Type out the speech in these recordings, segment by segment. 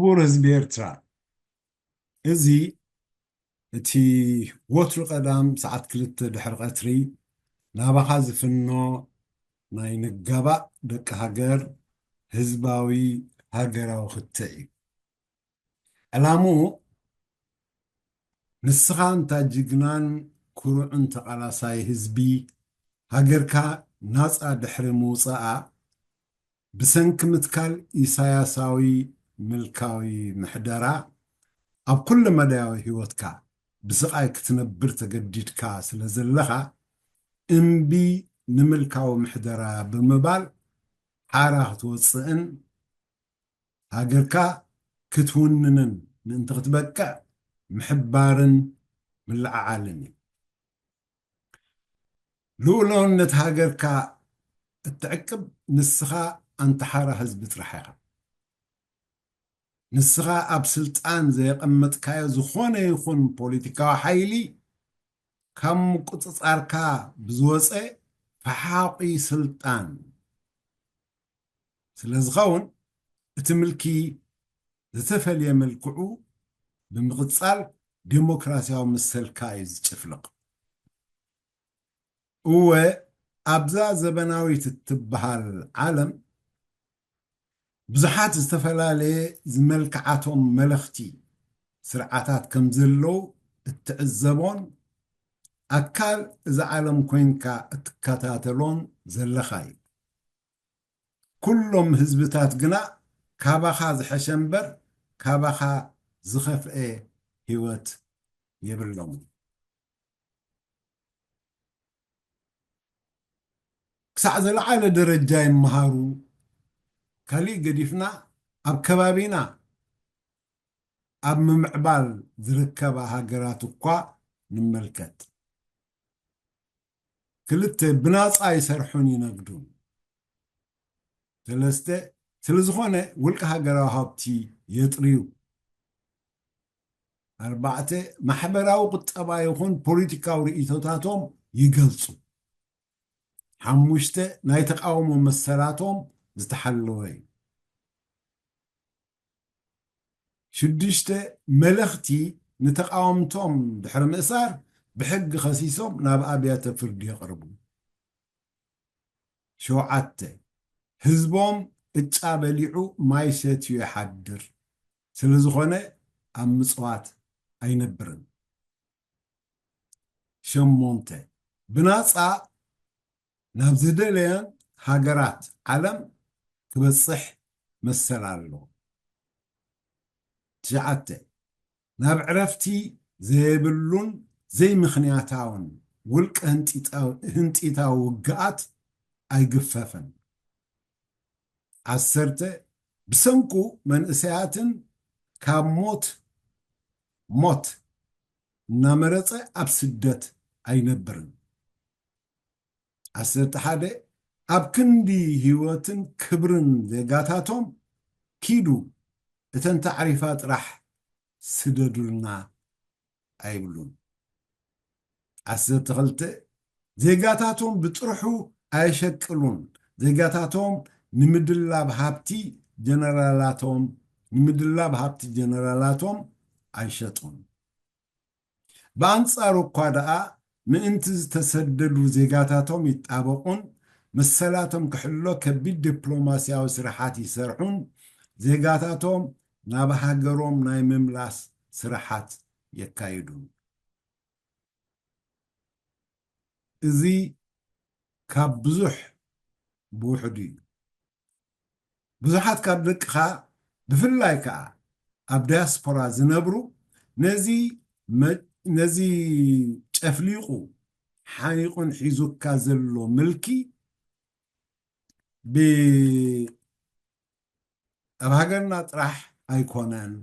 ክቡር ህዝቢ ኤርትራ፣ እዚ እቲ ወትሩ ቀዳም ሰዓት ክልተ ድሕሪ ቀትሪ ናባኻ ዝፍኖ ናይ ንጋባእ ደቂ ሃገር ህዝባዊ ሃገራዊ ክትዕ እዩ። ዕላምኡ ንስኻ እንታ ጅግናን ኩሩዕን ተቓላሳይ ህዝቢ፣ ሃገርካ ናጻ ድሕሪ ምውጻኣ ብሰንኪ ምትካል ኢሳያሳዊ ምልካዊ ምሕደራ ኣብ ኩለ መዳያዊ ህይወትካ ብስቓይ ክትነብር ተገዲድካ ስለ ዘለኻ፣ እምቢ ንምልካዊ ምሕደራ ብምባል ሓራ ክትወጽእን ሃገርካ ክትውንንን ምእንቲ ክትበቅዕ ምሕባርን ምልዕዓልን እዩ። ልኡላውነት ሃገርካ እትዕቅብ ንስኻ ኣንታ ሓራ ህዝቢ ጥራሕ ኢኻ። ንስኻ ኣብ ስልጣን ዘየቐመጥካዮ ዝኾነ ይኹን ፖለቲካዊ ሓይሊ ካብ ምቁጽጻርካ ብዝወጸ ፈሓቑ ስልጣን ስለ ዝኸውን፣ እቲ ምልኪ ዝተፈልየ መልክዑ ብምቕጻል ዴሞክራሲያዊ መሰልካ እዩ ዝጭፍልቕ። እወ፣ ኣብዛ ዘበናዊት እትበሃል ዓለም ብዙሓት ዝተፈላለየ ዝመልክዓቶም መለኽቲ ስርዓታት ከም ዘለዉ እትዕዘቦን ኣካል እዛ ዓለም ኮይንካ እትከታተሎን ዘለኻ እዩ። ኩሎም ህዝብታት ግና ካባኻ ዝሐሸ እምበር ካባኻ ዝኸፍአ ህይወት የብሎምን። ክሳዕ ዝለዓለ ደረጃ ይመሃሩ። ካሊእ ገዲፍና ኣብ ከባቢና ኣብ ምምዕባል ዝርከባ ሃገራት እኳ ንመልከት። ክልተ ብናጻ ይሰርሑን ይነግዱን። ሰለስተ ስለ ዝኾነ ውልቀ ሃገራዊ ሃብቲ የጥርዩ። ኣርባዕተ ማሕበራዊ ቁጠባ ይኹን ፖለቲካዊ ርእይቶታቶም ይገልጹ። ሓሙሽተ ናይ ተቃውሞ መሰላቶም ዝተሓለወ እዩ። ሽዱሽተ መለኽቲ ንተቃወምቶም ድሕሪ ምእሳር ብሕጊ ከሲሶም ናብ ኣብያተ ፍርዲ የቕርቡ። ሸውዓተ ህዝቦም እጫ በሊዑ ማይ ሰትዩ ይሓድር ስለ ዝኾነ ኣብ ምጽዋት ኣይነብርን። ሸሞንተ ብናጻ ናብ ዝደለየን ሃገራት ዓለም ክበጽሕ መሰል ኣሎ። ትሽዓተ ናብ ዕረፍቲ ዘየብሉን ዘይምኽንያታውን ውልቀ ህንጢጣ- ህንጢታዊ ውግኣት ኣይግፈፍን። ዓሰርተ ብሰንኩ መንእሰያትን ካብ ሞት ሞት እናመረጸ ኣብ ስደት ኣይነብርን። ዓሰርተ ሓደ ኣብ ክንዲ ህይወትን ክብርን ዜጋታቶም ኪዱ እተን ተዕሪፋ ጥራሕ ስደዱልና ኣይብሉን። ዓሰርተ ክልተ ዜጋታቶም ብጥርሑ ኣየሸቅሉን። ዜጋታቶም ንምድላብ ሃብቲ ጀነራላቶም ንምድላብ ሃብቲ ጀነራላቶም ኣይሸጡን። ብኣንጻሩ እኳ ደኣ ምእንቲ ዝተሰደዱ ዜጋታቶም ይጣበቑን መሰላቶም ክሕሎ ከቢድ ዲፕሎማስያዊ ስራሓት ይሰርሑን ዜጋታቶም ናብ ሃገሮም ናይ ምምላስ ስራሓት የካይዱን። እዚ ካብ ብዙሕ ብውሕዱ እዩ። ብዙሓት ካብ ደቅኻ ብፍላይ ከኣ ኣብ ዳያስፖራ ዝነብሩ ነዚ መ- ነዚ ጨፍሊቑ ሓኒቑን ሒዙካ ዘሎ ምልኪ ብ ኣብ ሃገርና ጥራሕ ኣይኮነን።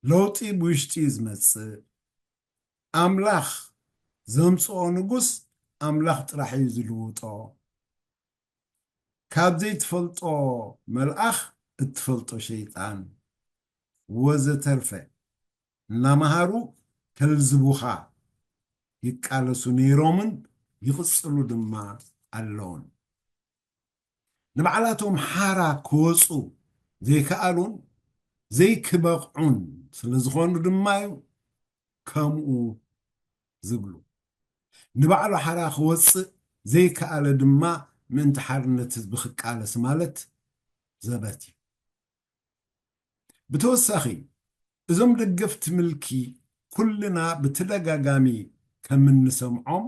ለውጢ ብውሽጢ እዩ ዝመጽእ። ኣምላኽ ዘምጽኦ ንጉስ ኣምላኽ ጥራሕ እዩ ዝልውጦ። ካብ ዘይትፈልጦ መልኣኽ እትፈልጦ ሸይጣን ወዘተርፈ እናመሃሩ ከልዝቡኻ ይቃለሱ ነይሮምን ይቕጽሉ ድማ ኣለውን። ንባዕላቶም ሓራ ክወጹ ዘይከኣሉን ዘይክበቕዑን ስለ ዝኾኑ ድማ እዩ ከምኡ ዝብሉ። ንባዕሉ ሓራ ክወፅእ ዘይከኣለ ድማ ምእንቲ ሓርነት ህዝቢ ክቃለስ ማለት ዘበት እዩ። ብተወሳኺ እዞም ደገፍቲ ምልኪ ኩልና ብተደጋጋሚ ከም እንሰምዖም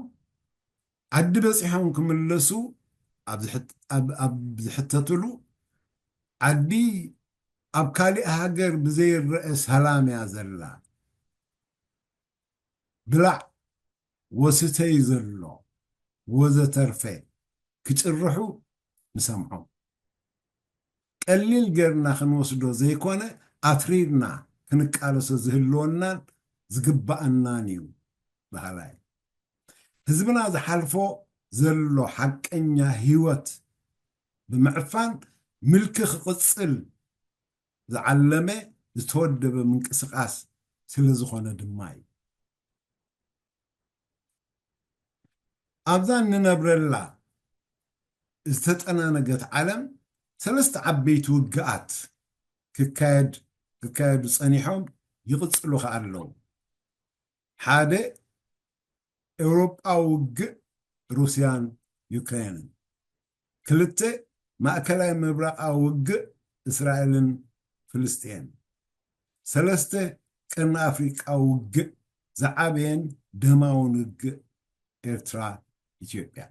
ዓዲ በፂሖም ክምለሱ ኣብ ዝሕተትሉ ዓዲ ኣብ ካሊእ ሃገር ብዘይረአ ሰላም እያ ዘላ፣ ብላዕ ወስተይ ዘሎ ወዘተርፈ ክጭርሑ ንሰምዖም። ቀሊል ገርና ክንወስዶ ዘይኮነ ኣትሪርና ክንቃለሶ ዝህልወናን ዝግባኣናን እዩ በሃላይ። ህዝብና ዝሓልፎ ዘሎ ሓቀኛ ህይወት ብምዕፋን ምልኪ ክቕፅል ዝዓለመ ዝተወደበ ምንቅስቃስ ስለ ዝኾነ ድማ እዩ። ኣብዛ እንነብረላ ዝተጠናነገት ዓለም ሰለስተ ዓበይቲ ውግኣት ክካየድ ክካየዱ ጸኒሖም ይቕጽሉ ከኣ ኣለዉ። ሓደ ኤውሮጳዊ ውግእ ሩስያን ዩክሬንን፣ ክልተ ማእከላይ ምብራቓዊ ውግእ እስራኤልን ፍልስጤን፣ ሰለስተ ቀርኒ ኣፍሪቃዊ ውግእ ዝዓበየን ደማውን ውግእ ኤርትራ ኢትዮጵያ።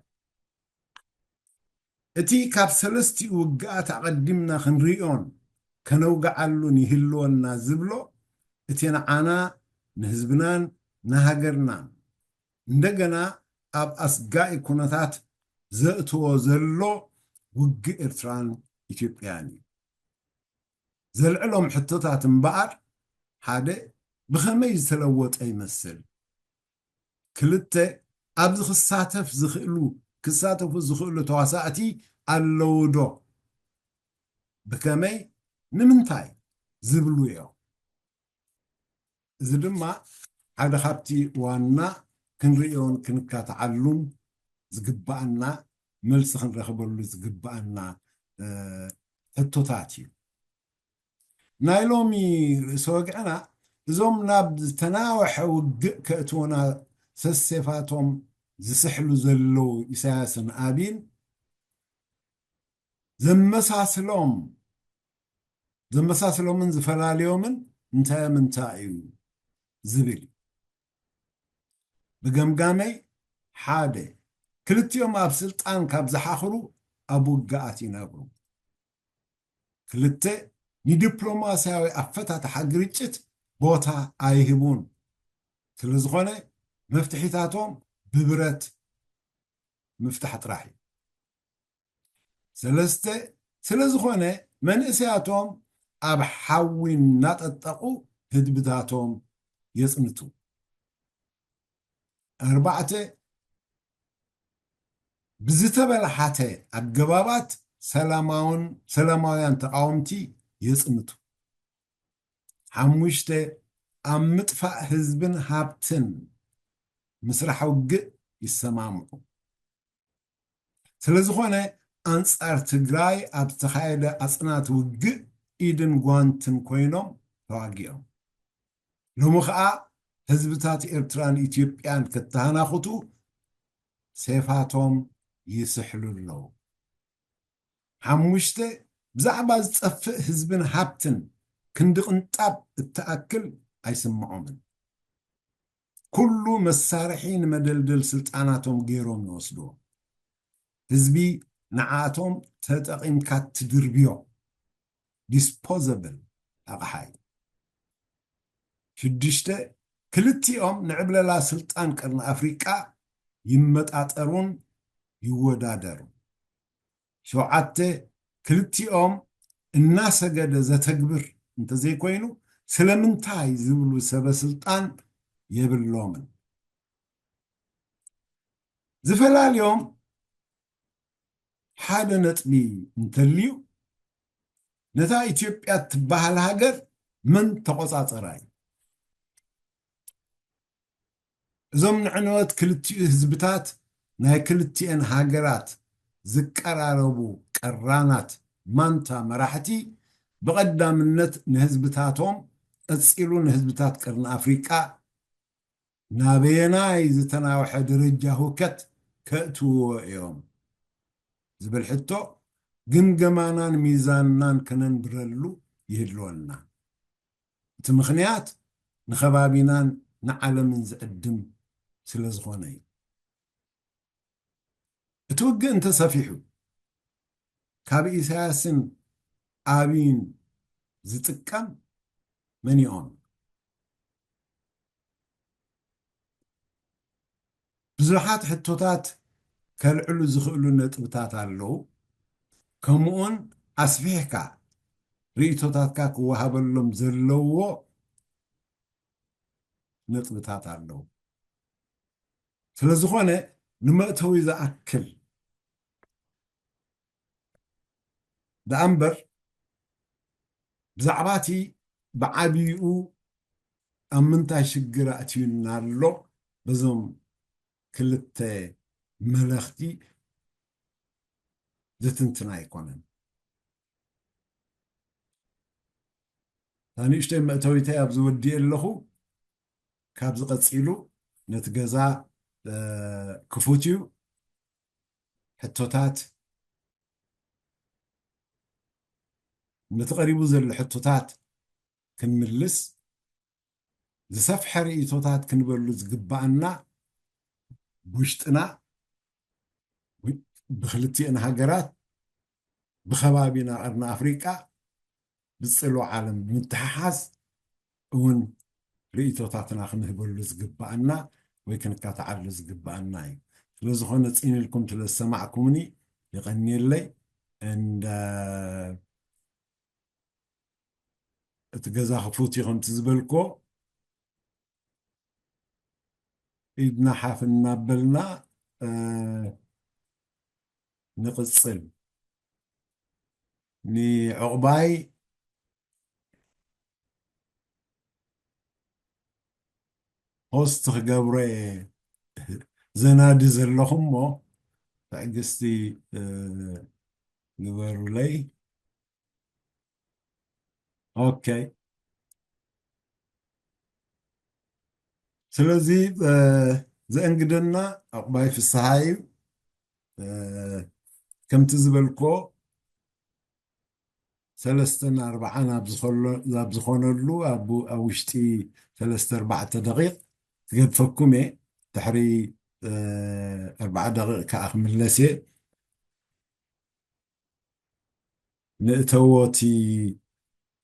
እቲ ካብ ሰለስቲኡ ውግኣት ኣቐዲምና ክንርእዮን ከነውግዓሉን ይህልወና ዝብሎ፣ እቲ ንዓና ንህዝብናን ንሃገርናን እንደገና ኣብ ኣስጋኢ ኩነታት ዘእትዎ ዘሎ ውግእ ኤርትራን ኢትዮጵያን እዩ። ዘልዕሎም ሕቶታት እምበኣር፣ ሓደ፣ ብኸመይ ዝተለወጠ ይመስል? ክልተ፣ ኣብዚ ክሳተፍ ዝኽእሉ ክሳተፉ ዝኽእሉ ተዋሳእቲ ኣለዉ ዶ? ብኸመይ? ንምንታይ? ዝብሉ እዮም። እዚ ድማ ሓደ ካብቲ ዋና ክንርእዮን ክንካትዓሉን ዝግባኣና፣ መልሲ ክንረኽበሉ ዝግባኣና ሕቶታት እዩ። ናይ ሎሚ ርእሰ ወግዕና እዞም ናብ ዝተናወሐ ውግእ ከእትወና ሰሴፋቶም ዝስሕሉ ዘለዉ ኢሳያስን ኣቢን ዘመሳስሎም ዘመሳስሎምን ዝፈላልዮምን እንታይ ምንታይ እዩ ዝብል እዩ። ብገምጋመይ ሓደ፣ ክልቲኦም ኣብ ስልጣን ካብ ዝሓኽሩ ኣብ ውግኣት ይነብሩ። ክልተ፣ ንዲፕሎማስያዊ ኣፈታትሓ ግርጭት ቦታ ኣይህቡን። ስለ ዝኾነ መፍትሒታቶም ብብረት ምፍታሕ ጥራሕ እዩ። ሰለስተ፣ ስለ ዝኾነ መንእሰያቶም ኣብ ሓዊ እናጠጠቑ ህዝብታቶም የጽንቱ። ኣርባዕተ፣ ብዝተበላሓተ ኣገባባት ሰላማውን ሰላማውያን ተቃወምቲ የጽንቱ። ሓሙሽተ፣ ኣብ ምጥፋእ ህዝብን ሃብትን ምስራሕ ውግእ ይሰማምዑ። ስለ ዝኾነ ኣንጻር ትግራይ ኣብ ዝተኻየደ ኣጽናት ውግእ ኢድን ጓንትን ኮይኖም ተዋጊኦም። ሎሚ ኸኣ ህዝብታት ኤርትራን ኢትዮጵያን ክተሃናኽቱ ሴፋቶም ይስሕሉ ኣለዉ። ሓሙሽተ፣ ብዛዕባ ዝጠፍእ ህዝብን ሃብትን ክንዲ ቅንጣብ እትኣክል ኣይስምዖምን። ኩሉ መሳርሒ ንመደልደል ስልጣናቶም ገይሮም ይወስድዎ። ህዝቢ ንዓኣቶም ተጠቒምካ ትድርብዮ ዲስፖዘብል ኣቕሓ እዩ። ሽዱሽተ፣ ክልቲኦም ንዕብለላ ስልጣን ቀርኒ ኣፍሪቃ ይመጣጠሩን ይወዳደሩን። ሸውዓተ፣ ክልቲኦም እናሰገደ ዘተግብር እንተዘይኮይኑ ስለምንታይ ዝብሉ ሰበ ስልጣን የብሎምን። ዝፈላልዮም ሓደ ነጥቢ እንተልዩ፣ ነታ ኢትዮጵያ እትበሃል ሃገር መን ተቆጻጸራ እዩ? እዞም ንዕንወት ክልቲኡ ህዝብታት ናይ ክልቲኤን ሃገራት ዝቀራረቡ ቀራናት ማንታ መራሕቲ ብቐዳምነት ንህዝብታቶም፣ ቀጺሉ ንህዝብታት ቀርኒ ኣፍሪቃ ናበየናይ ዝተናውሐ ደረጃ ህውከት ከእትውዎ እዮም ዝብል ሕቶ ግምገማናን ሚዛንናን ከነንብረሉ ይህልወና። እቲ ምኽንያት ንኸባቢናን ንዓለምን ዝዕድም ስለ ዝኾነ እዩ። እቲ ውግእ እንተሰፊሑ፣ ካብ ኢሳያስን ኣብይን ዝጥቀም መን ይኾን? ብዙሓት ሕቶታት ከልዕሉ ዝኽእሉ ነጥብታት ኣለዉ። ከምኡውን ኣስፊሕካ ርእይቶታትካ ክወሃበሎም ዘለዎ ነጥብታት ኣለዉ። ስለ ዝኾነ፣ ንመእተዊ ዝኣክል ደኣ እምበር፣ ብዛዕባ እቲ ብዓቢኡ ኣብ ምንታይ ሽግር ኣእትዩና ኣሎ፣ በዞም ክልተ መለኽቲ ዝትንትን ኣይኮነን። እታ ንእሽተይ መእተዊተይ ኣብዚ ወዲኤ ኣለኹ። ካብዚ ቀጺሉ ነቲ ገዛ፣ እ፣ ክፉት እዩ። ሕቶታት፣ ነቲ ቀሪቡ ዘሎ ሕቶታት ክንምልስ፣ ዝሰፍሐ ርእይቶታት ክንበሉ ዝግባኣና፣ ብውሽጥና፣ ብክልቲአን ሃገራት፣ ብከባቢና ቀርኒ ኣፍሪቃ፣ ብጽልዋ ዓለም ብምትሕሓዝ እውን ርእይቶታትና ክንህበሉ ዝግባኣና ወይ ክንካትዓሉ ዝግባኣና እዩ። ስለ ዝኾነ፣ ጽን ኢልኩም ስለ ዝሰማዕኩምኒ የቐንየለይ። እንደ እቲ ገዛ ክፉት እዩ፣ ከምቲ ዝበልኮ፣ ኢድና ሓፍ እናበልና፣ እ፣ ንቕጽል። ንዕቑባይ ሆስት ክገብሮ እየ ዘናዲ ዘለኹ እሞ፣ ትዕግስቲ፣ እ፣ ግበሩለይ። ኦኬ። ስለዚ፣ እ፣ ዘእንግደና ዕቑባይ ፍስሃ እዩ። እ፣ ከምቲ ዝበልኮ፣ ሰለስተን ኣርባዓን ኣብ ዝኾሎ-፣ ኣብ ዝኾነሉ፣ ኣብ፣ ኣብ ውሽጢ ሰለስተ ኣርባዕተ ደቂቕ ክገድፈኩም እየ። ድሕሪ፣ እ፣ ኣርባዓ ደቂቕ ከኣ ክምለስ እየ። ንእተዎ እቲ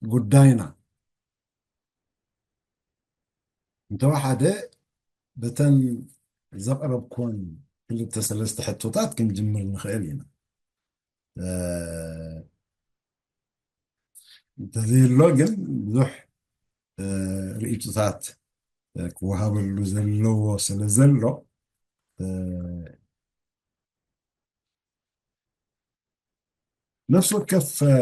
ጉዳይና። እንተወሓደ፣ በተን ዘቕረብኩወን ክልተ ሰለስተ ሕቶታት ክንጅምር ንኽእል ኢና። እ፣ እንተዘየሎ ግን ብዙሕ፣ እ፣ ርእይቶታት፣ እ፣ ክወሃበሉ ዘለዎ ስለ ዘሎ፣ እ፣ ነፍሲ ወከፍ፣ እ፣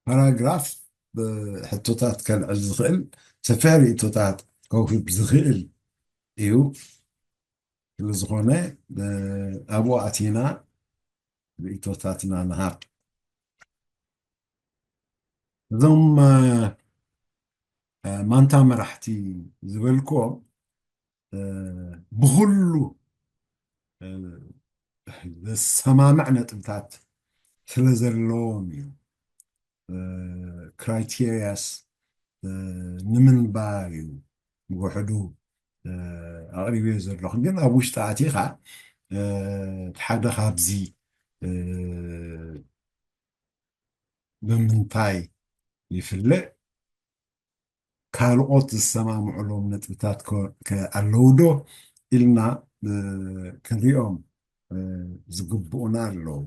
ፓራግራፍ፣ እ፣ ሕቶታት ከልዕል ዝኽእል፣ ሰፊሕ ርእይቶታት ከውህብ ዝኽእል እዩ። ስለ ዝኾነ፣ እ፣ ኣብኡ ኣቲና ርእይቶታትና ንሃብ። እዞም፣ እ፣ እ፣ ማንታ መራሕቲ ዝበልክዎም፣ እ፣ ብኹሉ፣ እ፣ ዘሰማምዕ ነጥብታት ስለ ዘለዎም እዩ። እ፣ ክራይቴርያስ፣ እ፣ ንምንባር እዩ ብውሕዱ፣ እ፣ ኣቕሪበዮ ዘለኹ። ግን ኣብ ውሽጢ ኣቲኻ፣ እ፣ ሓደ ካብዚ፣ እ፣ ብምንታይ ይፍለ? ካልኦት ዝሰማምዑሎም ነጥብታት ከ-፣ ከ-፣ ኣለዉ ዶ ኢልና፣ እ፣ ክንሪኦም፣ እ፣ ዝግብኡና ኣለዉ።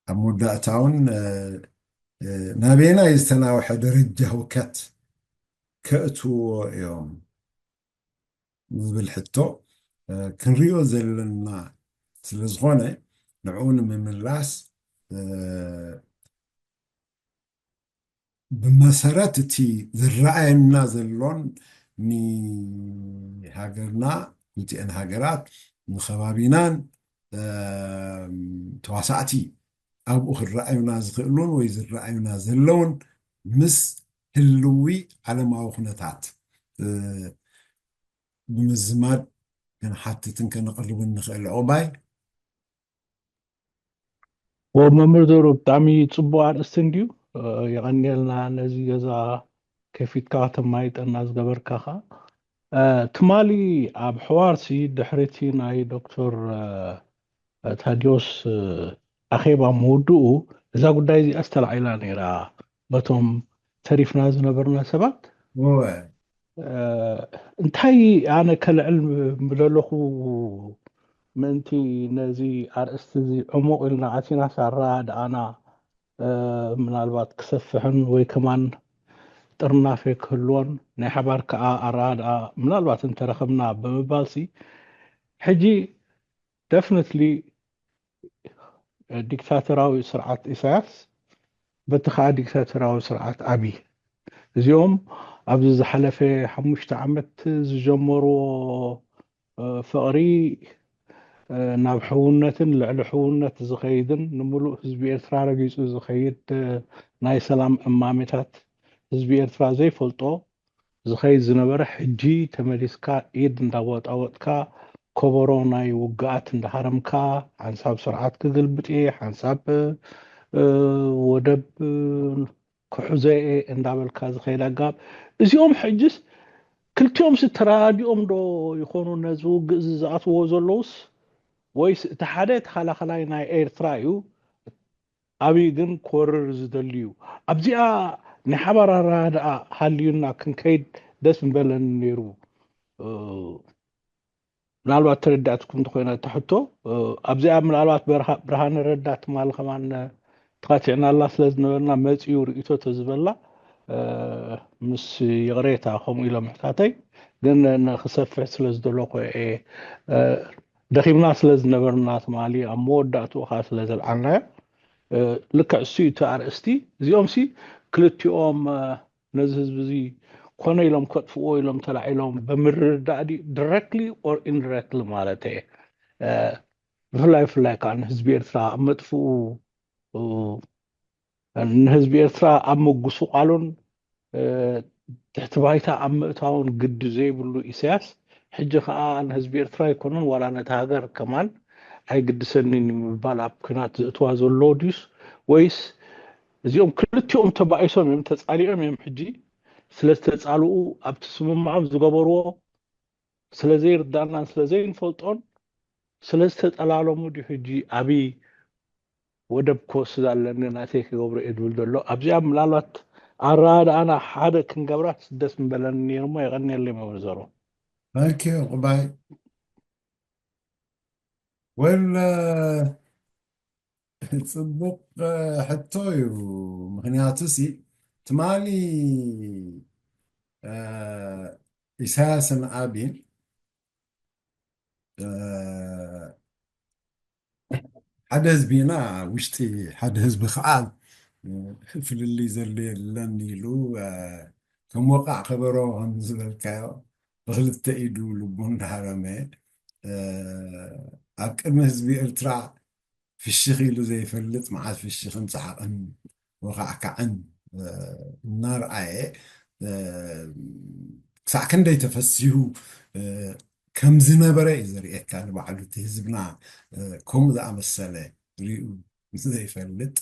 ኣብ መወዳእታ እውን፣ እ፣ እ፣ ናበየናይ ዝተናውሐ ደረጃ ህውከት ከእትዎ እዮም ዝብል ሕቶ፣ እ፣ ክንሪኦ ዘለና ስለ ዝኾነ፣ ንዕኡ ንምምላስ፣ እ፣ ብመሰረት እቲ ዝረኣየና ዘሎን ንሃገርና፣ ክልቲአን ሃገራት፣ ንኸባቢናን፣ እ፣ ተዋሳእቲ ኣብኡ ክረኣዩና ዝኽእሉን ወይ ዝረኣዩና ዘለውን ምስ ህልዊ ዓለማዊ ኩነታት፣ እ፣ ብምዝማድ ክንሓትትን ከነቕርብን ንኽእል። ዑቕባይ። ወመምህር ዘሩ፣ ብጣዕሚ ጽቡቕ ኣርእስቲ እንድዩ። እ፣ የቐንየልና ነዚ ገዛ ከፊትካ ከተማይጠና ዝገበርካ ኸኣ። እ፣ ትማሊ ኣብ ሕዋርሲ ድሕሪቲ ናይ ዶክተር፣ እ፣ ታዲዮስ፣ እ፣ ኣኼባ ምውድኡ እዛ ጉዳይ እዚኣ ዝተላዒላ ነይራ በቶም ተሪፍና ዝነበርና ሰባት። እወ። እ፣ እንታይ ኣነ ከልዕል ምደለኹ ምእንቲ ነዚ ኣርእስቲ እዚ ዕሙቕ ኢልና ኣቲናስ ኣረዳድኣና፣ እ፣ ምናልባት ክሰፍሕን ወይ ከማን ጥርናፈ ክህልዎን ናይ ሓባር ከኣ ኣረዳድኣ ምናልባት እንተረኸብና ብምባልሲ ሕጂ ደፍነትሊ ዲክታተራዊ ስርዓት ኢሳያስ በቲ ከዓ ዲክታተራዊ ስርዓት ኣብይ እዚኦም ኣብዚ ዝሓለፈ ሓሙሽተ ዓመት ዝጀመርዎ እ፣ ፍቕሪ እ፣ ናብ ሕውነትን ልዕሊ ሕውነት ዝኸይድን ንምሉእ ህዝቢ ኤርትራ ረጊጹ ዝኸይድ እ፣ ናይ ሰላም እማሜታት ህዝቢ ኤርትራ ዘይፈልጦ ዝኸይድ ዝነበረ ሕጂ ተመሊስካ ኢድ እንዳወጣወጥካ ከበሮ ናይ ውግኣት እንዳሃረምካ ሓንሳብ ስርዓት ክግልብጥ እየ ሓንሳብ እ፣ ወደብ እ፣ ክሕዞ እየ እንዳበልካ ዝኸይድ ኣጋብ እዚኦም ሕጅስ ክልቲኦም ሲ ተራዲኦም ዶ ይኾኑ ነዚ ውግእ እዚ ዝኣትዎ ዘለውስ ወይስ እቲ ሓደ ተኸላኸላይ ናይ ኤርትራ እዩ ኣብይ ግን ክወርር ዝደሊ እዩ ኣብዚኣ ናይ ሓባር ኣረዳድኣ ሃልዩና ክንከይድ ደስ ምበለኒ ነይሩ እ፣ ምናልባት ተረዳእትኩም እንተኮይና እታ ሕቶ እ፣ ኣብዚኣ ምናልባት በርሃ- ብርሃነ ረዳ ትማሊ ከማን ተኻቲዕናላ ስለ ዝነበርና መፂኡ ርእቶ ተዝበላ እ፣ ምስ ይቕሬታ ከምኡ ኢሎም ምሕታተይ ግን ንክሰፍሕ ስለ ዝደለኹ እየ እ፣ ደኺምና ስለ ዝነበርና ትማሊ ኣብ መወዳእትኡ ከዓ ስለ ዘልዓልናዮ እ፣ ልክዕ እሱ እዩ እቲ ኣርእስቲ እዚኦም ሲ ክልቲኦም እ፣ ነዚ ህዝቢ እዚ ኮነ ኢሎም ከጥፍዎ ኢሎም ተላዒሎም ብምርዳእ ድዩ directly or indirectly ማለት እየ እ፣ ብፍላይ ብፍላይ ከዓ ንህዝቢ ኤርትራ ኣብ መጥፍኡ እ፣ ንህዝቢ ኤርትራ ኣብ ምጉስቋሉን እ፣ ትሕቲ ባይታ ኣብ ምእታውን ግዲ ዘይብሉ ኢሳያስ ሕጂ ከዓ ንህዝቢ ኤርትራ ኣይኮነን ዋላ ነቲ ሃገር ከማን ኣይግድሰንን እዩ ምባል ኣብ ኩናት ዘእትዋ ዘሎ ድዩስ ወይስ እዚኦም ክልቲኦም ተባኢሶም እዮም ተፃሊኦም እዮም ሕጂ ስለ ዝተፃልኡ ኣብቲ ስምምዖም ዝገበርዎ ስለ ዘይርዳናን ስለ ዘይንፈልጦን ስለ ዝተጠላለሙ ድዩ ሕጂ ኣብይ ወደብ ክወስድ ኣለኒ ናተይ ክገብሮ እየ ዝብል ዘሎ ኣብዚኣ ምናልባት ኣረዳድኣና ሓደ ክንገብራት ደስ ምበለኒ ነይሩ እሞ የቐንየለይ መምህር ዘሩ ኦኬ ዑቕባይ ወል ጽቡቕ ሕቶ እዩ ምክንያቱ ሲ ትማሊ ኢሳያስን ኣብይን ሓደ ህዝቢ ኢና ውሽጢ ሓደ ህዝቢ ከዓ ፍልልይ ዘሎ የለን ኢሉ ከም ወቃዕ ከበሮ ከም ዝበልካዮ ብክልተ ኢዱ ልቡ እንዳሃረመ ኣብ ቅድሚ ህዝቢ ኤርትራ ፍሽኽ ኢሉ ዘይፈልጥ መዓት ፍሽኽን ሰሓቕን ወኻዕካዕን እናርኣየ ክሳዕ ክንደይ ተፈሲሁ ከም ዝነበረ እዩ ዘርእየካ ንባዕሉ እቲ ህዝብና ከምኡ ዝኣመሰለ ሪኡ ዘይፈልጥ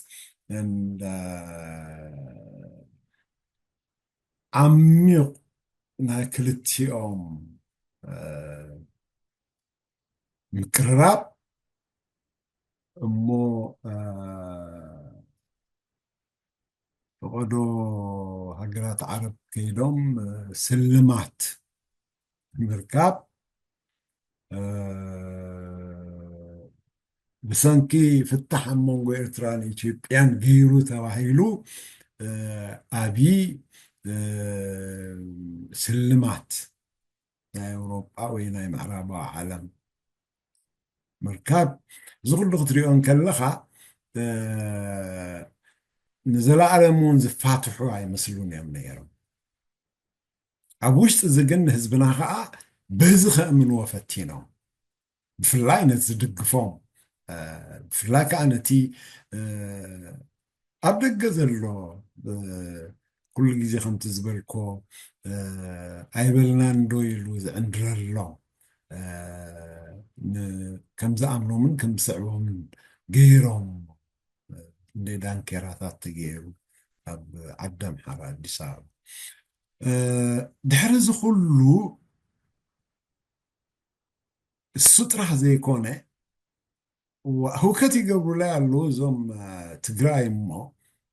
ዓሚቕ ናይ ክልቲኦም ምቅርራብ እሞ ፈቐዶ ሃገራት ዓረብ ከይዶም ስልማት ምርካብ ብሰንኪ ፍታሕ ኣብ መንጎ ኤርትራን ኢትዮጵያን ገይሩ ተባሂሉ ኣብይ ስልማት ናይ ኣውሮጳ ወይ ናይ ምዕራባዊ ዓለም ምርካብ እዚ ኩሉ ክትሪኦ እንከለኻ ንዘለኣለም እውን ዝፋትሑ ኣይመስሉን እዮም ነይሮም ኣብ ውሽጢ እዚ ግን ንህዝብና ከዓ በዚ ከእምንዎ ፈቲኖም ብፍላይ ነቲ ዝድግፎም ብፍላይ ከዓ ነቲ ኣብ ደገ ዘሎ ኩሉ ግዜ ከምቲ ዝበልኮ ኣይበልናን ዶ ኢሉ ዝዕንድረሎም ከም ዝኣምኖምን ከም ዝስዕቦምን ገይሮም እንደ ዳንኬራታት ተገይሩ ኣብ ዓዲ ኣምሓራ ኣዲስ ኣበባ ድሕሪ እዚ ኩሉ እሱ ጥራሕ ዘይኮነ ህውከት ይገብሩላይ ኣለዉ እዞም ትግራይ እሞ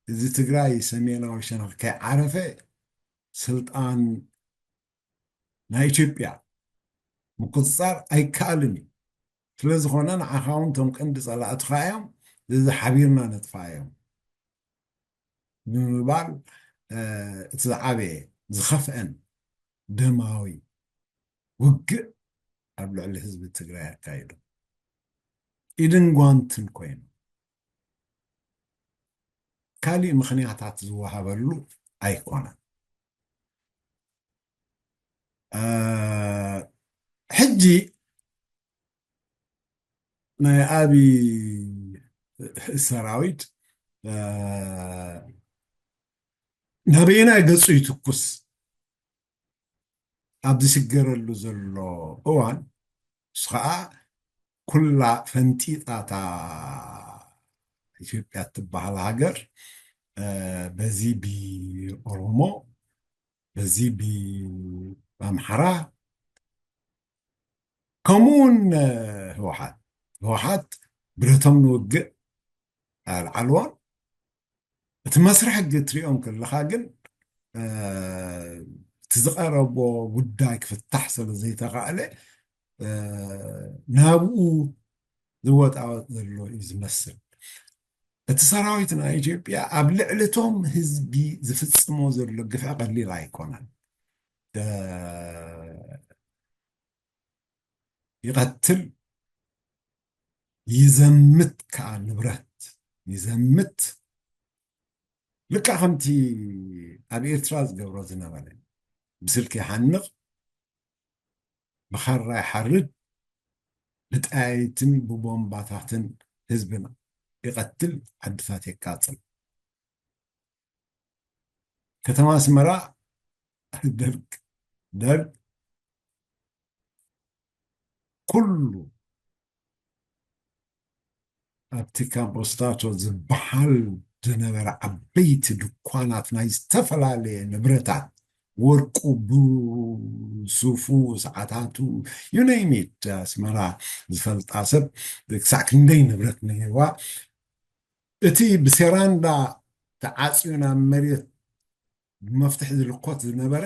እዚ ትግራይ ሰሜናዊ ሸነኽ ከይዓረፈ ስልጣን ናይ ኢትዮጵያ ምቁፅፃር ኣይከኣልን እዩ። ስለዝኾነ ንዓኻ እውን እቶም ቀንዲ ፀላእትኻ እዮም። እዚ ሓቢርና ነጥፋ እዮም ብምባል እቲ ዝዓበየ ዝኸፍአን ደማዊ ውግእ ኣብ ልዕሊ ህዝቢ ትግራይ ኣካይዱ ኢድን ጓንትን ኮይኑ ካሊእ ምኽንያታት ዝወሃበሉ ኣይኮነን። ሕጂ ናይ ኣብይ ሰራዊት ናበየናይ ገፁ ይትኩስ ኣብ ዝስገረሉ ዘሎ እዋን እሱ ከዓ ኩላ ፈንጢጣታ ኢትዮጵያ ትበሃል ሃገር በዚ ብኦሮሞ በዚ ብኣምሓራ ከምኡውን ህወሓት ህወሓት ብረቶም ንውግእ ኣልዓልዎን እቲ መስርሕ ሕጊ ትሪኦም ከለኻ ግን እቲ ዝቐረቦ ጉዳይ ክፍታሕ ስለ ዘይተኻእለ ናብኡ ዝወጣወጥ ዘሎ እዩ ዝመስል። እቲ ሰራዊት ናይ ኢትዮጵያ ኣብ ልዕልቶም ህዝቢ ዝፍጽሞ ዘሎ ግፍዒ ቀሊል ኣይኮነን። ይቐትል፣ ይዘምት ከዓ ንብረት ይዘምት። ልካ ከምቲ ኣብ ኤርትራ ዝገብሮ ዝነበረ ብስልኪ ይሓንቕ፣ ብኻራ ይሓርድ፣ ብጣይትን ብቦምባታትን ህዝብና ይቐትል፣ ዓድታት የቃጽል። ከተማ ኣስመራ ደርግ ደርግ ኩሉ ኣብቲ ካምፖስታቶ ዝበሃል ዝነበረ ዓበይቲ ድኳናት ናይ ዝተፈላለየ ንብረታት ወርቁ ብሱፉ ሰዓታቱ you name it ኣስመራ ዝፈልጣ ሰብ ክሳዕ ክንደይ ንብረት ነይርዋ እቲ ብሴራንዳ ተዓፅዩ ናብ መሬት ብመፍትሒ ዝልኮት ዝነበረ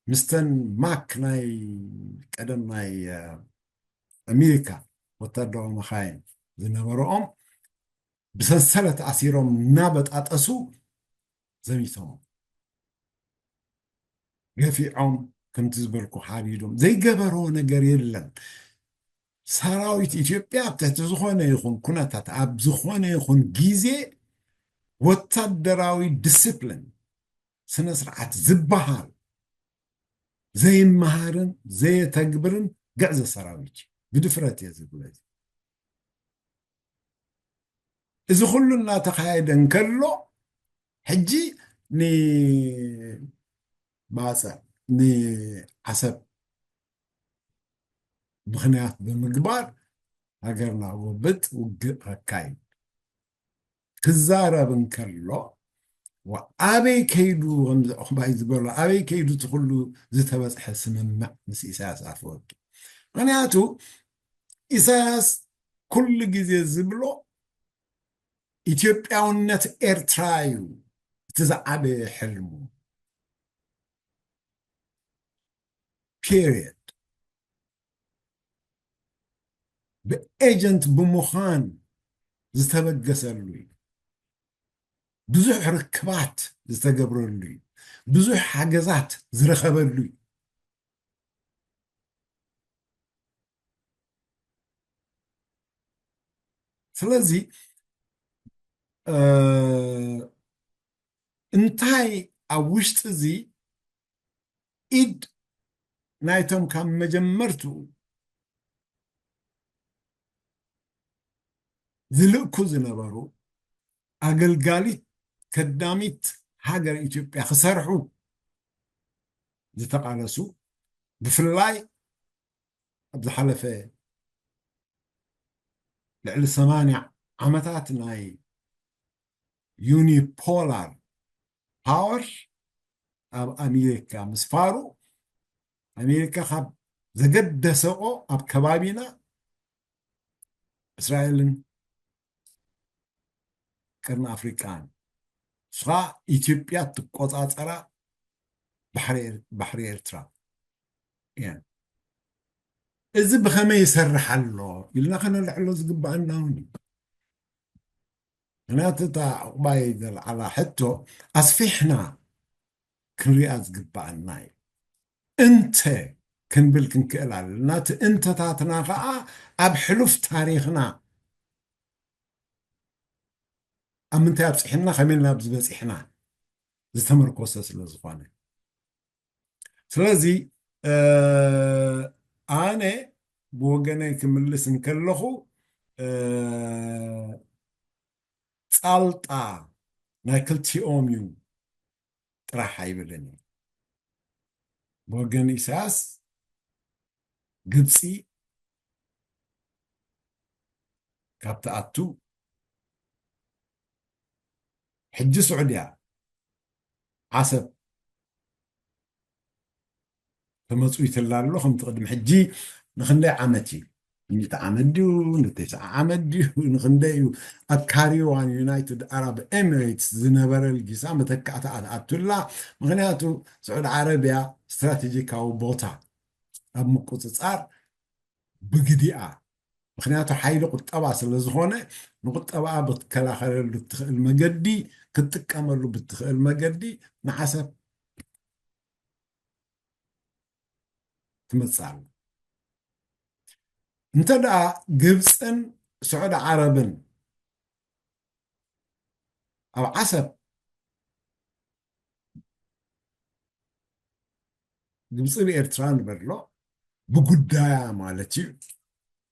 ምስተን ማክ ናይ ቀደም ናይ ኣሜሪካ ወታደራዊ መኻይን ዝነበረኦም ብሰንሰለት ኣሲሮም እናበጣጠሱ ዘሚቶም ገፊዖም ከምቲ ዝበልኩ ሓሪዶም ዘይገበሮ ነገር የለን። ሰራዊት ኢትዮጵያ ኣብ ትሕቲ ዝኾነ ይኹን ኩነታት ኣብ ዝኾነ ይኹን ግዜ ወታደራዊ ዲስፕሊን ስነ ስርዓት ዝበሃል ዘይመሃርን ዘየተግብርን ግዕዘ ሰራዊት እዩ። ብድፍረት እየ ዝብሎ እዚ። እዚ ኩሉ እናተኻየደ እንከሎ ሕጂ ንባፅዕ ንዓሰብ ምኽንያት ብምግባር ሃገርና ጎብጥ ውግእ ከካይድ ክዛረብ እንከሎ ኣበይ ከይዱ ከምዚ ዑቕባይ ዝበሎ ኣበይ ከይዱ እቲ ኩሉ ዝተበፅሐ ስምምዕ ምስ ኢሳያስ ኣፈወርቂ ምክንያቱ ኢሳያስ ኩሉ ግዜ ዝብሎ ኢትዮጵያውነት ኤርትራ እዩ እቲ ዝዓበየ ሕልሙ period ብኤጀንት ብምዃን ዝተበገሰሉ እዩ ብዙሕ ርክባት ዝተገብረሉ እዩ ብዙሕ ሓገዛት ዝረኸበሉ እዩ ስለዚ እንታይ ኣብ ውሽጢ እዚ ኢድ ናይቶም ካብ መጀመርትኡ ዝልእኩ ዝነበሩ ኣገልጋሊት ከዳሚት ሃገር ኢትዮጵያ ክሰርሑ ዝተቓለሱ፣ ብፍላይ ኣብ ዝሓለፈ ልዕሊ ሰማንያ ዓመታት ናይ ዩኒፖላር ፓወር ኣብ ኣሜሪካ ምስፋሩ፣ ኣሜሪካ ካብ ዘገደሰኦ ኣብ ከባቢና እስራኤልን ቀርኒ ኣፍሪቃን፣ ንሱ ኸኣ ኢትዮጵያ ትቆጻጸራ ባሕሪ ኤር-፣ ባሕሪ ኤርትራ እየን። እዚ ብኸመይ ይሰርሕ ኣሎ ኢልና ከነልዕሎ ዝግባኣና እውን እዩ። ምኽንያቱ እታ ዕቑባይ ዘልዓላ ሕቶ ኣስፊሕና ክንሪኣ ዝግባኣና እዩ። እንተ ክንብል ክንክእል ኣለና። እቲ እንተታትና ኸዓ ኣብ ሕሉፍ ታሪኽና ኣብ ምንታይ ኣብፂሕና፣ ከመይ ናብ ዝበፂሕና ዝተመርኮሰ ስለ ዝኾነ። ስለዚ፣ እ፣ ኣነ ብወገነይ ክምልስ እንከለኹ፣ እ፣ ጻልጣ ናይ ክልቲኦም እዩ ጥራሕ ኣይብልን እዩ። ብወገን ኢሳያስ ግብፂ ካብ ትኣቱ ሕጂ ስዑድያ ዓሰብ ተመጽዊትላ ኣሎ። ከምቲ ቅድሚ ሕጂ ንኽንደይ ዓመት እዩ? ሚእቲ ዓመት ድዩ? ንተስዓ ዓመት ድዩ? ንኽንደይ እዩ? ኣብ ካሪዋን ዩናይትድ ኣረብ ኤሚሬትስ ዝነበረ ልጊሳ መተካእታ ኣትኣቱላ። ምኽንያቱ ስዑዲ ዓረብያ ስትራቴጂካዊ ቦታ ኣብ ምቁጽጻር ብግዲኣ፣ ምኽንያቱ ሓይሊ ቁጠባ ስለ ዝኾነ፣ ንቁጠባኣ ብትከላኸለሉ እትኽእል መገዲ፣ ክትጥቀመሉ ብትኽእል መገዲ ንዓሰብ ትመጽእ ኣላ። እንተ ደኣ ግብፅን ስዑዲ ዓረብን ኣብ ዓሰብ ግብፂ ብኤርትራ ንበሎ ብጉዳያ ማለት እዩ።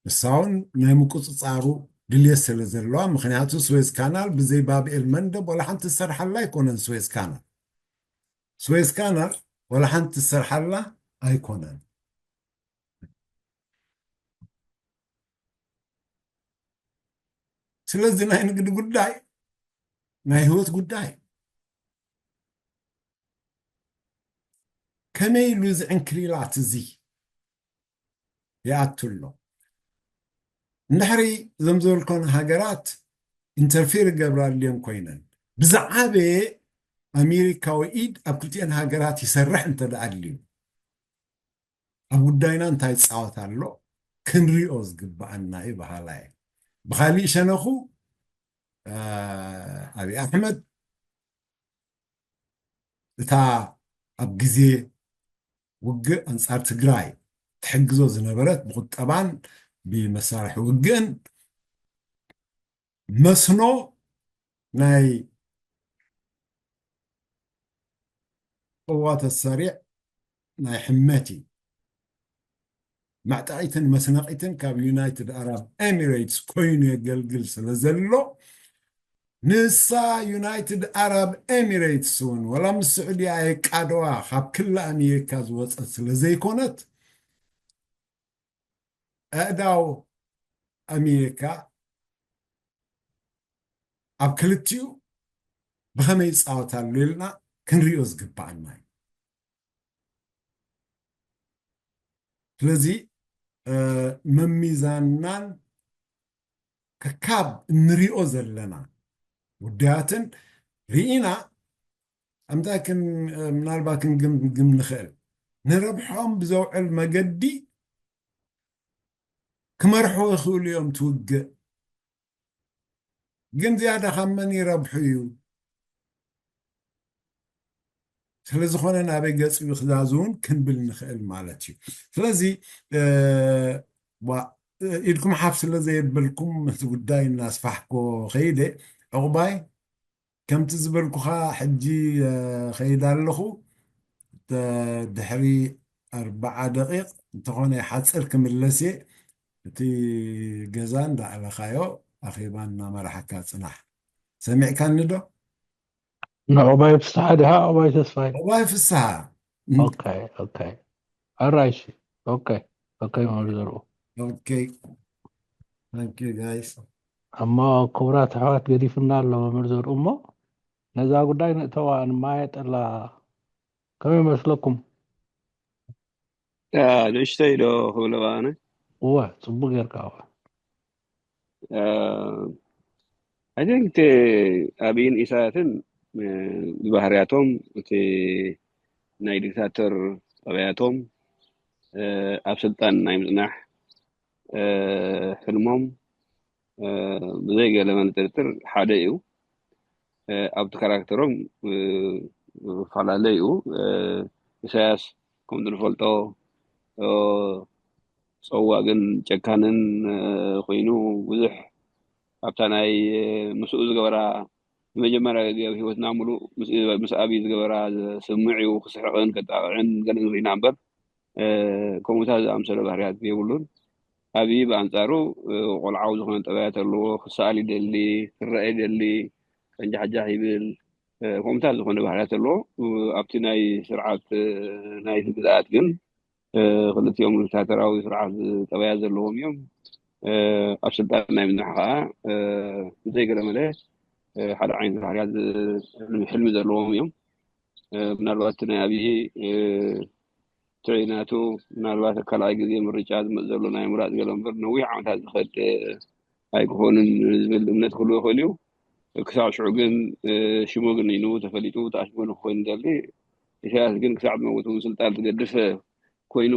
ንሳ እውን ናይ ምቁፅፃሩ ድልየት ስለ ዘለዋ፣ ምኽንያቱ ስዌዝ ካናል ብዘይ ባብኤል መንደብ ዋላ ሓንቲ ዝሰርሓላ ኣይኮነን። ስዌዝ ካናል፣ ስዌዝ ካናል ዋላ ሓንቲ ዝሰርሓላ ኣይኮነን። ስለዚ ናይ ንግዲ ጉዳይ ናይ ህይወት ጉዳይ። ከመይ ኢሉ እዚ ዕንክሊላት እዚ ይኣቱ ኣሎ? እንድሕሪ እዞም ዝበልኮን ሃገራት ኢንተርፌር ይገብራ ኣልዮን ኮይነን፣ ብዝዓበየ ኣሜሪካዊ ኢድ ኣብ ክልቲኤን ሃገራት ይሰርሕ እንተ ደኣ ኣልዩ፣ ኣብ ጉዳይና እንታይ ይጻወት ኣሎ ክንሪኦ ዝግብኣና እዩ በሃላ እየ። ብኻሊእ ሸነኹ፣ አ፣ ኣብይ ኣሕመድ እታ ኣብ ግዜ ውግእ ኣንጻር ትግራይ ትሕግዞ ዝነበረት ብቁጠባን ብመሳርሒ ውግእን መስኖ ናይ ቅዋተ ሰሪዕ ናይ ሕመቲ መዕጠቒትን መስነቒትን ካብ ዩናይትድ ኣረብ ኤሚሬትስ ኮይኑ የገልግል ስለ ዘሎ፣ ንሳ ዩናይትድ ኣረብ ኤሚሬትስ እውን ወላ ምስ ስዑድያ የቃደዋ ካብ ክሊ ኣሜሪካ ዝወፀት ስለ ዘይኮነት፣ ኣእዳው ኣሜሪካ ኣብ ክልቲኡ ብኸመይ ይጻወት ኣሎ ኢልና ክንሪኦ ዝግብኣና እዩ። ስለዚ፣ እ፣ ምምዛንናን ከካብ እንሪኦ ዘለና ጉዳያትን ርኢና፣ ኣምታይ ክን-፣ ምናልባት ክንግምግም ንኽእል፣ ንረብሖም ብዘውዕል መገዲ ክመርሑ ይኽእሉ እዮም ትውግእ። ግን ዝያዳ ካብ መን ይረብሑ እዩ? ስለ ዝኾነ ናበይ ገጹ እዩ ክዛዝውን ክንብል ንኽእል ማለት እዩ። ስለዚ፣ እ፣ ዋ-፣ ኢድኩም ሓፍ ስለ ዘየበልኩም እቲ ጉዳይ እናስፋሕኮ ኸይደ፣ ዕቑባይ፣ ከምቲ ዝበልኩኻ ሕጂ፣ እ፣ ኸይድ ኣለኹ። ተ-፣ ድሕሪ ኣርብዓ ደቂቕ እንተኾነ ይሓጽር ክምለስ እየ። እቲ ገዛ እንዳኣለኻዮ ኣኼባ እናመራሕካ ጽናሕ። ሰሚዕካኒ ዶ? ንዕባይ ፍስሓ ድሃ ዕባይ ተስፋይ። ዕባይ ፍስሓ። ኦኬ ኦኬ። ኣራይሽ። ኦኬ ኦኬ። መምህር ዘርኡ። ኦኬ። Thank you, guys. እሞ ክቡራት ኣሕዋት፣ ገዲፍና ኣሎ መምህር ዘርኡ። እሞ ነዛ ጉዳይ ንእተዋ፣ ንማየጠላ። ከመይ መስለኩም? ንእሽተይ ዶ ክብለባ ኣነ? እወ፣ ጽቡቅ ጌርካ። እወ። I think እቲ ኣብይን ኢሳያስን ብባህርያቶም እቲ ናይ ዲክታተር ጠባያቶም ኣብ ስልጣን ናይ ምጽናሕ ሕልሞም ብዘይ ገለ መጠርጥር ሓደ እዩ። ኣብቲ ካራክተሮም ፈላለ እዩ። ኢሳያስ ከምቲ ንፈልጦ ጸዋግን ጨካንን ኮይኑ ብዙሕ ኣብታ ናይ ምስኡ ዝገበራ ንመጀመርያ ግዜ ኣብ ህይወትና ሙሉእ ምስ ምስ ኣብይ ዝገበራ ዘስምዕ እዩ። ክስሕቕን ከጣቕዕን ገለን ኮይና እምበር ከምኡታት ዝኣምሰለ ባህርያት የብሉን። ኣብይ ብኣንጻሩ ቆልዓዊ ዝኾነ ጠባያት ኣለዎ። ክሰኣል ይደሊ፣ ክረአ ይደሊ፣ ቀንጃሕጃሕ ይብል። ከምኡታት ዝኾነ ባህርያት ኣለዎ። ኣብቲ ናይ ስርዓት ናይ ግዝኣት ግን ክልቲኦም ዲክታተራዊ ስርዓት ጠባያት ዘለዎም እዮም። ኣብ ስልጣን ናይ ምንራሕ ከዓ ብዘይ ገለ መለ ሓደ ዓይነት ባህርያት ሕልሚ ዘለዎም እዮም። ምናልባት ናይ ኣብይ ትዕይናቱ ምናልባት ካልኣይ ግዜ ምርጫ ዝመፅ ዘሎ ናይ ምራፅ ገለ እምበር ነዊሕ ዓመታት ዝኸድ ኣይክኾንን ዝብል እምነት ክህልዎ ይኽእል እዩ። ክሳብ ሽዑ ግን ሽሙ ግን ኢሉ ተፈሊጡ ተኣሽሙ ንክኮይን ደሊ ኢሳያስ ግን ክሳብ ዝመውት እውን ስልጣን ዝገድፍ ኮይኑ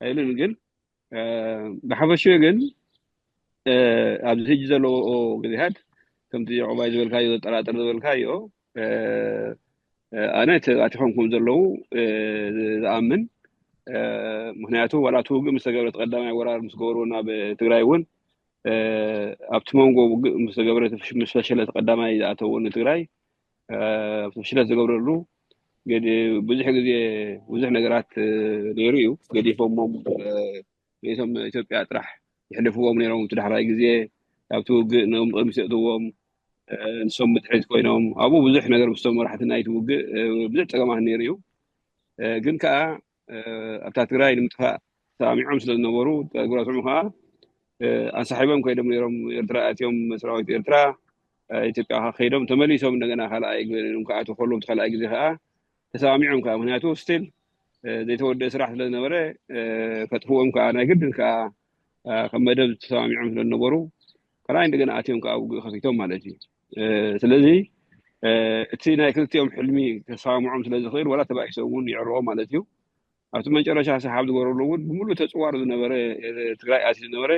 ኣይልን ግን ብሓፈሽኡ ግን ኣብዚ ሕጂ ዘለዎ ግዜታት ከምቲ ዕባይ ዝበልካዮ ዘጠራጥር ዝበልካዮ ኣነ ተባቲኾም ከም ዘለዉ ዝኣምን ምክንያቱ ዋላ እቲ ውግእ ምስ ተገብረ ቀዳማይ ወራር ምስ ገበሩ ናብ ትግራይ እውን ኣብቲ መንጎ ውግእ ምስ ተገብረ ምስ ፈሸለ ቀዳማይ ዝኣተዎ ንትግራይ ፍሽለት ዝገብረሉ ብዙሕ ግዜ ብዙሕ ነገራት ነይሩ እዩ። ገዲፎሞም ነቶም ኢትዮጵያ ጥራሕ ይሕልፍዎም ነይሮም። እቲ ዳሕራይ ግዜ ኣብቲ ውግእ ነም ቅድሚት የእትዎም ንሶም ብድሕሪት ኮይኖም ኣብኡ ብዙሕ ነገር ምስቶም መራሕቲ ናይቲ ውግእ ብዙሕ ፀገማት ነይሩ እዩ። ግን ከዓ ኣብታ ትግራይ ንምጥፋእ ተሰማሚዖም ስለ ዝነበሩ ተግባራቶም ከዓ ኣንሳሒቦም ከይዶም ነይሮም። ኤርትራ ኣትዮም ሰራዊት ኤርትራ ኢትዮጵያ ከይዶም ተመሊሶም እንደገና ካልኣይ ክኣቱ ከለዉ ካልኣይ ግዜ ከዓ ተሰማሚዖም ከዓ ምክንያቱ ስቲል ዘይተወደአ ስራሕ ስለ ዝነበረ ከጥፍዎም ከዓ ናይ ግድን ከዓ ከም መደብ ተሰማሚዖም ስለ ዝነበሩ ካልኣይ እንደገና ኣትዮም ከዓ ውግእ ከፊቶም ማለት እዩ። ስለዚ እቲ ናይ ክልቲኦም ሕልሚ ተሰማምዖም ስለ ዝኽእል ዋላ ተባኢሶም እውን ይዕርቦ ማለት እዩ። ኣብቲ መጨረሻ ሰሓብ ዝገበረሉ እውን ብምሉእ ተፅዋር ዝነበረ ትግራይ ኣትዩ ዝነበረ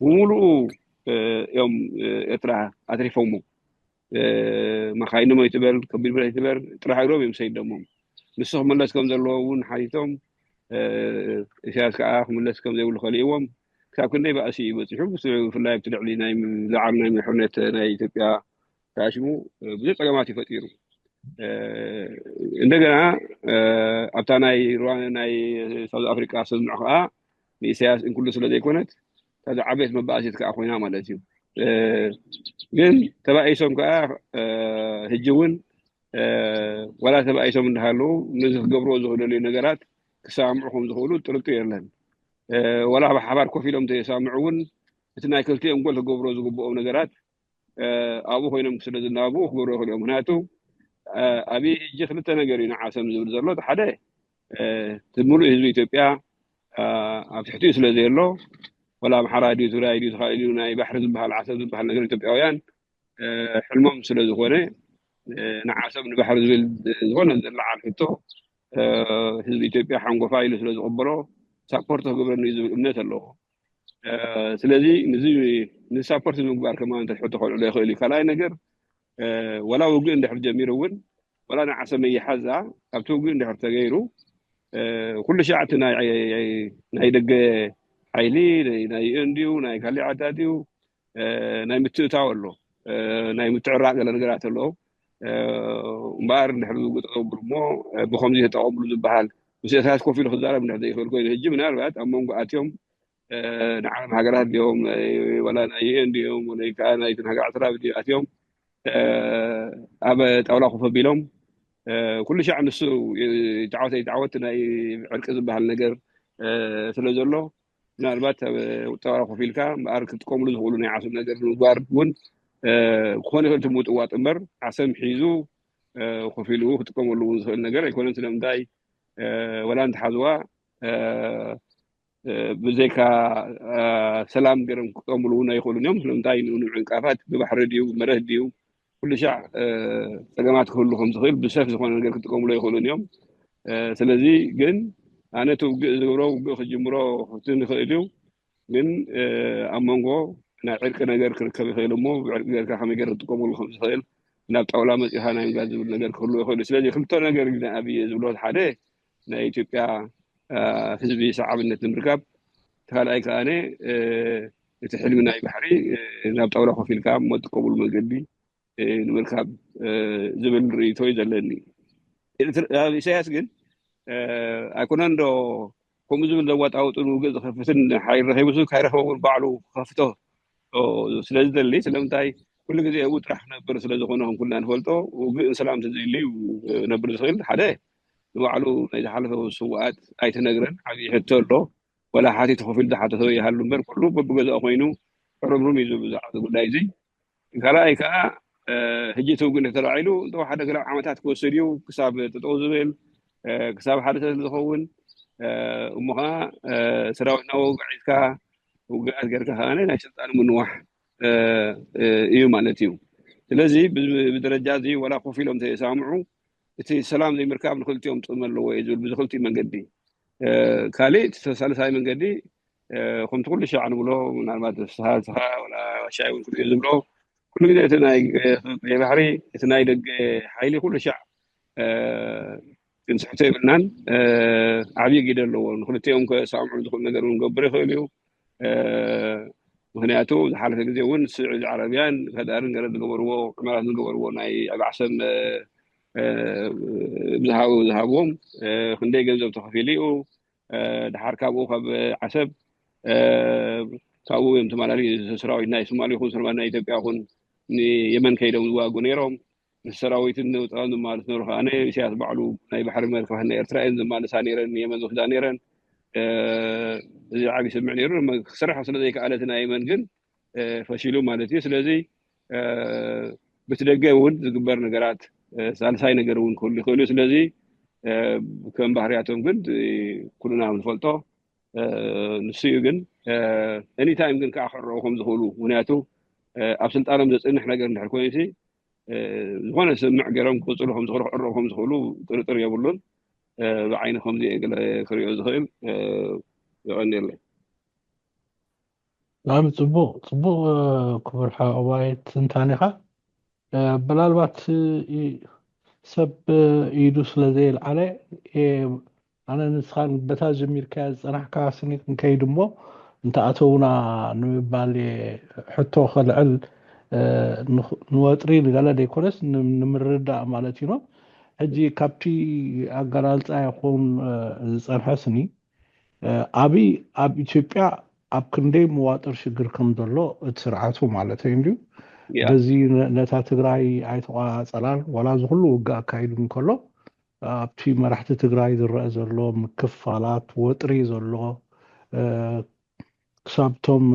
ብምሉኡ እዮም ኤርትራ ኣትሪፎሞ። መካይኖም ኣይትበል ከቢድ ብረት ኣይትበል ጥራሕ እግሮም እዮም ሰይዶሞም። ንሱ ክምለስ ከም ዘለዎ እውን ሓቲቶም ኢሳያስ ከዓ ክምለስ ከም ዘይብሉ ከሊእዎም ክሳብ ክንደይ ባእሲ እዩ በፂሑ። ብፍላይ ኣብቲ ልዕሊ ናይ ዝዓር ናይ ሕርነት ናይ ኢትዮጵያ ተኣሽሙ ብዙሕ ፀገማት እዩ ፈጢሩ። እንደገና ኣብታ ናይ ሩዋንዳ ናይ ሳውዝ ኣፍሪቃ ስምምዕ ከዓ ንኢሳያስ እንክሉ ስለ ዘይኮነት እታ ዝዓበየት መባእሲት ከዓ ኮይና ማለት እዩ። ግን ተባኢሶም ከዓ ሕጂ እውን ዋላ ተባኢሶም እንዳሃለዉ ነዚ ክገብርዎ ዝኽእለሉ ነገራት ክሰማምዑ ከም ዝኽእሉ ጥርጥር የለን። ዋላ ብሓባር ኮፍ ኢሎም ተየሰማምዑ እውን እቲ ናይ ክልቲኦም ጎል ክገብርዎ ዝግብኦም ነገራት ኣብኡ ኮይኖም ስለ ዝናብኡ ክገብርዎ ይኽእሉ እዮም። ምክንያቱ ኣብይ ሕጂ ክልተ ነገር እዩ ንዓሰብ ዝብል ዘሎ። እቲ ሓደ እቲ ሙሉእ ህዝቢ ኢትዮጵያ ኣብ ትሕቲኡ ስለ ዘሎ ወላ ኣምሓራ ድዩ ትግራይ ድዩ ተኻእል እዩ ናይ ባሕሪ ዝበሃል ዓሰብ ዝበሃል ነገር ኢትዮጵያውያን ሕልሞም ስለ ዝኾነ ንዓሰብ ንባሕሪ ዝብል ዝኾነ ዘለዓል ሕቶ ህዝቢ ኢትዮጵያ ሓንጎፋ ኢሉ ስለ ዝቕበሎ ሳፖርት ክገብረኒ እዩ ዝብል እምነት ኣለዎ። ስለዚ ንሳፖርት ንምግባር ከማ ተሕቶ ከልዕሎ ይኽእል እዩ። ካልኣይ ነገር ወላ ውግእ እንድሕር ጀሚሩ እውን ወላ ንዓሰብ መይሓዛ ኣብቲ ውግእ እንድሕር ተገይሩ ኩሉ ሻዕ እቲ ናይ ደገ ሓይሊ ናይ ዩኤን ድዩ ናይ ካሊእ ዓዳ ድዩ ናይ ምትእታው ኣሎ ናይ ምትዕራቕ ገለ ነገራት ኣሎ። እምበኣር እንድሕር ዝውግእ ተቐብሉ እሞ ብከምዚ ተጠቐምሉ ዝበሃል ምስ ኤርትራስ ኮፍ ኢሉ ክዛረብ እንድሕር ዘይኽእል ኮይኑ ሕጂ ምናልባት ኣብ መንጎ ኣትዮም ንዓለም ሃገራት ድዮም፣ ዋላ ናይ ዩኤን ድዮም፣ ወይ ከዓ ናይትን ሃገራት ራብ ድዮም ኣትዮም ኣብ ጣውላ ኮፍ ኣቢሎም፣ ኩሉ ሻዕ ንሱ ይተዓወት ኣይተዓወት ናይ ዕርቂ ዝበሃል ነገር ስለ ዘሎ፣ ምናልባት ኣብ ጣውላ ኮፍ ኢልካ እምበኣር ክጥቀምሉ ዝኽእሉ ናይ ዓሰብ ነገር ንምግባር እውን ክኾን ይኽእል እቲ ምውጥዋጥ እምበር፣ ዓሰብ ሒዙ ኮፍ ኢሉ ክጥቀመሉ እውን ዝኽእል ነገር ኣይኮነን። ስለምንታይ? ወላ እንተሓዝዋ ብዘይካ ሰላም ገይሮም ክጥቀምሉ እውን ኣይኽእሉን እዮም። ስለምንታይ? ንኡ ዕንቃፋት ብባሕሪ ድዩ ብመሬት ድዩ ኩሉ ሻዕ ፀገማት ክህሉ ከም ዝኽእል ብሰፍ ዝኾነ ነገር ክጥቀምሉ ኣይኽእሉን እዮም። ስለዚ ግን ኣነ እቲ ውግእ ዝገብሮ ውግእ ክጅምሮ እቲ ንኽእል እዩ። ግን ኣብ መንጎ ናይ ዕርቂ ነገር ክርከብ ይኽእል እሞ ብዕርቂ ጌርካ ከመይ ገይር ክጥቀመሉ ከም ዝኽእል ናብ ጣውላ መፂኻ ናይ ምግባር ዝብል ነገር ክህሉ ይኽእል እዩ። ስለዚ ክልተ ነገር ግን ኣብየ ዝብሎ ሓደ ናይ ኢትዮጵያ ህዝቢ ሰዓብነት ንምርካብ፣ ካልኣይ ከኣነ እቲ ሕልሚ ናይ ባሕሪ ናብ ጣውላ ኮፍ ኢልካ እሞ ትጥቀምሉ መንገዲ ንምርካብ ዝብል ርእይቶ እዩ ዘለኒ። ኢሳያስ ግን ኣይኮነን ዶ ከምኡ ዝብል ዘዋጣውጥን ውግእ ዝኸፍትን ሓይል ረኺቡስ ካይረኸቡ ባዕሉ ክኸፍቶ ስለ ዝደሊ፣ ስለምንታይ ኩሉ ግዜ ኣብኡ ጥራሕ ክነብር ስለ ዝኾነ ከም ኩልና ንፈልጦ ውግእ ንሰላም ተዘይልዩ ነብር ዝኽእል ሓደ ንባዕሉ ናይ ዝሓለፈ ስውኣት ኣይተነግረን ዓብዪ ሕቶ ኣሎ። ወላ ሓቲቱ ከፊሉ ዝሓተቶ ይሃሉ እምበር ኩሉ በብገዛኡ ኮይኑ ሕርምርም እዩ ዝብል ብዛዕባ እዚ ጉዳይ እዚ። ካልኣይ ከዓ ሕጂ እቲ ውግእ እንተተላዒሉ እንተ ሓደ ገለ ዓመታት ክወስድ እዩ ክሳብ ጠጠው ዝብል ክሳብ ሓደ ሰብ ዝኸውን እሞ ከዓ ሰራዊት ናብ ውግእ ሒዝካ ውግኣት ጌርካ ከዓ ናይ ስልጣን ምንዋሕ እዩ ማለት እዩ። ስለዚ ብደረጃ እዚ ወላ ኮፍ ኢሎም ተየሳምዑ እቲ ሰላም ዘይምርካብ ንክልቲኦም ጥቕሚ ኣለዎ እዩ ዝብል ብዚ ክልቲኡ መንገዲ። ካልእ እቲ ሳልሳይ መንገዲ ከምቲ ኩሉ ሻዕ ንብሎ ምናልባት ፍስሃ ስኻ ወላ ሻይ እውን ክልቲኡ ዝብሎ ኩሉ ግዜ እቲ ናይ ቀይ ባሕሪ እቲ ናይ ደገ ሓይሊ ኩሉ ሻዕ ክንስሕቶ የብልናን። ዓብዪ ግደ ኣለዎ። ንክልቲኦም ከሳምዑ ዝኽእል ነገር እውን ገብር ይኽእል እዩ። ምክንያቱ ዝሓለፈ ግዜ እውን ስዑዲ ዓረብያን ከዳርን ገለ ዝገበርዎ ዕመራት ዝገበርዎ ናይ ኣብ ዓሰብ ዝሃቡ ዝሃብዎም ክንደይ ገንዘብ ተኸፊሉ እዩ። ድሓር ካብኡ ካብ ዓሰብ ካብኡ እዮም ተመላሊ ሰራዊት ናይ ሶማሊ ይኹን ሰራዊት ናይ ኢትዮጵያ ይኹን ንየመን ከይዶም ዝዋጉ ነይሮም። ምስ ሰራዊትን ንውፃን ዝመሃሉ ዝነበሩ ከዓ ኢሳያስ ባዕሉ ናይ ባሕሪ መርከባት ናይ ኤርትራ እየን ዝማልሳ ነይረን ንየመን ዝወስዳ ነይረን። እዚ ዓብዪ ስምዕ ነይሩ ክሰርሖ ስለ ዘይከኣለ እቲ ናይ የመን ግን ፈሺሉ ማለት እዩ። ስለዚ ብቲ ደገ እውን ዝግበር ነገራት ሳልሳይ ነገር እውን ክህሉ ይኽእል እዩ። ስለዚ ከም ባህርያቶም ግን ኩልና ንፈልጦ ንሱ እዩ። ግን ኤኒታይም ግን ከዓ ክዕረቑ ከም ዝኽእሉ ምክንያቱ ኣብ ስልጣኖም ዘፅንሕ ነገር እንድሕር ኮይኑ ዝኾነ ስምዕ ገይሮም ክቕፅሉ ከም ዝኽእሉ ክዕረቑ ከም ዝኽእሉ ጥርጥር የብሉን። ብዓይኒ ከምዚ እየ ገለ ክሪኦ ዝኽእል። የቐንየለይ። ብጣዕሚ ፅቡቕ ፅቡቕ ክቡር ሓወባይ ትንታኔኻ። ብላልባት ሰብ ኢዱ ስለ ዘየልዓለ ኣነ ንስኻን በታ ጀሚርካያ ዝፀናሕካ ስኒ ክንከይድ እሞ እንተኣተውና ንምባል ሕቶ ከልዕል ንወጥሪ ንገለ ዘይኮነስ ንምርዳእ ማለት እዩ። ሕጂ ካብቲ ኣገላልፃ ይኹን ዝፀንሐ ስኒ ኣብይ ኣብ ኢትዮጵያ ኣብ ክንደይ መዋጥር ሽግር ከም ዘሎ እቲ ስርዓቱ ማለት እዩ እንድዩ በዚ ነታ ትግራይ ኣይተቋፀላን ዋላ እዚ ኩሉ ውግእ ኣካይዱ እንከሎ ኣብቲ መራሕቲ ትግራይ ዝረአ ዘሎ ምክፋላት ወጥሪ ዘሎ ክሳብቶም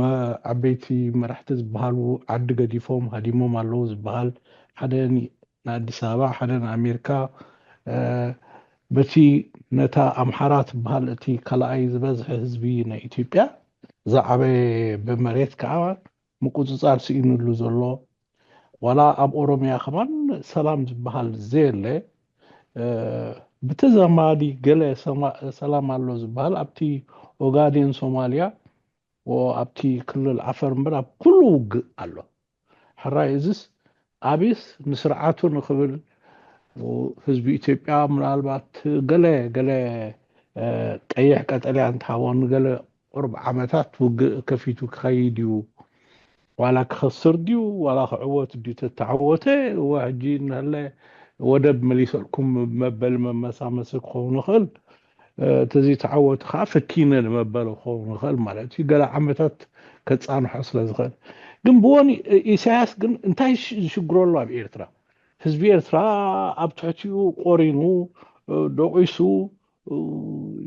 ዓበይቲ መራሕቲ ዝበሃሉ ዓዲ ገዲፎም ሃዲሞም ኣለዉ ዝበሃል ሓደ ንኣዲስ ኣበባ ሓደ ንኣሜሪካ በቲ ነታ ኣምሓራ ትበሃል እቲ ካልኣይ ዝበዝሐ ህዝቢ ናይ ኢትዮጵያ ዝዓበየ ብመሬት ከዓ ምቁፅፃር ስኢኑሉ ዘሎ ዋላ ኣብ ኦሮሚያ ከማን ሰላም ዝበሃል ዘየለ ብተዛማዲ ገለ ሰላም ኣሎ ዝበሃል ኣብቲ ኦጋዴን ሶማልያ ኣብቲ ክልል ዓፈር እምበር ኣብ ኩሉ ውግእ ኣሎ። ሕራይ እዝስ ኣቢስ ንስርዓቱ ንክብል ህዝቢ ኢትዮጵያ ምናልባት ገለ ገለ ቀይሕ ቀጠልያ እንትሃቦ ንገለ ቁርብ ዓመታት ውግእ ከፊቱ ክኸይድ እዩ ዋላ ክኸስር ድዩ ዋላ ክዕወት ድዩ ተተዓወተ እወ ሕጂ እናለ ወደብ መሊሰልኩም መበሊ መመሳመሲ ክኸውን ይኽእል ተዘይተዓወቱ ከዓ ፈኪነ ንመበለ ክኸውን ይኽእል ማለት እዩ። ገለ ዓመታት ከፃንሖ ስለ ዝኽእል ግን ብወኒ ኢሳያስ ግን እንታይ ዝሽግሮ ኣሎ ኣብ ኤርትራ? ህዝቢ ኤርትራ ኣብ ትሕቲኡ ቆሪኑ ደቂሱ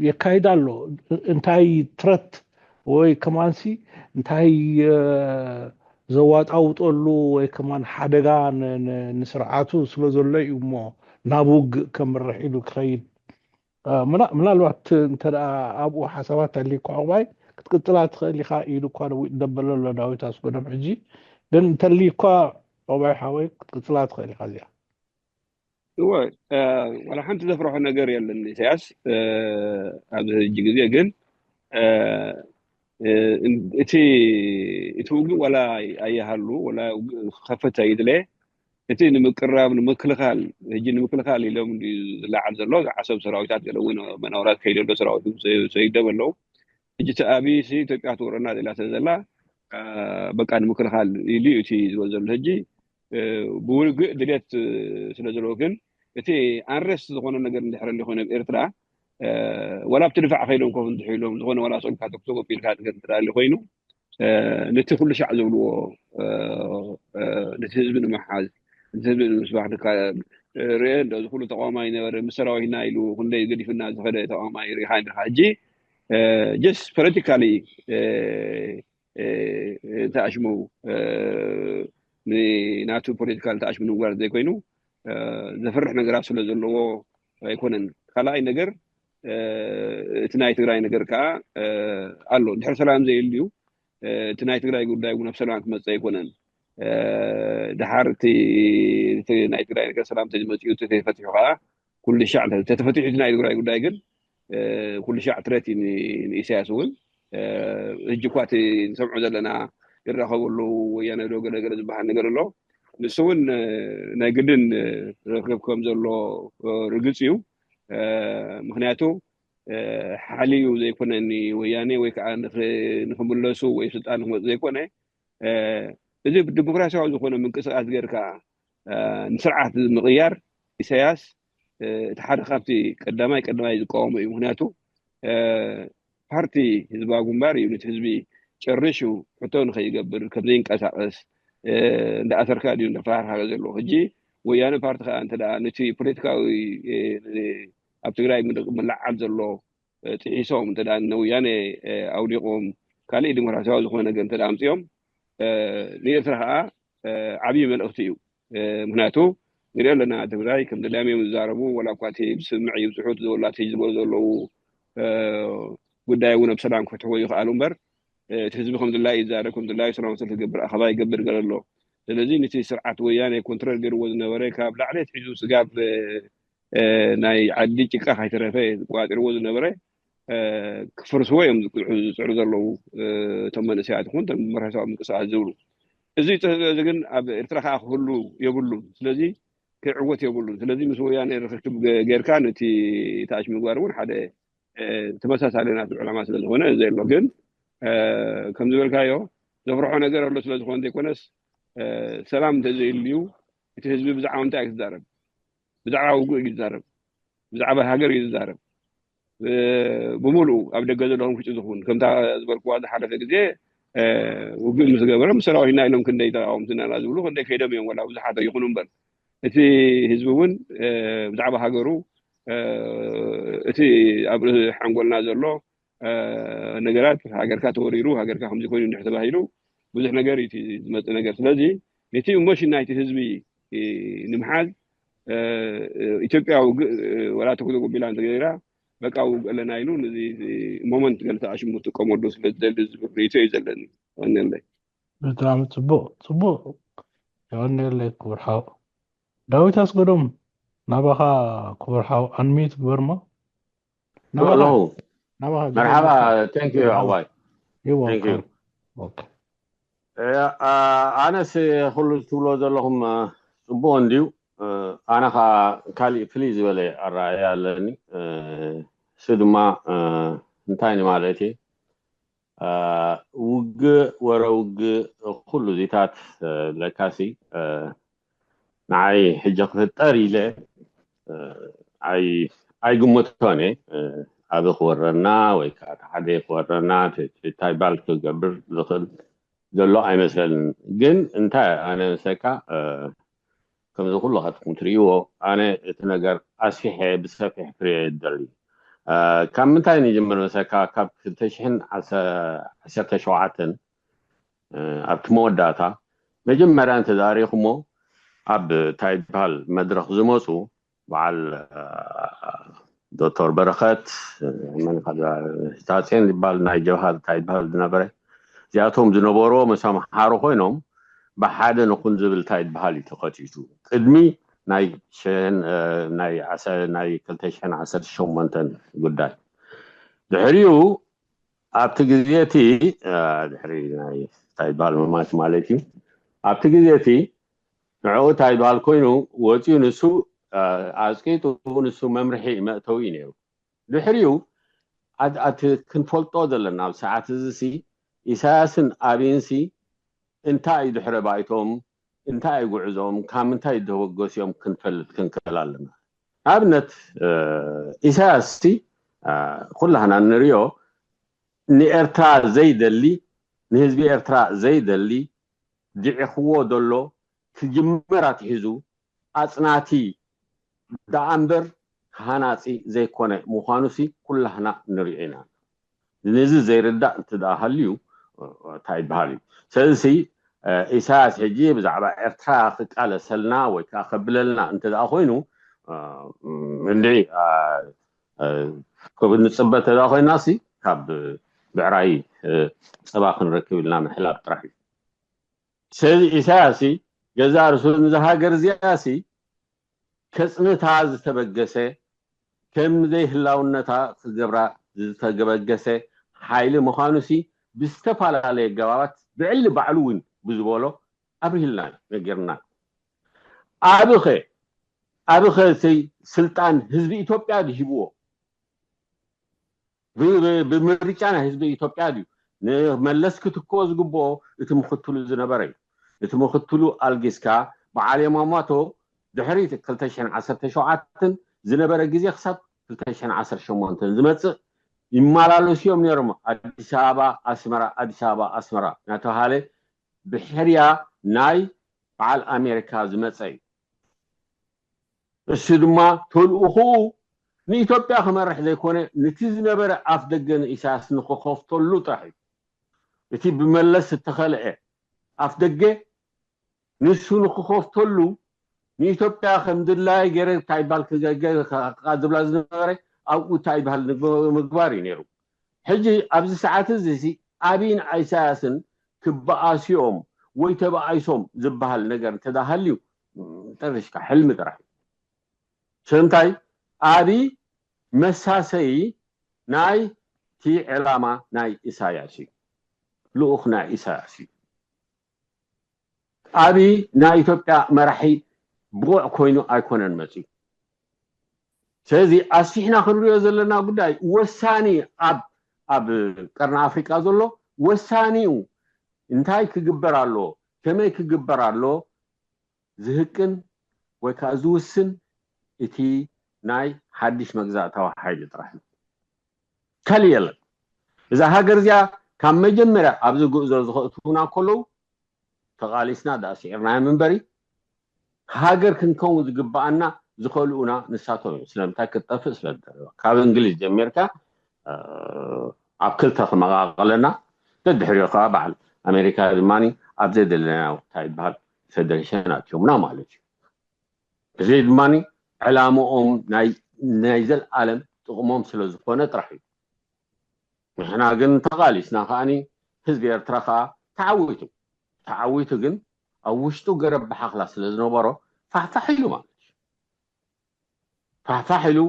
የካይድ ኣሎ። እንታይ ትረት ወይ ከማንሲ እንታይ ዘዋጣውጠሉ ወይ ከማን ሓደጋ ንስርዓቱ ስለ ዘሎ እዩ እሞ ናብ ውግእ ከምርሕ ኢሉ ክኸይድ። ምናልባት እንተ ኣብኡ ሓሳባት ተሊኳ ዕቑባይ ክትቅፅላ ትኽእል ኢኻ ኢሉ እኳ ደበለ ኣሎ ዳዊት ኣስጎዶም። ሕጂ ግን እንተሊኳ ዕቑባይ ሓወይ ክትቅፅላ ትኽእል ኢኻ እዚኣ። እወ፣ ዋላ ሓንቲ ዘፍርሖ ነገር የለን ኢሳያስ ኣብዚ ሕጂ ግዜ። ግን እቲ እቲ ውግእ ዋላ ኣይሃሉ ዋላ ውግእ ክኸፍት ኣይድለ እቲ ንምቅራብ ንምክልኻል ሕጂ ንምክልኻል ኢሎም ዝለዓል ዘሎ ዓሰብ ሰራዊታት ገለ እውን መናውራት ከይደሎ ሰራዊት ሰይደብ ኣለዉ። ሕጂ እቲ ኣብይ ኢትዮጵያ ትወረና ዘላ ስለ ዘላ በቃ ንምክልኻል ኢሉ እቲ ዝበል ዘሎ ሕጂ ብውግእ ድሌት ስለ ዘለዎ ግን እቲ ኣንረስት ዝኾነ ነገር እንድሕር እንዲኾነ ኣብ ኤርትራ ወላ ኣብቲ ድፋዕ ከይዶም ኮፍ እንድሕር ኢሎም ዝኾነ ዋላ ሰልካ ተኩሶ ገፊልካ ነገር እንድሕር ኮይኑ ነቲ ኩሉ ሻዕ ዝብልዎ ነቲ ህዝቢ ንምሓዝ ነቲ ህዝቢ ንምስባሕ ርአ እንዶ እዚ ኩሉ ተቃዋማይ ነበረ ምስ ሰራዊትና ኢሉ ክንደይ ገዲፍና ዝኸደ ተቃዋማይ ርኢኻ እንዲኻ ሕጂ ጀስት ፖለቲካሊ ተኣሽሙ ናቱ ፖለቲካል ተኣሽሙ ንምግባር ዘይኮይኑ ዘፍርሕ ነገራት ስለ ዘለዎ ኣይኮነን። ካልኣይ ነገር እቲ ናይ ትግራይ ነገር ከዓ ኣሎ። እንድሕር ሰላም ዘይልዩ እቲ ናይ ትግራይ ጉዳይ እውን ኣብ ሰላም ክመፅእ ኣይኮነን። ድሓር እቲ ናይ ትግራይ ነገር ሰላም ተዝመፅኡ ተፈትሑ ከዓ ኩሉ ሻዕ ተተፈትሑ እቲ ናይ ትግራይ ጉዳይ ግን ኩሉ ሻዕ ትረት እዩ ንኢሳያስ እውን። ሕጂ እኳ እቲ ንሰምዖ ዘለና ይራኸቡ ኣለዉ ወያነ ዶ ገለገለ ዝበሃል ነገር ኣሎ። ንሱ እውን ናይ ግድን ርክብ ከም ዘሎ ርግፅ እዩ። ምክንያቱ ሓልዩ ዘይኮነ ወያኔ ወይ ከዓ ንክምለሱ ወይ ስልጣን ንክመፁ ዘይኮነ እዚ ዲሞክራሲያዊ ዝኾነ ምንቅስቃስ ጌርካ ንስርዓት ምቕያር ኢሳያስ እቲ ሓደ ካብቲ ቀዳማይ ቀዳማይ ዝቃወሞ እዩ። ምክንያቱ ፓርቲ ህዝባዊ ግንባር እዩ ነቲ ህዝቢ ጨርሹ ሕቶ ንከይገብር ከም ዘይንቀሳቀስ እንዳኣሰርካ ድዩ እንዳፈራርካ ዘሎ። ሕጂ ወያነ ፓርቲ ከዓ እንተ ነቲ ፖለቲካዊ ኣብ ትግራይ ምልዓል ዘሎ ጥሒሶም እንተ ንወያነ ኣውዲቆም ካልእ ዲሞክራሲያዊ ዝኾነ ነገር እንተ ኣምፅኦም ንኤርትራ ከዓ ዓብዪ መልእክቲ እዩ። ምክንያቱ ንሪኦ ኣለና ትግራይ ከም ደላዮም እዮም ዝዛረቡ። ወላ እኳ እቲ ብስምምዕ ይብፅሑ እቲ ዘወላቲ ዝበሉ ዘለዉ ጉዳይ እውን ኣብ ሰላም ክፍትሕዎ ይኽኣሉ እምበር እቲ ህዝቢ ከም ድላዩ ይዛረብ ከም ድላዩ ሰላም ሰልፊ ይገብር ኣኸባ ይገብር ገለ ኣሎ። ስለዚ ነቲ ስርዓት ወያነ ኮንትሮል ገይርዎ ዝነበረ ካብ ላዕሊ ኣትሒዙ ስጋብ ናይ ዓዲ ጭቃ ካይተረፈ ዝቋፂርዎ ዝነበረ ክፍርስዎ እዮም ዝፅዕሩ ዘለዉ። እቶም መንእሰያት ይኹን እቶም መራሕታዊ ምንቅስቃስ ዝብሉ እዚ ተህዝበ እዚ ግን ኣብ ኤርትራ ከዓ ክህሉ የብሉን። ስለዚ ክዕወት የብሉን። ስለዚ ምስ ወያነ ርክክብ ገይርካ ነቲ ተኣሽ ምግባር እውን ሓደ ተመሳሳሊ ናቱ ዕላማ ስለዝኾነ ዘሎ ግን ከም ዝበልካዮ ዘፍርሖ ነገር ኣሎ ስለዝኾነ ዘይኮነስ ሰላም እንተዘይልዩ እቲ ህዝቢ ብዛዕባ እንታይ እዩ ዝዛረብ? ብዛዕባ ውግእ እዩ ዝዛረብ። ብዛዕባ ሃገር እዩ ዝዛረብ። ብምሉኡ ኣብ ደገ ዘለኹም ክጭ ዝኹን ከምታ ዝበልክዋ ዝሓለፈ ግዜ ውግእ ምስ ገበረ ምስ ሰራዊትና ኢሎም ክንደይ ተቃወምትና ኢና ዝብሉ ክንደይ ከይዶም እዮም ወላ ብዙሓት ይኹኑ እምበር እቲ ህዝቢ እውን ብዛዕባ ሃገሩ እቲ ኣብ ሓንጎልና ዘሎ ነገራት ሃገርካ ተወሪሩ ሃገርካ ከምዚ ኮይኑ እንድሕር ተባሂሉ ብዙሕ ነገር እዩ ዝመፅእ ነገር። ስለዚ ነቲ ኢሞሽን ናይቲ ህዝቢ ንምሓዝ ኢትዮጵያ ውግእ ወላ ተኩቶ ጎቢላ እንተገይራ በቃ ውግእ ኣለና ኢሉ ነዚ ሞመንት ገለ ተኣሽሙ ጥቀመሉ ስለ ዝደሊ ዝብል ርእይቶ እዩ ዘለኒ። ቀንየለይ። ብጣዕሚ ፅቡቅ ፅቡቅ። የቐንየለይ ክቡር ሓው ዳዊት ኣስገዶም። ናባኻ ክቡር ሓው ኣንሚዩት ግበርሞ። ኣለኹ። መርሓባ። Thank you ኣዋይ። Thank you። ኣነስ ኩሉ ትብሎ ዘለኹም ፅቡቅ እንድዩ። ኣነ ከዓ ካሊእ ፍልይ ዝበለ ኣረኣእያ ኣለኒ። እሱ ድማ እንታይ ማለት እዩ? ውግእ ወረ ውግእ ኩሉ እዚታት ለካሲ ንዓይ ሕጂ ክፍጠር ኢለ ኣይግምቶን እየ። ዓቢ ክወረና ወይ ከዓ ሓደ ክወረና እንታይ ባል ክገብር ዝኽእል ዘሎ ኣይመስለንን። ግን እንታይ ኣነ መሰካ ከምዚ ኩሉ ካትኩም ትርእይዎ ኣነ እቲ ነገር ኣስፊሐ ብሰፊሕ ክሪኦ ይደሊ። ካብ ምንታይ ንጅምር መሰካ ካብ ክልተ ሽሕን ዓሰርተ ሸውዓተን ኣብቲ መወዳእታ መጀመርያ እንተዛሪኹሞ ኣብ እንታይ ይበሃል መድረኽ ዝመፁ በዓል ዶክተር በረኸት መን ታፅዮን ዝበሃል ናይ ጀብሃ እንታይ ይበሃል ዝነበረ እዚኣቶም ዝነበርዎ ምስ ኣምሓሩ ኮይኖም ብሓደ ንኹን ዝብል እንታይ ይበሃል እዩ ተኸቲቱ ቅድሚ ናይ ሽሕን ናይ ዓሰ- ናይ ክልተ ሽሕን ዓሰርተ ሸሞንተን ጉዳይ ድሕሪኡ ኣብቲ ግዜ እቲ ድሕሪ ናይ እንታይ ይበሃል ምማት ማለት እዩ ኣብቲ ግዜ እቲ ንዕኡ እንታይ ይበሃል ኮይኑ ወፂኡ ንሱ ኣፅቂጡ ንሱ መምርሒ መእተዊ እዩ ነይሩ ድሕሪኡ ኣቲ ክንፈልጦ ዘለና ኣብ ሰዓት እዚ ሲ ኢሳያስን ኣብይንሲ እንታይ እዩ ድሕረ ባይቶም እንታይ እዩ ጉዕዞም ካብ ምንታይ ተበገሲኦም ክንፈልጥ ክንክእል ኣለና ንኣብነት ኢሳያስ ሲ ኩላህና ንሪኦ ንኤርትራ ዘይደሊ ንህዝቢ ኤርትራ ዘይደሊ ድዒኽዎ ዘሎ ክጅምር ኣትሒዙ ኣፅናቲ ደኣ እምበር ሃናፂ ዘይኮነ ምዃኑሲ ኩላህና ንሪኦ ኢና። ነዚ ዘይርዳእ እንተ ደኣ ሃልዩ እንታይ ይበሃል እዩ። ስለዚ ኢሳያስ ሕጂ ብዛዕባ ኤርትራ ክቃለሰልና ወይ ከዓ ከብለልና እንተ ደኣ ኮይኑ እንድዒ ንፅበ እንተ ደኣ ኮይና ሲ ካብ ብዕራይ ፀባ ክንረክብ ኢልና ምሕላብ ጥራሕ እዩ። ስለዚ ኢሳያስ ገዛእ ርእሱ ነዛ ሃገር እዚኣ ሲ ከፅንታ ዝተበገሰ ከም ዘይህላውነታ ክገብራ ዝተበገሰ ሓይሊ ምዃኑ ሲ ብዝተፈላለየ ኣገባባት ብዕሊ ባዕሉ እውን ብዝበሎ ኣብርሂልና እዩ ነጊርና እዩ። ኣብኸ ኣብኸ እቲ ስልጣን ህዝቢ ኢትዮጵያ ድዩ ሂብዎ? ብ- ብ- ብምርጫ ናይ ህዝቢ ኢትዮጵያ ድዩ ንመለስ ክትክኦ ዝግብኦ እቲ ምኽትሉ ዝነበረ እዩ። እቲ ምኽትሉ ኣልጊስካ በዓል የማማቶ ድሕሪ ክልተ ሽሕን ዓሰርተ ሸውዓተን ዝነበረ ግዜ ክሳብ ክልተ ሽሕን ዓሰርተ ሸሞንተን ዝመፅእ ይመላለሱ እዮም ነይሮም። ኣዲስ ኣበባ ኣስመራ፣ ኣዲስ ኣበባ ኣስመራ እናተባሃለ ብሕርያ ናይ በዓል ኣሜሪካ ዝመፀ እዩ። እሱ ድማ ተልእኹኡ ንኢትዮጵያ ክመርሕ ዘይኮነ ነቲ ዝነበረ ኣፍ ደገ ንኢሳያስ ንክኸፍተሉ ጥራሕ እዩ። እቲ ብመለስ ዝተኸልአ ኣፍ ደገ ንሱ ንክኸፍተሉ ንኢትዮጵያ ከም ድላየ ገይረ እንታይ ይበሃል ክገ- ክቃ ዝብላ ዝነበረ ኣብኡ እንታይ ይበሃል ንግ- ምግባር እዩ ነይሩ። ሕጂ ኣብዚ ሰዓት እዚ ሲ ኣብይን ኢሳያስን ክበኣስዮም ወይ ተበኣይሶም ዝበሃል ነገር እንተዳሃልዩ ጠርሽካ ሕልሚ ጥራሕ እዩ። ስለምንታይ ኣብይ መሳሰይ ናይ እቲ ዕላማ ናይ ኢሳያስ እዩ። ልኡኽ ናይ ኢሳያስ እዩ። ኣብይ ናይ ኢትዮጵያ መራሒ ብቑዕ ኮይኑ ኣይኮነን መፅዩ። ስለዚ ኣስፊሕና ክንሪኦ ዘለና ጉዳይ ወሳኒ ኣብ ኣብ ቀርኒ ኣፍሪቃ ዘሎ ወሳኒኡ እንታይ ክግበር ኣለዎ ከመይ ክግበር ኣለዎ ዝህቅን ወይ ከዓ ዝውስን እቲ ናይ ሓድሽ መግዛእታዊ ሓይሊ ጥራሕ እዩ። ካልእ የለን። እዛ ሃገር እዚኣ ካብ መጀመርያ ኣብዚ ጉዕዞ ዝኸእቱና ከለዉ ተቓሊስና ደኣ ስዒርናዮም እምበሪ ሃገር ክንከውን ዝግበኣና ዝኸልኡና ንሳቶም እዮም። ስለምንታይ ክትጠፍእ ስለ ዝደለዋ ካብ እንግሊዝ ጀሚርካ ኣብ ክልተ ክመቓቐለና ደድሕሪኡ ከዓ በዓል ኣሜሪካ ድማ ኣብ ዘይደለናዮ እንታይ ይበሃል ፌደሬሽን ኣትዮምና ማለት እዩ። እዚ ድማ ዕላምኦም ናይ ናይ ዘልኣለም ጥቕሞም ስለ ዝኾነ ጥራሕ እዩ። ንሕና ግን ተቓሊስና ከዓኒ ህዝቢ ኤርትራ ከዓ ተዓዊቱ ተዓዊቱ ግን ኣብ ውሽጡ ገረብ ብሓኽላ ስለ ዝነበሮ ፋሕፋሕ ኢሉ ማለት እዩ። ፋሕፋሕ ኢሉ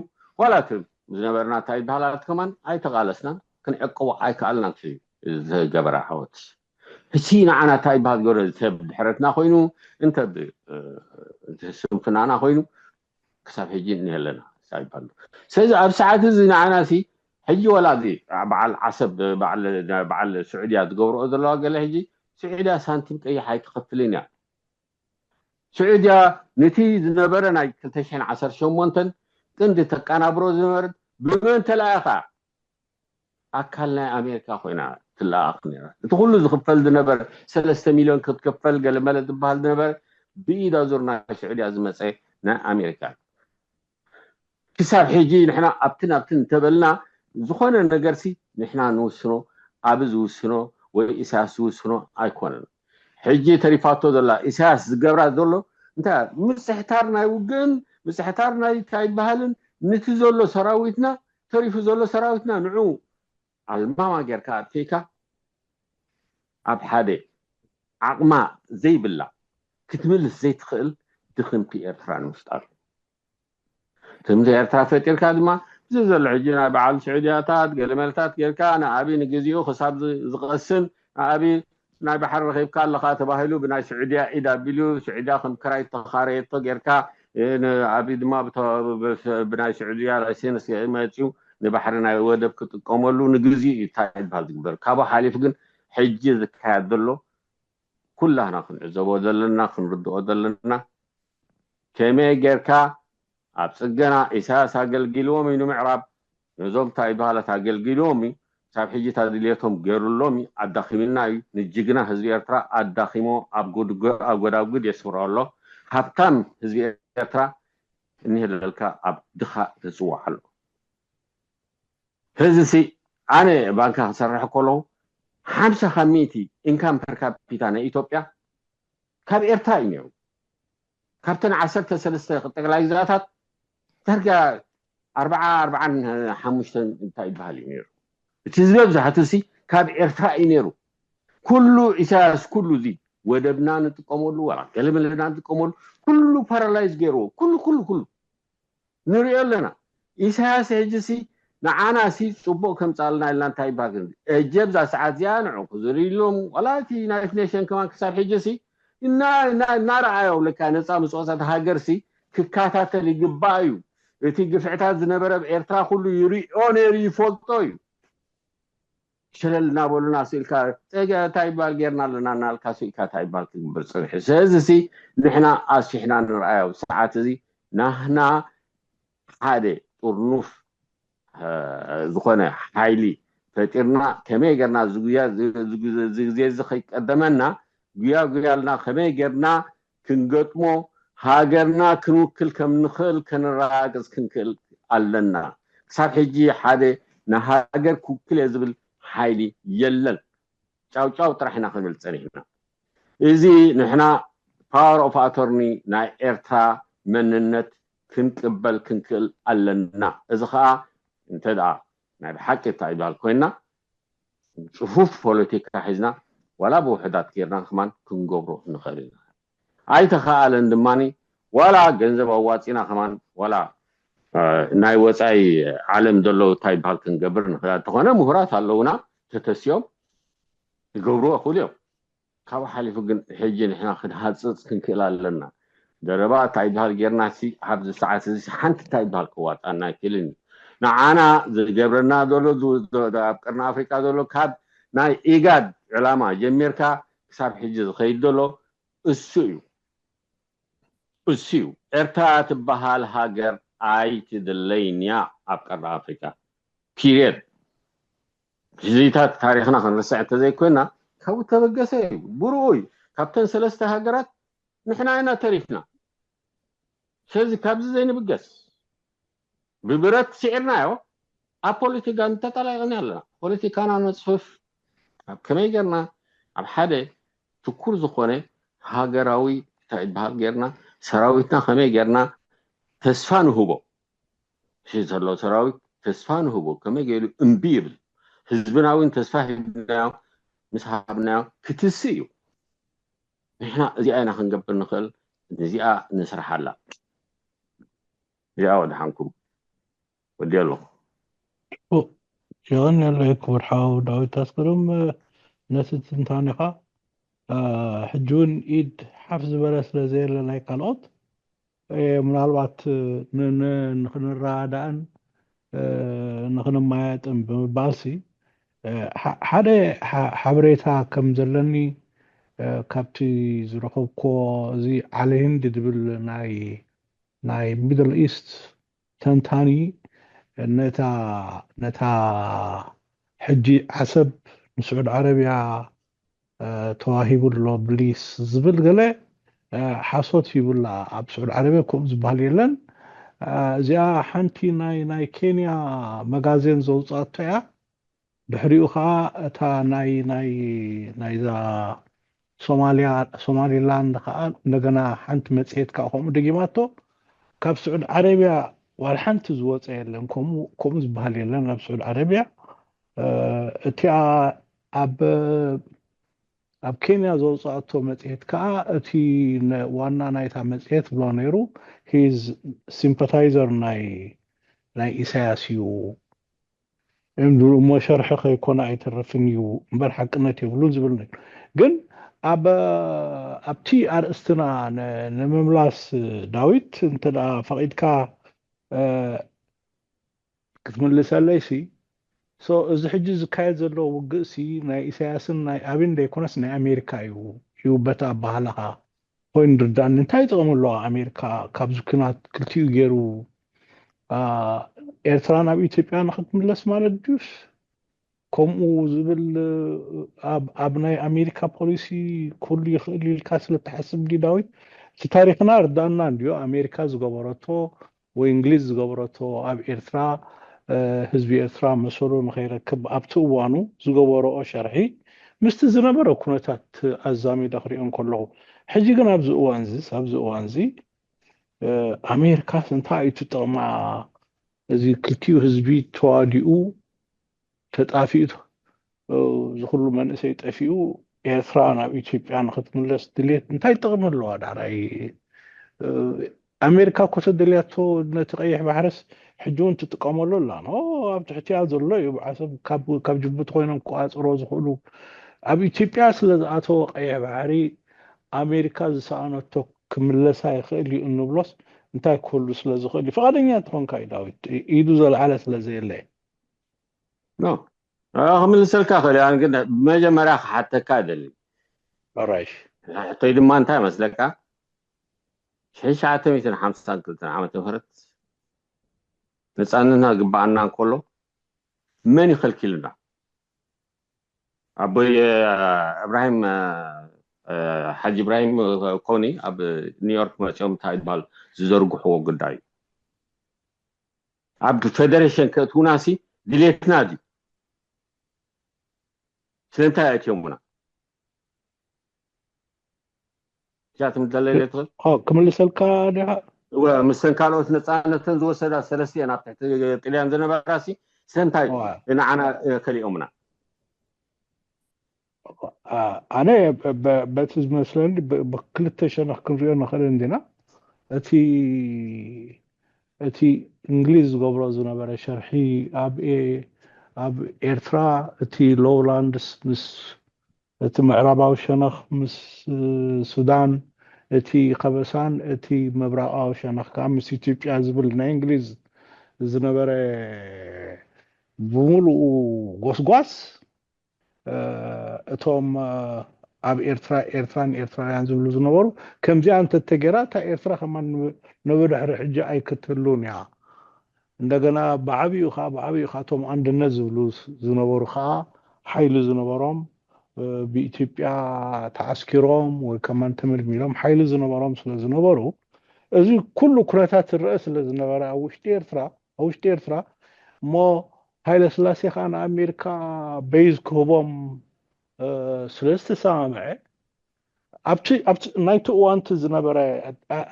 ዋላ እቲ ዝነበርና እንታይ ይበሃል ኣት ከማን ኣይተቓለስናን ክንዕቅቦ ኣይከኣልናን እቲ ዝገበረ ዓወት። እቲ ንዓና እንታይ ይበሃል ገረ ሰብ ድሕረትና ኮይኑ እንተ ብ- እ፣ ስንፍናና ኮይኑ ክሳብ ሕጂ እኒሀለና እንታይ ይበሃል። ስለዚ ኣብ ሰዓት እዚ ንዓና ሲ ሕጂ ወላ እዚ በዓል ዓሰብ በዓል በዓል ስዑድያ ዝገብርኦ ዘለዋ ገለ ሕጂ ስዑድያ ሳንቲም ቀይሕ ኣይትኸፍልን እያ። ስዑድያ ነቲ ዝነበረ ናይ ክልተ ሽሕን ዓሰርተ ሸሞንተን ቅንዲ ተቀናብሮ ዝነበረት ብመን ተላኢኻ ኣካል ናይ ኣሜሪካ ኮይና ትለኣኽ ነራ። እቲ ኩሉ ዝኽፈል ዝነበረ ሰለስተ ሚልዮን ክትከፈል ገለመለ ዝበሃል ዝነበረ ብኢዳ ዙር ናይ ስዑድያ ዝመፀ ናይ ኣሜሪካ። ክሳብ ሕጂ ንሕና ኣብትን ኣብትን እንተበልና ዝኾነ ነገርሲ ንሕና ንውስኖ፣ ኣብ ዝውስኖ ወይ ኢሳያስ ዝውስኖ ኣይኮነን። ሕጂ ተሪፋቶ ዘላ ኢሳያስ ዝገብራ ዘሎ እንታይ ምፅሕታር ናይ ውግእን ምፅሕታር ናይ እንታይ ይበሃልን ንቲ ዘሎ ሰራዊትና ተሪፉ ዘሎ ሰራዊትና ንዑ ኣልማማ ጌርካ ኣጥፊእካ ኣብ ሓደ ዓቕማ ዘይብላ ክትምልስ ዘይትኽእል ድኽምቲ ኤርትራ ንምፍጣር ትምቲ ኤርትራ ፈጢርካ ድማ እዚ ዘሎ ሕጂ ናይ በዓል ስዑድያታት ገለመለታት ጌርካ ንኣብይ ንግዚኡ ክሳብ ዝቐስን ንኣብይ ናይ ባሕሪ ረኺብካ ኣለኻ ተባሂሉ ብናይ ስዑድያ ኢድ ኣቢሉ ስዑድያ ከም ክራይ ተኻረየቶ ጌርካ ንኣብይ ድማ ብናይ ስዑድያ ላይሰንስ መፅዩ ንባሕሪ ናይ ወደብ ክጥቀመሉ ንግዚኡ እዩ እንታይ ዝበሃል ዝግበር ካብኡ ሓሊፉ ግን ሕጂ ዝካየድ ዘሎ ኩላህና ክንዕዘቦ ዘለና ክንርድኦ ዘለና ከመይ ጌርካ ኣብ ፅገና ኢሳያስ ኣገልጊልዎም እዩ ንምዕራብ ነዞም እንታይ በሃለት ኣገልጊልዎም እዩ ክሳብ ሕጂ እታ ድልየቶም ገይሩሎም እዩ ኣዳኺምና እዩ ንጅግና ህዝቢ ኤርትራ ኣዳኺሞ ኣብ ጎዳጉድ የስፍሮ ኣሎ ሃብታም ህዝቢ ኤርትራ እኒህለልካ ኣብ ድኻ ተፅዋዕ ኣሎ ህዚ ሲ ኣነ ባንካ ክሰርሕ ከለዉ ሓምሳ ካብ ሚእቲ income per capita ናይ ኢትዮጵያ ካብ ኤርትራ እዩ ነይሩ ካብተን ዓሰርተ ሰለስተ ጠቅላይ ግዛታት ዳርጋ ኣርባዓ ኣርባዓን ሓሙሽተን እንታይ ይበሃል እዩ ነይሩ እቲ ዝበዝሕ እቲ ሲ ካብ ኤርትራ እዩ ነይሩ ኩሉ ኢሳያስ ኩሉ እዚ ወደብና ንጥቀመሉ ዋላ ገለመለና ንጥቀመሉ ኩሉ ፓራላይዝ ገይርዎ ኩሉ ኩሉ ኩሉ ንሪኦ ኣለና ኢሳያስ ሕጂ ሲ ንዓና ሲ ፅቡቅ ከምፃልና ኢልና እንታይ ይባል እጀብ ዛ ሰዓት እዚኣ ንዑ ክዝርይሎም ዋላ እቲ ዩናይትድ ኔሽን ከማን ክሳብ ሕጂ ሲ እናረኣዮ ለካ ነፃ ምፅወፀት ሃገር ሲ ክከታተል ይግባእ እዩ እቲ ግፍዕታት ዝነበረ ኣብ ኤርትራ ኩሉ ይሪኦ ነይሩ ይፈልጦ እዩ ሸለል እናበሉና ስኢልካ ፀገ እንታይ ይባል ጌርና ኣለና እናልካ ስኢልካ እንታይ ይባል ክግበር ፀኒሑ ስለዚ ሲ ንሕና ኣስፊሕና ንርኣዮ ሰዓት እዚ ናህና ሓደ ጥርኑፍ ዝኾነ ሓይሊ ፈጢርና ከመይ ጌርና ዝጉያ ዝግዜ እዚ ከይቀደመና ጉያ ጉያልና ከመይ ጌርና ክንገጥሞ ሃገርና ክንውክል ከም ንኽእል ከነረጋግፅ ክንክእል ኣለና ክሳብ ሕጂ ሓደ ንሃገር ክውክል እየ ዝብል ሓይሊ የለን ጫውጫው ጥራሕ ኢና ክንብል ፀኒሕና እዚ ንሕና power of attorney ናይ ኤርትራ መንነት ክንቅበል ክንክእል ኣለና እዚ ከዓ እንተ ደኣ ናይ ብሓቂ እንታይ ይበሃል ኮይና ፅፉፍ ፖለቲካ ሒዝና ዋላ ብውሕዳት ጌርና ከማን ክንገብሮ ንኽእል ኢና ኣይተኸኣለን ድማ ዋላ ገንዘብ ኣዋፂና ከማን ዋላ ናይ ወፃኢ ዓለም ዘለዉ እንታይ ይበሃል ክንገብር ንኽእል እንተኾነ ምሁራት ኣለዉና ተተሲኦም ይገብርዎ ይኽእሉ እዮም ካብኡ ሓሊፉ ግን ሕጂ ንሕና ክንሃፅፅ ክንክእል ኣለና ዘረባ እንታይ ይበሃል ጌርና ሲ ኣብዚ ሰዓት እዚ ሓንቲ እንታይ ይበሃል ከዋጣና ኣይክእልን እዩ ንዓና ዝገብረና ዘሎ ኣብ ቀርኒ ኣፍሪቃ ዘሎ ካብ ናይ ኢጋድ ዕላማ ጀሚርካ ክሳብ ሕጂ ዝኸይድ ዘሎ እሱ እዩ እሱ እዩ ኤርትራ ትበሃል ሃገር ኣይትድለይን እያ ኣብ ቀርኒ ኣፍሪቃ period ሕዚታት ታሪኽና ክንርስዕ እንተዘይኮይና ካብኡ ተበገሰ እዩ ብርኡ እዩ ካብተን ሰለስተ ሃገራት ንሕና ኢና ተሪፍና ስለዚ ካብዚ ዘይንብገስ ብብረት ስዒርናዮ ኣብ ፖለቲካ እንተጠላቂና ኣለና ፖለቲካና ነፅፍፍ ኣብ ከመይ ገርና ኣብ ሓደ ትኩር ዝኾነ ሃገራዊ እንታይ ይበሃል ገርና ሰራዊትና ከመይ ገርና ተስፋ ንህቦ እዚ ዘሎ ሰራዊት ተስፋ ንህቦ ከመይ ገይሩ እምቢ ይብል ህዝብና እውን ተስፋ ሂብናዮ ምስ ሃብናዮ ክትስእ እዩ ንሕና እዚኣ ኢና ክንገብር ንኽእል ንዚኣ ንስርሓላ እዚኣ ወድሓንኩም ወዲ ኣለኹ የቐንየለይ ክቡር ሓው ዳዊት ኣስገዶም ነቲ ትንታኔኻ ሕጂ እውን ኢድ ሓፍ ዝበለ ስለ ዘየለ ናይ ካልኦት ምናልባት ንኽንረዳእን ንኽንመያየጥን ብምባልሲ ሓደ ሓበሬታ ከም ዘለኒ ካብቲ ዝረኸብኮ እዚ ዓሊ ህንዲ ዝብል ናይ ናይ ሚድል ኢስት ተንታኒ ነታ ነታ ሕጂ ዓሰብ ንስዑድ ዓረብያ ተዋሂቡ ኣሎ ብሊስ ዝብል ገለ ሓሶት ይብላ። ኣብ ስዑድ ዓረብያ ከምኡ ዝበሃል የለን። እዚኣ ሓንቲ ናይ ናይ ኬንያ መጋዜን ዘውፅኣቶ እያ። ድሕሪኡ ከዓ እታ ናይ ናይ ናይዛ ሶማሊያ ሶማሊላንድ ከዓ እንደገና ሓንቲ መፅሄት ከዓ ከምኡ ደጊማቶ። ካብ ስዑድ ዓረብያ ዋላ ሓንቲ ዝወፀ የለን፣ ከምኡ ዝበሃል የለን ናብ ስዑድ ዓረብያ። እቲኣ ኣብ ኣብ ኬንያ ዘውፅኣቶ መፅሄት ከዓ እቲ ዋና ናይታ መፅሄት ብሎ ነይሩ። ሂዝ ሲምፓታይዘር ናይ ናይ ኢሳያስ እዩ። እሞ ሸርሒ ከይኮነ ኣይተርፍን እዩ እምበር ሓቅነት የብሉን ዝብል ነይሩ። ግን ኣብ ኣብቲ ኣርእስትና ንምምላስ ዳዊት እንተ ፈቂድካ ክትምልሰለይ ሲ እዚ ሕጂ ዝካየድ ዘሎ ውግእ ሲ ናይ ኢሳያስን ናይ ኣብን ዘይኮነስ ናይ ኣሜሪካ እዩ እዩ በቲ ኣባህላኻ ኮይኑ ድርዳእኒ። እንታይ ጥቕሚ ኣለዋ ኣሜሪካ ካብዚ ኩናት ክልቲኡ ገይሩ ኤርትራ ናብ ኢትዮጵያ ንክትምለስ ማለት ድዩስ ከምኡ ዝብል ኣብ ናይ ኣሜሪካ ፖሊሲ ኩሉ ይኽእል ኢልካ ስለትሓስብ ዲ ዳዊት? እቲ ታሪክና ርዳእና እንድዮ ኣሜሪካ ዝገበረቶ ወይ እንግሊዝ ዝገበረቶ ኣብ ኤርትራ ህዝቢ ኤርትራ መሰሉ ንኸይረክብ ኣብቲ እዋኑ ዝገበረኦ ሸርሒ ምስቲ ዝነበረ ኩነታት ኣዛሚደ ክሪኦ እንከለኹ ሕጂ ግን ኣብዚ እዋን እዚ ኣብዚ እዋን እዚ ኣሜሪካስ እንታይ እዩ ጥቕማ? እዚ ክልቲኡ ህዝቢ ተዋዲኡ ተጣፊኡ ዝኩሉ መንእሰይ ጠፊኡ ኤርትራ ናብ ኢትዮጵያ ንክትምለስ ድሌት እንታይ ጥቕሚ ኣለዋ? ዳሕራይ ኣሜሪካ እኮ ተደልያቶ ነቲ ቀይሕ ባሕርስ ሕጂ እውን ትጥቀመሉ ኣላ። ኣብ ትሕቲያ ዘሎ እዩ ዓሰብ ካብ ጅቡቲ ኮይኖም ክቋፅሮ ዝኽእሉ ኣብ ኢትዮጵያ ስለ ዝኣተወ ቀይሕ ባሕሪ ኣሜሪካ ዝሰኣነቶ ክምለሳ ይኽእል እዩ እንብሎስ እንታይ ክህሉ ስለ ዝኽእል እዩ? ፍቓደኛ እንተኾንካ እዩ ዳዊት፣ ኢዱ ዘልዓለ ስለ ዘየለ። ኖ ክምልሰልካ ክእል ያን ግን መጀመርያ ክሓተካ ደሊ ራይሽ ሕቶይ ድማ እንታይ መስለካ ሽሕን ትሽዓተ ሚእትን ሓምሳን ክልተን ዓመተ ምህረት ነፃነትና ግበኣና እንከሎ መን ይኸልኪሉና ኣቦይ እብራሂም ሓጂ እብራሂም ኮኒ ኣብ ኒውዮርክ መፅኦም እንታይ ዝበሃል ዝዘርግሕዎ ጉዳይ እዩ ኣብ ፌደሬሽን ከእትውና ሲ ድሌትና ድዩ ስለምንታይ ኣእትዮሙና እዚኣ ትምልሰለይ ትኽእል ክምልሰልካ ዲኻ ምስተን ካልኦት ነፃነተን ዝወሰዳ ሰለስቲአን ኣብ ትሕቲ ጥልያን ዝነበራ ሲ ስለምንታይ ንዓና ከሊኦምና ኣነ በቲ ዝመስለኒ ብክልተ ሸነኽ ክንሪኦ ንኽእል እንዲና እቲ እቲ እንግሊዝ ዝገብሮ ዝነበረ ሸርሒ ኣብ ኣብ ኤርትራ እቲ ሎውላንድስ ምስ እቲ ምዕራባዊ ሸነኽ ምስ ሱዳን እቲ ከበሳን እቲ ምብራቓዊ ሸነኽ ከዓ ምስ ኢትዮጵያ ዝብል ናይ እንግሊዝ ዝነበረ ብምሉኡ ጎስጓስ እቶም ኣብ ኤርትራ ኤርትራን ኤርትራውያን ዝብሉ ዝነበሩ ከምዚኣ እንተተገይራ እታ ኤርትራ ከማን ንብድሕሪ ሕጂ ኣይክትህሉን እያ። እንደገና ብዓብኡ ከዓ ብዓብኡ ከዓ እቶም ኣንድነት ዝብሉ ዝነበሩ ከዓ ሓይሊ ዝነበሮም ብኢትዮጵያ ተዓስኪሮም ወይ ከማን ተመልሚሎም ሓይሊ ዝነበሮም ስለ ዝነበሩ እዚ ኩሉ ኩነታት ዝረአ ስለ ዝነበረ ኣብ ውሽጢ ኤርትራ ኣብ ውሽጢ ኤርትራ እሞ ሃይለ ስላሴ ከዓ ንኣሜሪካ በይዝ ክህቦም ስለ ዝተሰማምዐ ኣብቲ ኣብቲ ናይቲ እዋንቲ ዝነበረ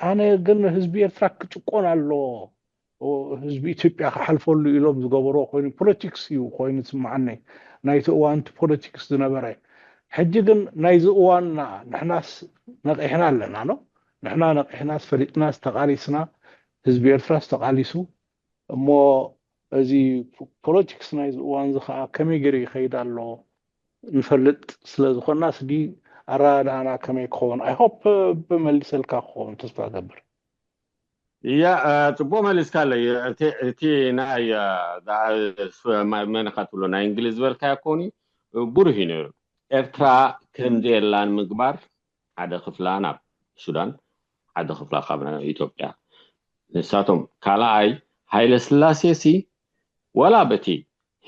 ኣነ ግን ህዝቢ ኤርትራ ክጭቆን ኣለዎ ህዝቢ ኢትዮጵያ ክሓልፈሉ ኢሎም ዝገበርዎ ኮይኑ ፖለቲክስ እዩ ኮይኑ ዝስምዓኒ ናይቲ እዋንቲ ፖለቲክስ ዝነበረ ሕጂ ግን ናይዚ እዋንና ንሕናስ ነቂሕና ኣለና ኖ ንሕና ነቂሕናስ ፈሊጥናስ ተቃሊስና ህዝቢ ኤርትራስ ተቃሊሱ እሞ እዚ ፖለቲክስ ናይዚ እዋን እዚ ከዓ ከመይ ገይሩ ይኸይድ ኣሎ ንፈልጥ ስለ ዝኾንና ስዲ ኣረዳድኣና ከመይ ክኸውን I hope ብመሊሰልካ ክኸውን ተስፋ ገብር እያ ፅቡቅ መሊስካ ኣለይ እቲ ናይ መንካ ትብሎ ናይ እንግሊዝ ዝበልካ ኮኒ ብሩህ እዩ ነይሩ ኤርትራ ከምዚ የላን ምግባር ሓደ ክፍላ ናብ ሱዳን ሓደ ክፍላ ካብ ኢትዮጵያ ንሳቶም ካልኣይ ሃይለ ስላሴ ሲ ወላ በቲ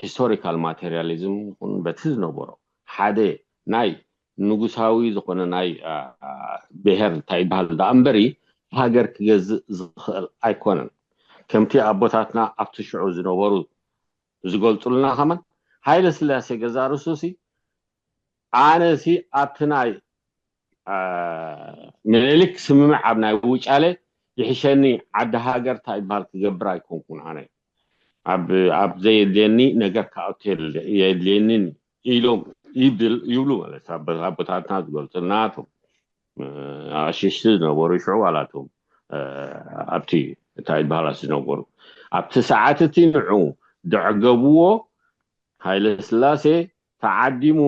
ሂስቶሪካል ማቴሪያሊዝም ይኹን በቲ ዝነበሮ ሓደ ናይ ንጉሳዊ ዝኾነ ናይ ብሄር እንታይ ይበሃል ዳ እምበሪ ሃገር ክገዝእ ዝኽእል ኣይኮነን። ከምቲ ኣቦታትና ኣብቲ ሽዑ ዝነበሩ ዝገልፁልና ከማን ሃይለ ስላሴ ገዛ ርሱሲ ኣነ ሲ ኣብቲ ናይ ምኒልክ ስምምዕ ኣብ ናይ ውጫለ ይሕሸኒ ዓዲ ሃገር እንታይ ይበሃል ክገብር ኣይኮንኩን ኣነ ኣብ ዘየድልየኒ ነገር ክኣቱ የድልየንን ኢሎም ይብል ይብሉ ማለት ኣቦታትና ዝገልፁልና እቶም ኣሽሽቲ ዝነበሩ ሽዑ ዋላቶም ኣብቲ እንታይ ይበሃላ ዝነበሩ ኣብቲ ሰዓት እቲ ንዑ ዘዕገብዎ ሃይለ ስላሴ ተዓዲሙ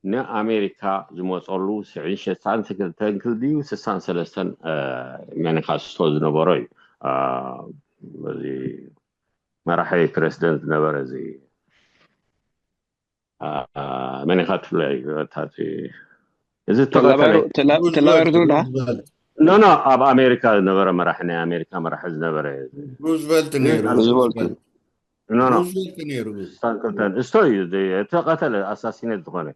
ንኣሜሪካ ዝመፀሉ ስዕን ሸሳን ክልተን ክልድዩ ስሳን ሰለስተን መኒካስቶ ዝነበሮ እዩ። እዚ መራሒ ፕሬዚደንት ዝነበረ እዚ መኒካ ትፍለ እዩ። እዚ ተላባይሩ ትላ- ተላባይሩ ትብላ? ኖ ኖ ኣብ ኣሜሪካ ዝነበረ መራሒ ናይ ኣሜሪካ መራሒ ዝነበረ ሩዝቨልት ነይሩ። ሩዝቨልት። ኖ ኖ ሩዝቨልት ነይሩ። ሳንክልተን እስቶ እዩ እዚ ተቐተለ ኣሳሲኔት ዝኾነ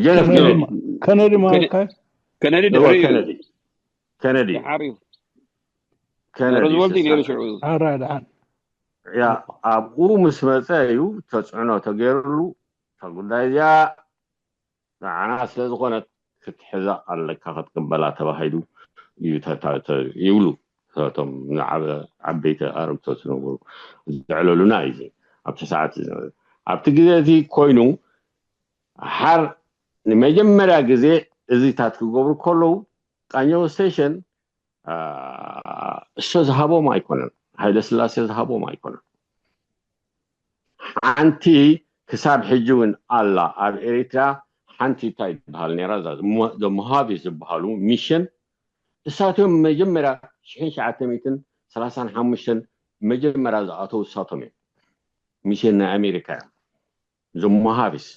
ጀነፍ ከነዲ ማ- ከነዲ ማለት ከ ከነዲ እዎ፣ ድሕሪ እዩ ከነዲ ከነዲ ሓሪፍ ከነዲ ሩዝቨልት እዩ ነይሩ ስልጣን ሽዑ። ሓራ ድሓን ያ ኣብኡ ምስ መፀ እዩ ተፅዕኖ ተገይሩሉ እታ ጉዳይ እዚኣ ንዓና ስለ ዝኾነት ክትሕዛ ኣለካ ክትቅበላ ተባሂሉ እዩ ተታ- ተ- ይብሉ እቶም ንዓበ- ዓበይቲ ኣረግቶት ዝነበሩ ዘዕለሉና እዩ እዚ ኣብቲ ሰዓት ዝነበረ ኣብቲ ግዜ እዚ ኮይኑ ሓር ንመጀመርያ ግዜ እዚታት ክገብሩ ከለዉ ቃኘው ስቴሽን እሶ ዝሃቦም ኣይኮነን፣ ሃይለ ስላሴ ዝሃቦም ኣይኮነን። ሓንቲ ክሳብ ሕጂ እውን ኣላ ኣብ ኤሪትራ ሓንቲ እንታይ ትበሃል ነራ እዛ ሞሃቪ ዝበሃሉ ሚሽን እሳቶም መጀመርያ ሽሕን ሸዓተ ሚእትን ሰላሳን ሓሙሽተን መጀመርያ ዝኣተው እሳቶም እዮም። ሚሽን ናይ ኣሜሪካ እዮም። እዞም ሞሃቪስ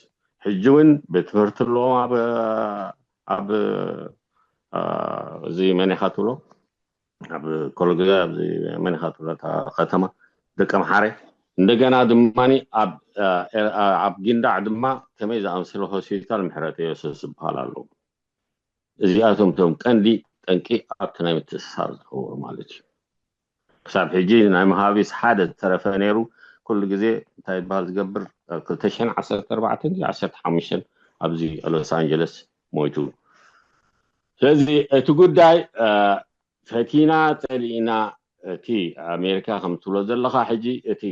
ሕጂ እውን ቤት ትምህርቲ ኣለዎም ኣብ ኣብ እዚ መን ኢኻ ትብሎ ኣብ ኮሎግዛ ኣብዚ መን ኢኻ ትብሎ እታ ከተማ ደቂ ኣምሓረ እንደገና ድማ ኣብ ጊንዳዕ ድማ ከመይ ዝኣምሰለ ሆስፒታል ምሕረተ የሱስ ዝበሃል ኣለዉ። እዚኣቶም እቶም ቀንዲ ጠንቂ ኣብቲ ናይ ምትእስሳር ዝኸውን ማለት እዩ። ክሳብ ሕጂ ናይ መሃቢስ ሓደ ዝተረፈ ነይሩ። ኩሉ ግዜ እንታይ ይበሃል ዝገብር ክልተ ሽሕን ዓሰርተ ኣርባዕተን ዓሰርተ ሓሙሽተን ኣብዚ ሎስ ኣንጀለስ ሞይቱ። ስለዚ እቲ ጉዳይ ፈቲና ጸሊእና እቲ ኣሜሪካ ከም ትብሎ ዘለኻ ሕጂ እቲ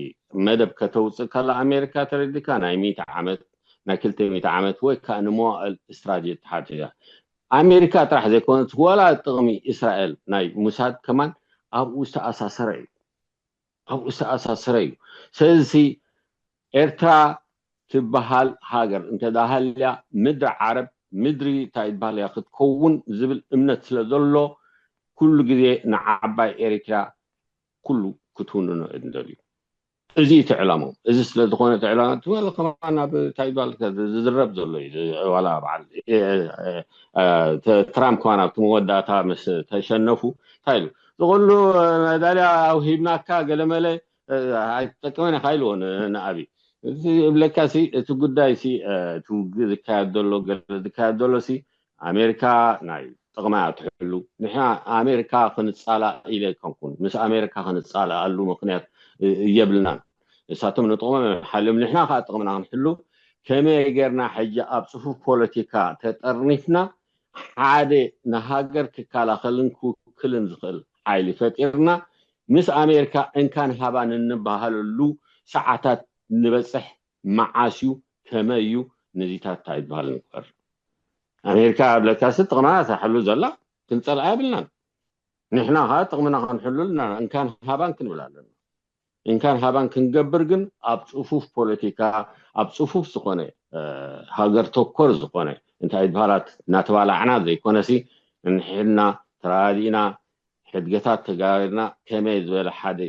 መደብ ከተውፅእ ከላ ኣሜሪካ ተረዲካ ናይ ሚእቲ ዓመት ናይ ክልተ ሚእቲ ዓመት ወይ ከዓ ንመዋእል ስትራቴጂ ተሓትያ ኣሜሪካ ጥራሕ ዘይኮነት ዋላ ጥቕሚ እስራኤል ናይ ሙሳድ ከማን ኣብኡ ዝተኣሳሰረ እዩ ኣብኡ ዝተኣሳሰረ እዩ ስለዚ ኤርትራ ትበሃል ሃገር እንተዳሃልያ ምድሪ ዓረብ ምድሪ እንታይ ትበሃል እያ ክትከውን ዝብል እምነት ስለ ዘሎ ኩሉ ግዜ ንዓባይ ኤሪትራ ኩሉ ክትውንኖ እየ ዝደልዩ። እዚ እቲ ዕላምኦም። እዚ ስለ ዝኾነ እቲ ዕላማ ትበል ከማን ኣብ እንታይ ይበሃል ዝዝረብ ዘሎ እዩ ዋላ በዓል ትራምፕ ከማን ኣብቲ መወዳእታ ምስ ተሸነፉ እንታይ ኢሉ ዝቕሉ መዳልያ ኣውሂብናካ ገለመለ ኣይትጠቅመን ኢኻ ኢልዎ ንኣብይ። እዚ እብለካ ሲ እቲ ጉዳይ ሲ እቲ ውግእ ዝካየድ ዘሎ ገለ ዝካየድ ዘሎ ሲ ኣሜሪካ ናይ ጥቕማ እያ ትሕሉ። ንሕና ኣሜሪካ ክንፃላእ ኢለ ኣይኮንኩን ምስ ኣሜሪካ ክንፃላኣሉ ምኽንያት የብልናን። ንሳቶም ንጥቕሞም እዮም ሓልዮም ንሕና ከዓ ጥቕምና ክንሕሉ ከመይ ጌርና ሕጂ ኣብ ፅፉፍ ፖለቲካ ተጠርኒፍና ሓደ ንሃገር ክከላኸልን ክውክልን ዝኽእል ሓይሊ ፈጢርና ምስ ኣሜሪካ እንካን ሃባን እንበሃለሉ ሰዓታት ንበፅሕ መዓስ እዩ ከመይ እዩ ነዚታት እንታይ ዝበሃል ንግበር ኣሜሪካ ኣብለካ ሲ ጥቕምና ተሕሉ ዘላ ክንፀልኣ የብልናን ንሕና ከዓ ጥቕምና ክንሕሉ ኣለና እንካን ሃባን ክንብል ኣለና እንካን ሃባን ክንገብር ግን ኣብ ፅፉፍ ፖለቲካ ኣብ ፅፉፍ ዝኾነ ሃገር ተኮር ዝኾነ እንታይ ዝበሃላት እናተባላዕና ዘይኮነሲ ንሕና ተረዳዲእና ሕድገታት ተጋቢርና ከመይ ዝበለ ሓደ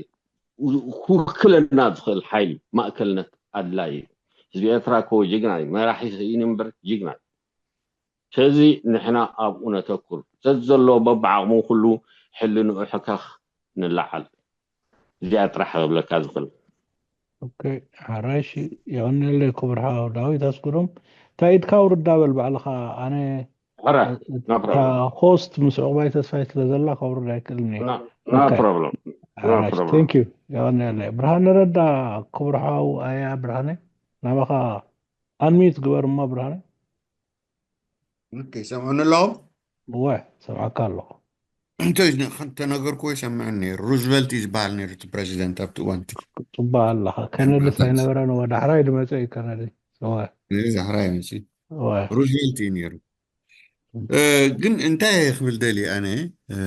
ክውክለና ዝኽእል ሓይሊ ማእከልነት ኣድላይ እዩ። ህዝቢ ኤርትራ እኮ ጅግና እዩ። መራሒ ስኢኑ እምበር ጅግና እዩ። ስለዚ ንሕና ኣብኡ ነተኩር። ዘዘሎ በብዓቕሙ ኩሉ ሕልንኡ ሕከኽ ንለዓል። እዚኣ ጥራሕ ክብለካ ዝኽእል። ኦኬ፣ ሓራይሽ። የቐንየለይ ክቡር ሓው ዳዊት ኣስጉዶም። እንታይ ኢድካ ውርዳ በል ባዕልኻ። ኣነ ሕራይ፣ no እታ problem። ሆስት ምስ ዕቑባይ ተስፋይ ስለ ዘላ ከውርድ ኣይክእልን እየ። No, no ኦኬ፣ problem. No ሓራይሽ። problem. Thank you። የቐንየለይ። ብርሃነ ረዳ፣ ክቡር ሓው ኣያ ብርሃነ፣ ናባኻ ኣንሚት ግበር እሞ ብርሃነ። ኦኬ፣ ይሰምዑኒ ኣለኹም? እወ፣ ሰምዓካ ኣለኹ። እንተ ተነገርኩዎ ይሰምዐኒ ነይሩ። ሩዝቨልት እዩ ዝበሃል ነይሩ እቲ ፕረዚደንት ኣብቲ እዋን እቲ። ጽቡቕ ኣለኻ። ከነዲስ ዲሞክራታት። ኣይነበረን፣ እወ፣ ዳሕራይ ድመጸ እዩ ከነዲ። እወ፣ እዚ ዳሕራይ መፂ እወ። ሩዝቨልት እዩ ነይሩ። እ፣ ግን እንታይ ክብል ደልየ ኣነ፣ እ፣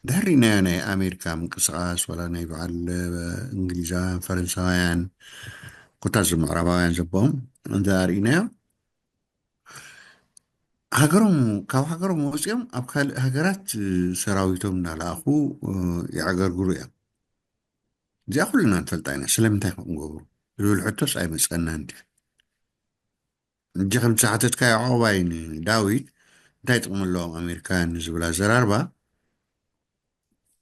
ድሕሪ ናይ ናይ ኣሜሪካ ምንቅስቃስ፣ ዋላ ናይ በዓል፣ እ፣ እንግሊዛውያን፣ ፈረንሳውያን፣ ኮታስ ምዕራባውያን ዘቦም እንተ ኣርኢናዮ፣ ሃገሮም፣ ካብ ሃገሮም ወፂኦም ኣብ ካልእ ሃገራት፣ እ፣ ሰራዊቶም እናለኣኹ፣ እ፣ የዕገርግሩ እዮም። እዚኣ ኩልና ንፈልጣ ኢና። ስለምንታይ ከምኡ ገብሩ ዝብል ሕቶስ ኣይመፀናን ድዩ? ሕጂ ከምቲ ዝሓተትካዮ ዕቑባይ ንዳዊት እንታይ ጥቕሚ ኣለዎም ኣሜሪካውያን ንዝብል ኣዘራርባ፣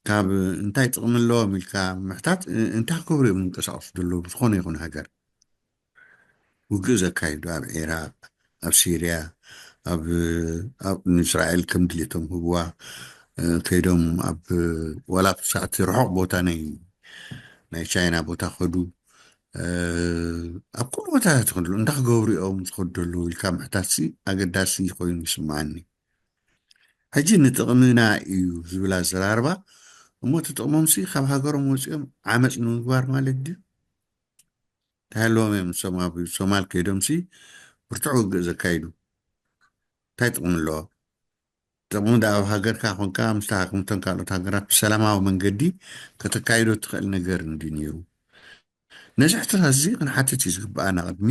ካብ እንታይ ጥቕሚ ኣለዎም ኢልካ ምሕታት፣ እ-፣ እንታይ ክገብሩ እዮም ዝንቀሳቐሱ ዘለዉ ብዝኾነ ይኹን ሃገር? ውግእ ዘካይዱ ኣብ ዒራቕ፣ ኣብ ሲርያ፣ ኣብ፣ ኣብ ንእስራኤል ከም ድሌቶም ህብዋ፣ እ፣ ከይዶም ኣብ፣ ዋላ ክሳዕ እቲ ርሑቕ ቦታ ናይ፣ ናይ ቻይና ቦታ ከዱ፣ እ፣ ኣብ ኩሉ ቦታታት ይኸዱ ኣለዉ። እንታይ ክገብሩ እዮም ዝኸዱ ዘለዉ ኢልካ ምሕታትሲ ኣገዳሲ ኮይኑ ይስምዓኒ። ሕጂ ንጥቕምና እዩ ዝብል ኣዘራርባ፣ እሞ እቲ ጥቕሞምሲ ካብ ሃገሮም ወፂኦም ዓመፅ ንምግባር ማለት ድዩ? እንታይ ኣለዎም እዮም ንሶም ኣብ ሶማል ከይዶምሲ ብርቱዕ ውግእ ዘካይዱ? እንታይ ጥቕሚ ኣለዎ? ጥቕሚ ደኣ ኣብ ሃገርካ ኮንካ ምስታ ከምተን ካልኦት ሃገራት ብሰላማዊ መንገዲ ከተካይዶ እትኽእል ነገር እንድዩ ነይሩ። ነዚ ሕቶታት እዚ ክንሓትት እዩ ዝግብኣና። ቅድሚ፣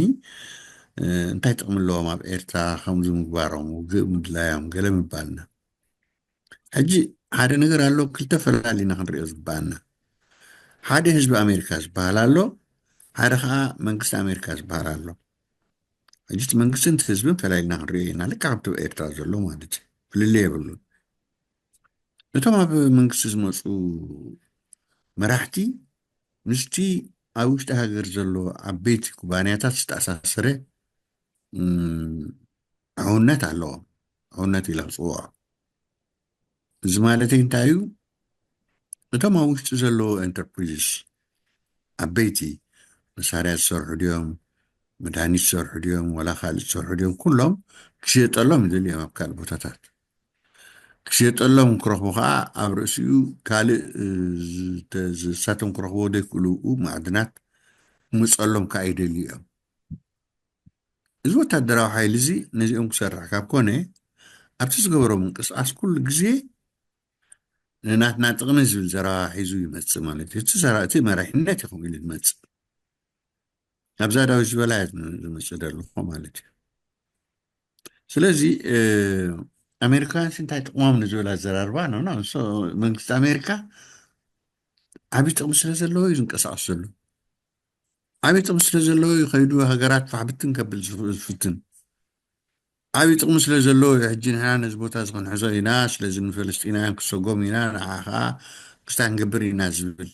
እ፣ እንታይ ጥቕሚ ኣለዎም ኣብ ኤርትራ ከምዚ ምግባሮም፣ ውግእ ምድላዮም፣ ገለ ምባልና። ሕጂ ሓደ ነገር ኣሎ፣ ክልተ ፈላሊና ክንሪኦ ዝግብኣና። ሓደ ህዝቢ ኣሜሪካ ዝበሃል ኣሎ፣ ሓደ ኸዓ መንግስቲ ኣሜሪካ ዝበሃል ኣሎ። ሕጂ እቲ መንግስትን እቲ ህዝብን ፈላሊና ክንሪኦ ኢና፣ ልክዕ ከምቲ ኣብ ኤርትራ ዘሎ ማለት እዩ፣ ፍልልይ የብሉን። እቶም ኣብ መንግስቲ ዝመፁ መራሕቲ ምስቲ ኣብ ውሽጢ ሃገር ዘሎ ዓበይቲ ኩባንያታት ዝተኣሳሰረ፣ እም፣ ሕውነት ኣለዎም። ሕውነት ኢለ ክፅውዖ። እዚ ማለተይ እንታይ እዩ? እቶም ኣብ ውሽጢ ዘለዉ ኤንተርፕሪዝስ ዓበይቲ መሳርያ ዝሰርሑ ድዮም፣ መድሃኒት ዝሰርሑ ድዮም፣ ዋላ ካልእ ዝሰርሑ ድዮም፣ ኩሎም ክሽየጠሎም ይደልዩ እዮም ኣብ ካልእ ቦታታት። ክሽየጠሎም ክረኽቡ ከዓ ኣብ ርእሲኡ ካልእ፣ እ፣ ዝተ-፣ ዝሳቶም ክረኽብዎ ዘይክእሉ ማዕድናት ክምፀሎም ከዓ ይደልዩ እዮም። እዚ ወታደራዊ ሓይሊ እዚ ነዚኦም ክሰርሕ ካብ ኮነ፣ ኣብቲ ዝገበሮ ምንቅስቃስ ኩሉ ግዜ ንናትና ጥቕሚ ዝብል ዘረባ ሒዙ ይመጽእ ማለት እዩ። እቲ ዘረ-፣ እቲ መሪሕነት እዩ ከምኡ ኢሉ ዝመጽእ። ኣብዛ ዳዊት ዝበላ እያ ዝመጽእ ዘለኹ ማለት እዩ። ስለዚ፣ እ፣ ኣሜሪካውያን እንታይ ጥቕሞም ንዝብል ኣዘራርባ፣ ኖ፣ ኖ፣ ንሶ-፣ መንግስቲ ኣሜሪካ ዓብዪ ጥቕሚ ስለ ዘለዎ እዩ ዝንቀሳቐስ ዘሎ። ዓብዪ ጥቕሚ ስለ ዘለዎ እዩ ከይዱ ሃገራት ፋሕብትን ከብል ዝፍ-፣ ዝፍትን። ዓብዪ ጥቕሚ ስለ ዘለዎ እዩ ሕጂ ንሕና ነዚ ቦታ እዚ ክንሕዞ ኢና፣ ስለዚ ንፈለስጢናውያን ክሰጎም ኢና፣ ንዓ ኸዓ ክስታይ ክንገብር ኢና ዝብል።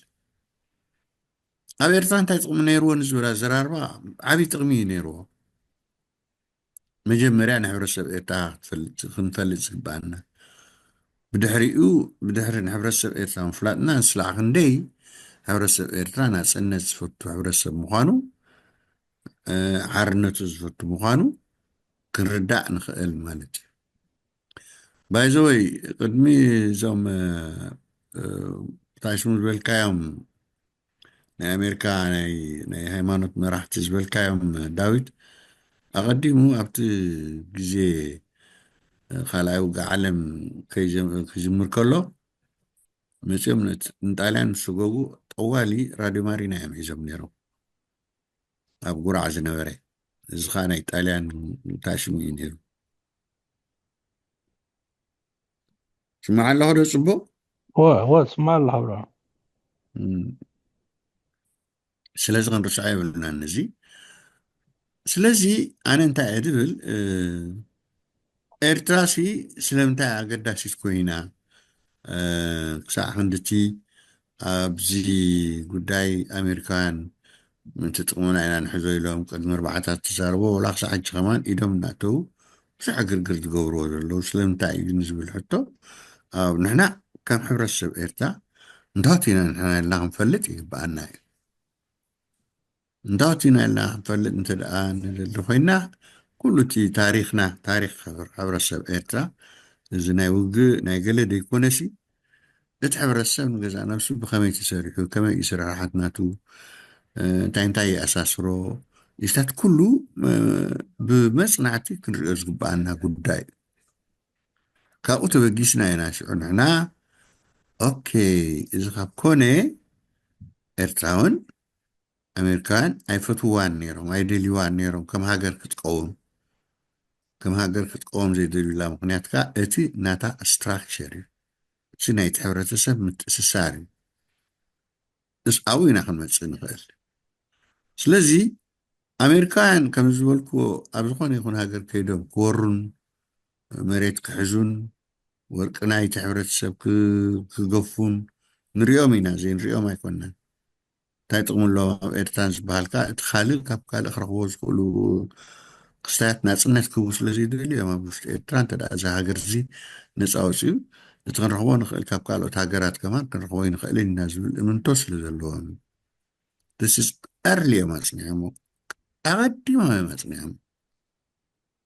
ኣብ ኤርትራ እንታይ ጥቕሚ ነይርዎ ንዝብል ኣዘራርባ ዓብዪ ጥቕሚ እዩ ነይርዎ። መጀመርያ ንሕብረተሰብ ኤርትራ ክትፈልጥ፣ ክንፈልጥ ዝግብኣና። ብድሕሪኡ፣ ብድሕሪ ንሕብረተሰብ ኤርትራ ምፍላጥና፣ ንስላዕ ክንደይ ሕብረተሰብ ኤርትራ ናጽነት ዝፈቱ ሕብረተሰብ ምዃኑ፣ እ፣ ሓርነቱ ዝፈቱ ምዃኑ ክንርዳእ ንኽእል ማለት እዩ። ባይ ዘ ወይ፣ ቅድሚ እዞም፣ እ፣ እ፣ እንታይ ሽሙ ዝበልካዮም ናይ ኣሜሪካ ናይ፣ ናይ ሃይማኖት መራሕቲ ዝበልካዮም፣ ዳዊት፣ ኣቐዲሙ ኣብቲ ግዜ፣ እ፣ ካልኣይ ውግእ ዓለም ከይጀም-፣ ክጅምር ከሎ መጺኦም ነት-፣ ንጣልያን ዝሰጎጉ ጠዋሊ ራድዮ ማሪና እዮም ሒዞም ነይሮም። ኣብ ጉራዕ ዝነበረ፣ እዚ ኸኣ ናይ ጣልያን ታሽሙ እዩ ነይሩ። ስማዕ ኣለኹ ዶ ጽቡቕ? ወ-፣ ወ-፣ ስማዕ ኣለኹ ብሮ። እም። ስለዚ ክንርስዖ የብልናን እዚ። ስለዚ ኣነ እንታይ እየ ዝብል፣ እ፣ ኤርትራሲ ስለምንታይ ኣገዳሲት ኮይና፣ እ፣ ክሳዕ ክንድቲ ኣብዚ ጉዳይ ኣሜሪካውያን ምእንቲ ጥቕምና ኢና ንሕዞ ኢሎም ቅድሚ ኣርባዓታት ተዛረቦ፣ ወላ ክሳዕ ሕጂ ከማን ኢዶም እናእተዉ ብዙሕ ዕግርግር ዝገብርዎ ዘለዉ ስለምንታይ እዩ ንዝብል ሕቶ፣ ኣብ ንሕና ከም ሕብረተሰብ ኤርትራ እንታወት ኢና ንሕና ኢልና ክንፈልጥ ይግብኣና እዩ። እንታወት ኢና ኢልና ክንፈልጥ እንተ ደኣ ንደሊ ኮይና፣ ኩሉ እቲ ታሪኽና፣ ታሪኽ ሕብረተሰብ ኤርትራ፣ እዚ ናይ ውግእ ናይ ገለ ደይኮነሲ፣ እቲ ሕብረተሰብ ንገዛእ ነብሱ ብኸመይ ተሰሪሑ፣ ከመይ እዩ ስርሓት ናቱ፣ እ፣ እንታይ እንታይ ይኣሳስሮ፣ ኢስታት ኩሉ፣ እ፣ ብመጽናዕቲ ክንሪኦ ዝግብኣና ጉዳይ እዩ። ካብኡ ተበጊስና ኢና ሽዑ ንሕና፣ ኦኬ፣ እዚ ካብ ኮነ ኤርትራውን ኣሜሪካውያን ኣይፈትዋን ነይሮም፣ ኣይደልይዋን ነይሮም ከም ሃገር ክትቀውም። ከም ሃገር ክትቀውም ዘይደልዩላ ምኽንያት ከኣ እቲ ናታ ስትራክቸር እዩ። እቲ ናይቲ ሕብረተሰብ ምትእስሳር እዩ። እስ ኣብኡ ኢና ክንመጽእ ንኽእል። ስለዚ ኣሜሪካውያን ከም ዝበልክዎ ኣብ ዝኾነ ይኹን ሃገር ከይዶም ክወሩን መሬት ክሕዙን ወርቂ ናይቲ ሕብረተሰብ ክ-፣ ክገፉን ንሪኦም ኢና፣ ዘይንሪኦም ኣይኮናን። እንታይ ጥቕሚ ኣለዎም ኣብ ኤርትራን ዝበሃል ከኣ እቲ ካልእ ካብ ካልእ ክረኽቦ ዝኽእሉ ክስታያት ናጽነት ክህቡ ስለ ዘይደልዩ እዮም ኣብ ውሽጢ ኤርትራ እንተ ደኣ እዛ ሃገር እዚ ነጻ ወጺኡ እቲ ክንረኽቦ ንኽእል ካብ ካልኦት ሃገራት ከማን ክንረኽቦ ይንኽእልን ኢና ዝብል እምንቶ ስለ ዘለዎም እዩ። This is early እዮም ኣጽኒዖሞ። ኣቐዲሞም እዮም ኣጽኒዖም።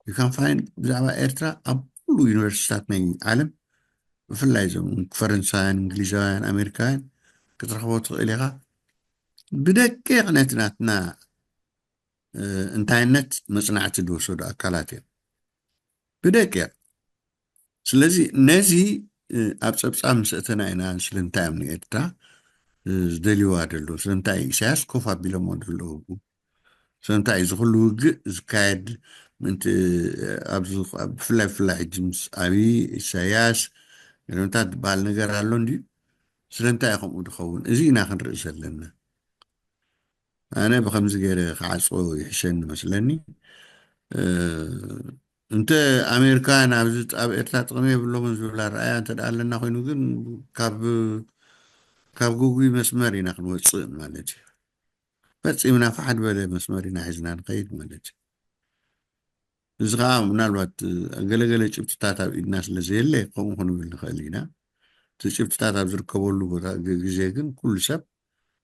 You can find ብዛዕባ ኤርትራ ኣብ ኩሉ ዩኒቨርሲቲታት ናይ ዓለም፣ ብፍላይ እዞም ፈረንሳውያን፣ እንግሊዛውያን፣ ኣሜሪካውያን ክትረኽቦ ትኽእል ኢኻ። ብደቂቕ ነቲ ናትና፣ እ፣ እንታይነት መጽናዕቲ ዝወሰዱ ኣካላት እዮም። ብደቂቕ። ስለዚ ነዚ፣ እ፣ ኣብ ጸብጻብ ምስ ኣእተና ኢና ስለምንታይ እዮም ንኤርትራ፣ እ፣ ዝደልይዋ ዘለዉ፣ ስለምንታይ ኢሳያስ ኮፍ ኣቢሎሞ ዘለዉ፣ ስለምንታይ እዚ ኩሉ ውግእ ዝካየድ ምእንቲ፣ እ፣ ኣብዚ፣ ኣብ ብፍላይ፣ ብፍላይ ሕጂ ምስ ኣብይ፣ ኢሳያስ፣ ገለመታት ዝበሃል ነገር ኣሎ እንድዩ? ስለምንታይ እዩ ከምኡ ዝኸውን? እዚ ኢና ክንርኢ ዘለና። ኣነ ብኸምዚ ገይረ ክዓጽዎ ይሕሸኒ መስለኒ። እ፣ እንተ ኣሜሪካውያን ኣብዚ፣ ኣብ ኤርትራ ጥቕሚ የብሎምን ዝብል ኣረኣእያ እንተ ደኣ ኣለና ኮይኑ ግን ካብ፣ ካብ ግጉይ መስመር ኢና ክንወጽእ ማለት እዩ። ፈጺምና ፋሕ ዝበለ መስመር ኢና ሒዝና ንኸይድ ማለት እዩ። እዚ ኸኣ ምናልባት፣ እ፣ ገለገለ ጭብጥታት ኣብ ኢድና ስለ ዘየለ ከምኡ ክንብል ንኽእል ኢና። እቲ ጭብጥታት ኣብ ዝርከበሉ ቦታ፣ ግ-፣ ግዜ ግን ኩሉ ሰብ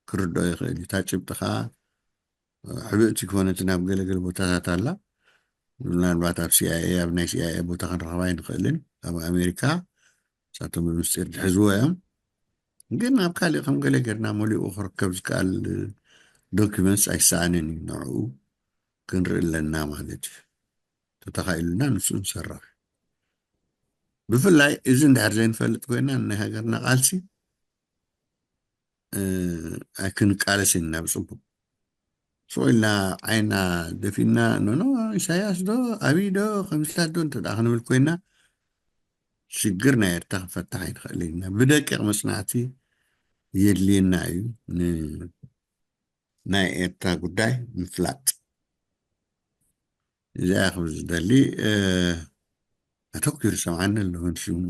ክርድኦ ይኽእል እዩ። እታ ጭብጢ ኸኣ፣ እ፣ ሕብእቲ ክኾነት ናብ ገለገለ ቦታታት ኣላ። ምናልባት ኣብ ሲ ኣይ ኤ፣ ኣብ ናይ ሲ ኣይ ኤ ቦታ ክንረኽባ ኣይንኽእልን። ኣብ ኣሜሪካ ንሳቶም ብምስጢር ዝሕዝዎ እዮም። ግን ኣብ ካልእ ከም ገለ ጌርና መሊኡ ክርከብ ዝከኣል ዶኪመንትስ ኣይሰኣንን እዩ። ንዕኡ ክንርኢ ኣለና ማለት እዩ። ተተኻኢሉና ንሱ ንሰርሕ። ብፍላይ እዚ እንድሕር ዘይንፈልጥ ኮይና ናይ ሃገርና ቃልሲ፣ እ፣ ኣይክንቃለስን ኢና ብጽቡቕ። ስቕ ኢልና ዓይና ደፊና፣ ኖ፣ ኖ፣ ኢሳያስ ዶ፣ ኣብይ ዶ፣ ከምስታት ዶ እንተ ደኣ ክንብል ኮይና፣ ሽግር ናይ ኤርትራ ክንፈታሕ ኣይንኽእልን ኢና። ብደቂቕ መጽናዕቲ የድልየና እዩ ን-፣ ናይ ኤርትራ ጉዳይ ምፍላጥ። እዚኣ ክብል ዝደሊ፣ እ፣ ኣተኲሩ ሰምዓኒ ኣለኹ ሽሙ።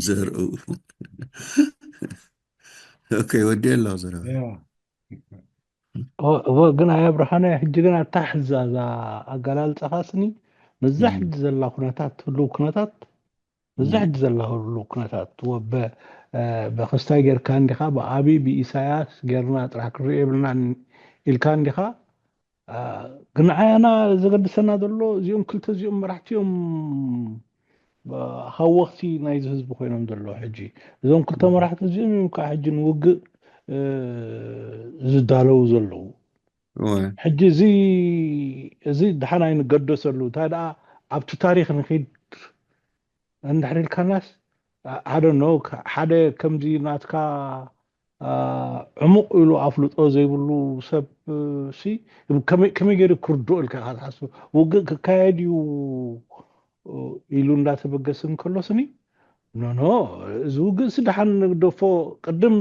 ዘርኡ። ኦኬ፣ ወዲ ኣለኹ ዘረባ። ያ። ኦ፣ እወ፣ ግን ኣያ ብርሃነ፣ ሕጂ ግን ኣታ ሕዛ እዛ ኣገላልጻኻ ስኒ፣ ነዛ እም። ሕጂ ዘላ ኩነታት፣ ህሉው ኩነታት፣ ነዛ እም። ሕጂ ዘላ ህሉው ኩነታት፣ ወ-፣ በ-፣ እ፣ በክስታይ ጌርካ እንዲኻ፣ ብኣቢ፣ ብኢሳያስ ጌርና ጥራሕ ክንሪኦ የብልናን ኢልካ እንዲኻ፣ አ፣ ግን ንዓና ዘገድሰና ዘሎ እዚኦም ክልተ እዚኦም መራሕቲ እዮም፣ አ፣ ሃወኽቲ ናይዚ ህዝቢ ኮይኖም ዘለዉ። ሕጂ እዞም ክልተ እም። መራሕቲ እዚኦም እዮም ከዓ ሕጂ ንውግእ፣ እ፣ ዝዳለዉ ዘለዉ። እወ። ሕጂ እዚ፣ እዚ ደሓን ኣይንገደሰሉ። እንታይ ደኣ ኣብቲ ታሪኽ ንኺድ እንድሕር ኢልካናስ፣ I don't know፣ ከ-፣ ሓደ ከምዚ ናትካ፣ አ፣ ዕሙቕ ኢሉ ኣፍልጦ ዘይብሉ ሰብ፣ እ፣ ሲ፣ ከመይ፣ ከመይ ገይሩ ክርድኦ ኢልካ ኢኻ ትሓስብ? ውግእ ክካየድ እዩ፣ እ፣ ኢሉ እንዳተበገሰ እንከሎ ስኒ፣ ኖ፣ ኖ፣ እዚ ውግእ ሲ ደሓን ንግደፎ፣ ቅድም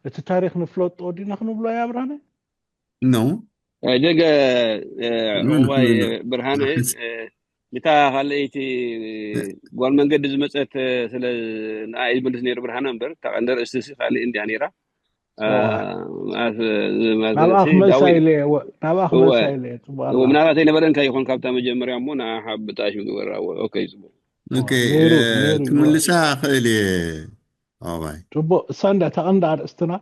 እቲ ታሪኽ ንፍለጦ ዲና ክንብሎ እያ ብርሃነ? ኖ። እ፣ ደገ፣ እ፣ ምን እዋይ ክብል? ብርሃነ፣ እ፣ ሚታ ካልኣይቲ ጓል መንገዲ ዝመፀት ስለ ንኣ ይመልስ ነይሩ ብርሃና እምበር እታ ቀንዲ ርእስቲ ካልእ እንዲያ ነይራ። ናብኣ ክመልሳ ኢለ ናብኣ ክመልሳ ኢለ። ምናልባት ኣይነበረን እንታይ ይኾን ካብታ መጀመርያ እሞ ንዓ ብጣሽ ምግበራ። ኦኬ፣ ፅቡቅ። ክምልሳ ክእል እየ። ኣባይ ፅቡቅ። እሳ እንዳ ተቐንዳ ኣርእስትና።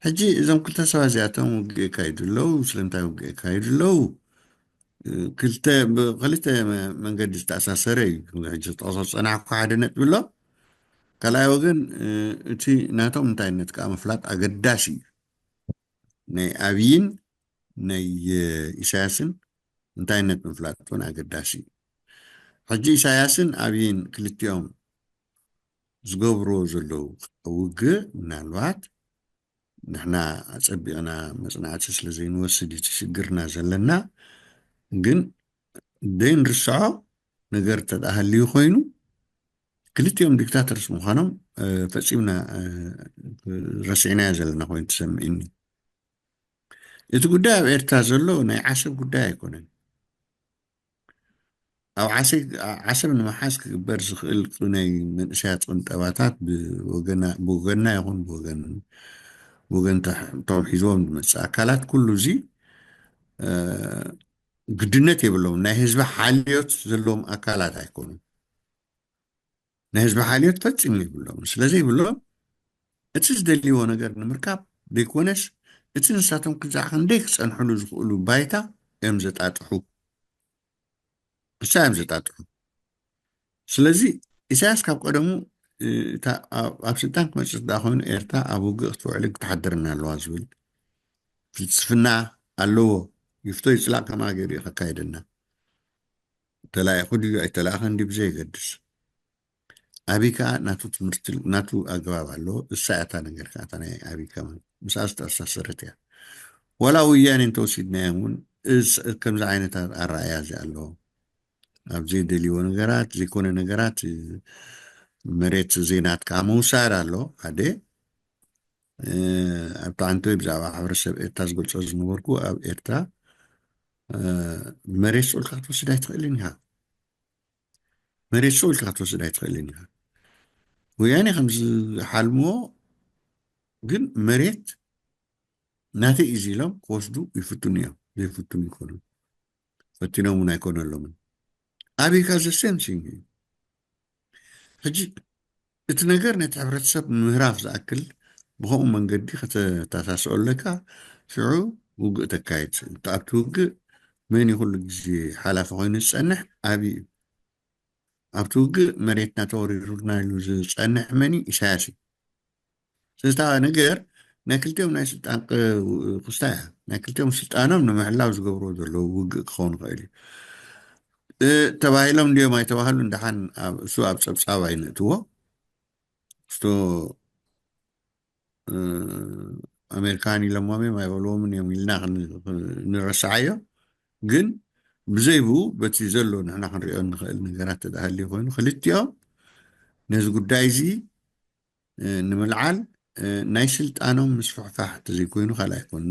ሕጂ እዞም ክልተ ሰባት እዚኣቶም ውግእ የካይዱ ኣለዉ። ስለምንታይ ውግእ የካይዱ ኣለዉ? ክልተ ብክልተ መንገዲ ዝተኣሳሰረ እዩ። ሕጂ ዝጠቕሶ ዝፀናሕኩ ሓደ ነጥቢ ኣሎ። ካልኣይ ወገን እቲ ናቶም እንታይነት ከዓ ምፍላጥ ኣገዳሲ እዩ። ናይ ኣብይን ናይ ኢሳያስን እንታይነት ምፍላጥ እውን ኣገዳሲ እዩ። ሕጂ ኢሳያስን ኣብይን ክልቲኦም ዝገብርዎ ዘለዉ ውግእ ምናልባት ንሕና ኣጸቢቕና መጽናዕቲ ስለ ዘይንወስድ እቲ ሽግርና ዘለና። ግን ደይንርስዖ ነገር ተዳሃልዩ ኮይኑ ክልቲኦም ዲክታተርስ ምዃኖም ፈጺምና ረሲዕናዮ ዘለና ኮይኑ ትሰምዕኒ። እቲ ጉዳይ ኣብ ኤርትራ ዘሎ ናይ ዓሰብ ጉዳይ ኣይኮነን። ኣብ ዓሰብ ንምሓዝ ክግበር ዝኽእል ናይ መንእሰያት ቁንጠባታት ብወገና ይኹን ብወገን ቶም ሒዝዎም ዝመፅእ ኣካላት ኩሉ እዚ ግድነት የብሎም። ናይ ህዝቢ ሓልዮት ዘለዎም ኣካላት ኣይኮኑን። ናይ ህዝቢ ሓልዮት ፈፂሙ የብሎም። ስለዘይብሎም እቲ ዝደልይዎ ነገር ንምርካብ ዘይኮነስ እቲ ንሳቶም ክዛዕ ክንደይ ክፀንሕሉ ዝኽእሉ ባይታ እዮም ዘጣጥሑ። እሳ እዮም ዘጣጥሑ። ስለዚ ኢሳያስ ካብ ቀደሙ ኣብ ስልጣን ክመፅእ ዳ ኮይኑ ኤርትራ ኣብ ውግእ ክትውዕልን ክትሓድርን ኣለዋ ዝብል ፍልስፍና ኣለዎ። ይፍቶ ይፅላእ ከማ ገይሩ ከካይደና ተላኢኹ ድዩ ኣይተላእኸን ድዩ ብዘየገድስ ኣቢ ከዓ ናቱ ትምህርቲ ናቱ ኣገባብ ኣለዎ። እሳ እታ ነገር ከዓ እታ ናይ ኣቢ ከማን ምስኣ ዝተኣሳሰረት እያ። ዋላ ወያኔ እንተወሲድናዮም እውን ከምዚ ዓይነታት ኣረኣያ እዚ ኣለዎ። ኣብ ዘይደልይዎ ነገራት ዘይኮነ ነገራት መሬት ዘይናት ከዓ ምውሳድ ኣሎ። ሓደ ኣብቲ ዓንተወይ ብዛዕባ ሕብረተሰብ ኤርትራ ዝገልፆ ዝነበርኩ ኣብ ኤርትራ መሬት ስኡልካ ክትወስድ ኣይትኽእልን ኢኻ። መሬት ስኡልካ ክትወስድ ኣይትኽእልን ኢኻ። ወያኔ ከም ዝሓልምዎ ግን መሬት ናተይ እዩ ኢሎም ክወስዱ ይፍትኑ እዮም። ዘይፍትኑ ይኮኑ። ፈቲኖም እውን ኣይኮነሎምን። ኣበይካ ዘሰምሲንግ እዩ። ሕጂ እቲ ነገር ነቲ ሕብረተሰብ ምህራፍ ዝኣክል ብኸምኡ መንገዲ ከተተሳስኦ ኣለካ። ሽዑ ውግእ ተካይድ። ኣብቲ ውግእ መን እዩ ኩሉ ግዜ ሓላፊ ኮይኑ ዝፀንሕ? ኣቢ እዩ። ኣብቲ ውግእ መሬትና ተወሪሩና ኢሉ ዝፀንሕ መን እዩ? ኢሳያስ እዩ። ስለዚ እታ ነገር ናይ ክልቲኦም ናይ ስልጣን ክስታ እያ። ናይ ክልቲኦም ስልጣኖም ንምሕላው ዝገብርዎ ዘለዉ ውግእ ክኸውን ይኽእል እዩ ተባሂሎም እንዲዮም ኣይተባህሉ እንደሓን እሱ ኣብ ፀብፃብ ኣይንእትዎ። ስቶ ኣሜሪካን ኢሎሞም እዮም ኣይበልዎምን እዮም ኢልና ንረስዓዮ። ግን ብዘይቡ በቲ ዘሎ ንሕና ክንሪኦ እንኽእል ነገራት ተዳሃልዩ ኮይኑ ክልቲኦም ነዚ ጉዳይ እዚ ንምልዓል ናይ ስልጣኖም ምስፍሕፋሕ እንተዘይኮይኑ ካልእ ኣይኮኑ።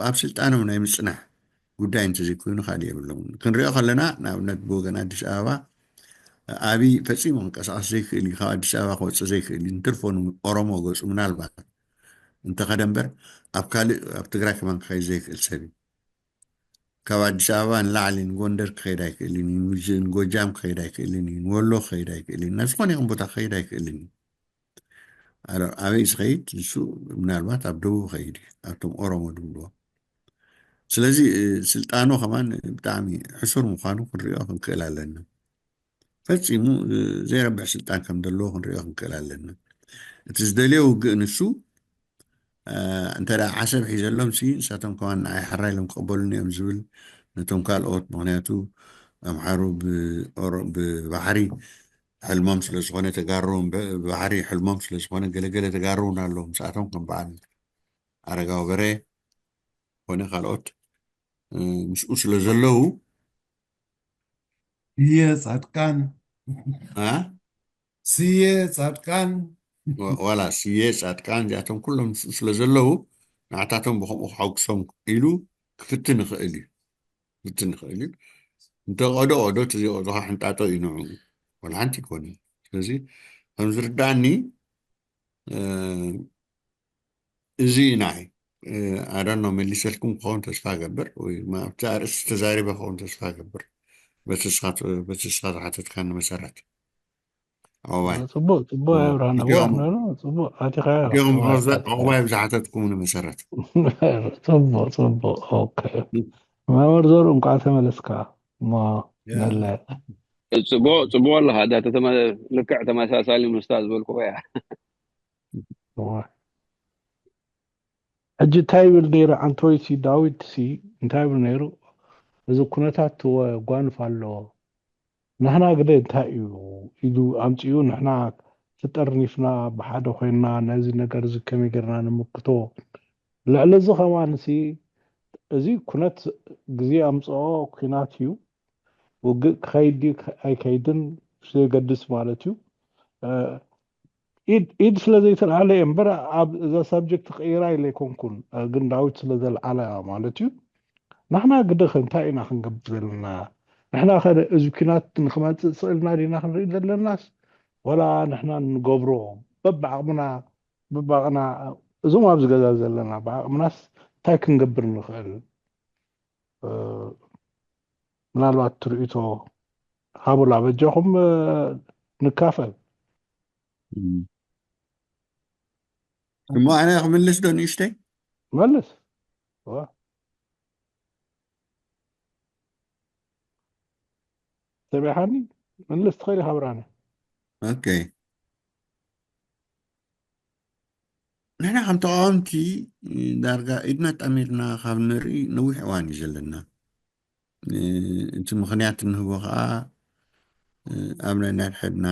ኣብ ስልጣኖም ናይ ምፅናሕ ጉዳይ እንተዘይኮይኑ ካልእ የብሎም። ክንሪኦ ከለና ንኣብነት ብወገን ኣዲስ ኣበባ ኣቢ ፈፂሙ ክንቀሳቀስ ዘይክእል እዩ። ካብ ኣዲስ ኣበባ ክወፅእ ዘይክእል እዩ። ንትርፎ ኦሮሞ ገፁ ምናልባት እንተኸደ እምበር ኣብ ካልእ ኣብ ትግራይ ከማን ክኸይድ ዘይክእል ሰብ እዩ። ካብ ኣዲስ ኣበባ ንላዕሊ ንጎንደር ክኸይድ ኣይክእልን እዩ። ንጎጃም ክኸይድ ኣይክእልን እዩ። ንወሎ ክኸይድ ኣይክእልን እዩ። ናብ ዝኾነ ይኹን ቦታ ክኸይድ ኣይክእልን እዩ። ኣበይ ዝኸይድ ንሱ ምናልባት ኣብ ደቡብ ኸይድ እዩ ኣብቶም ኦሮሞ ድብልዎ። ስለዚ ስልጣኑ ከማን ብጣዕሚ ሕሱር ምዃኑ ክንሪኦ ክንክእል ኣለና። ፈፂሙ ዘይረብሕ ስልጣን ከም ዘለዎ ክንሪኦ ክንክእል ኣለና። እቲ ዝደልዮ ውግእ ንሱ እንተ ዓሰብ ሒዘሎም ሲ ንሳቶም ከማን ንዓይ ሕራይ ኢሎም ክቐበሉኒ እዮም ዝብል ነቶም ካልኦት ምክንያቱ ኣምሓሩ ብባሕሪ ሕልሞም ስለዝኾነ ተጋሩ ባሕሪ ሕልሞም ስለዝኾነ ገለገለ ተጋሩ እውን ኣለዉ ምስኣቶም ከም በዓል ኣረጋዊ በረ ኮነ ካልኦት ምስኡ ስለ ዘለዉ ስየ ፃድቃን ስየ ፃድቃን ዋላ ስየ ፃድቃን እዚኣቶም ኩሎም ምስኡ ስለ ዘለዉ ንዓታቶም ብከምኡ ክሓጉሶም ኢሉ ክፍትን ይኽእል እዩ ክፍትን ይኽእል እዩ እንተ ቆዶ ቆዶ እቲ ዘይቆዶኻ ሕንጣጦ እዩ ንዑ። ወላ ሓንቲ ይኮነ። ስለዚ ከም ዝርዳእኒ እዚ ናይ ኣዳኖ መሊሰልኩም ክኸውን ተስፋ ገብር ወይ ኣብቲ ኣርእስቲ ተዛሪበ ክኸውን ተስፋ ገብር። በቲ ስኻ ዝሓተትካኒ መሰረት ኣዋይ ፅቡቅ ፅቡቅ። ኣብርሃና እዚኦም- ዋህ ነሩ ፅቡቅ ኣቲኻ እዚኦም ኣዋይ ዝሓተትኩምኒ መሰረት ፅቡቅ ፅቡቅ። ኦኬ መምህር ዞር እንኳዕ ተመለስካ። እሞ መለ ፅቡቅ ፅቡቅ ኣለካ። እዛ ተተመ- ልክዕ ተመሳሳሊ ምስታ ዝበልኩ እያ። እዋ። ሕጂ እንታይ ይብል ነይሩ? ዓንቶይሲ ዳዊትሲ እንታይ ይብል ነይሩ? እዚ ኩነታት ትወ- ጓንፍ ኣሎ። ንሕና ግደ እንታይ እዩ ኢሉ ኣምፅኡ? ንሕና ተጠርኒፍና ብሓደ ኮይንና ነዚ ነገር እዚ ከመይ ጌርና ንምክቶ? ልዕሊ እዚ ከማንሲ እዚ ኩነት ግዜ ኣምፅኦ ኩናት እዩ። ውግእ ክኸይድ ድዩ ኣይከይድን ብዘየገድስ ማለት እዩ። ኢድ ኢድ ስለ ዘይተልዓለ እየ እምበር ኣብ እዛ ሳብጀክት ክቕይራ ኢለ ኣይኮንኩን፣ ግን ዳዊት ስለ ዘልዓላ ማለት እዩ። ንሕና ግደኸ እንታይ ኢና ክንገብር ዘለና? ንሕና ከ እዚ ኲናት ንክመፅእ ስእልና ዲና ክንርኢ ዘለናስ፣ ወላ ንሕና ንገብሮ በብዓቕምና በብዓቕና እዞም ኣብዚ ገዛ ዘለና ብዓቕምናስ እንታይ ክንገብር ንኽእል? ምናልባት ትርእቶ ሃቡላ በጃኹም ንካፈል። እሞ ኣነ ክምልስ ዶ ንእሽተይ? መልስ። ዋ። ሰሚዕኻኒ? መልስ ትኽእል ኢኻ ብርሃነ። ኦኬ። ንሕና ከም ተቃወምቲ ዳርጋ ኢድና ጣሚርና ካብ ንርኢ ነዊሕ እዋን እዩ ዘለና። እቲ ምኽንያት እንህቦ ከዓ ኣብ ናይ ነንሕድና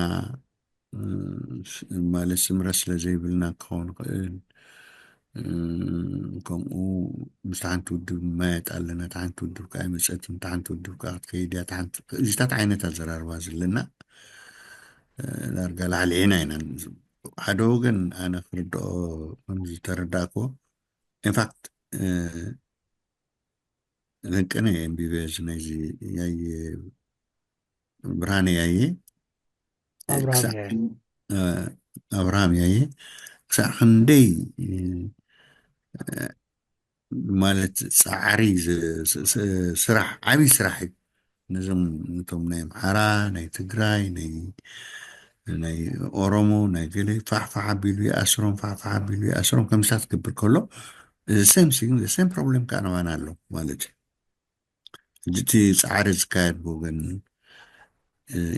ማለት ስምረት ስለ ዘይብልና ክኸውን ይኽእል። ከምኡ ምስ ሓንቲ ውድብ ማየጥ ኣለና። እታ ሓንቲ ውድብ ከዓ ኣይመፀትን፣ እታ ሓንቲ ውድብ ከዓ ክትከይድ እያ። እዚታት ዓይነት ኣዘራርባ ዘለና ዳርጋ ላዕሊ ዒና ኢና። ሓደ ወገን ኣነ ክርድኦ ከምዝተረዳእክዎ ኢንፋክት ለንቀነ ኣንቢበ እዚ ናይዚ ያየ ብርሃነ ያየ ኣብርሃም ያየ። ኣብርሃም ያየ ክሳዕ ክንደይ ማለት ፃዕሪ ስራሕ ዓብይ ስራሕ እዩ። ነዞም ነቶም ናይ ኣምሓራ ናይ ትግራይ ናይ ናይ ኦሮሞ ናይ ገለ ፋሕፋሕ ኣቢሉ ይኣስሮም ፋሕፋሕ ኣቢሉ ይኣስሮም ከምስታት ክገብር ከሎ ሴም ሲንግ ሴም ፕሮብሌም ከዓ ነባና ኣሎ ማለት እዩ። ሕጂ እቲ ፃዕሪ ዝካየድ ብወገን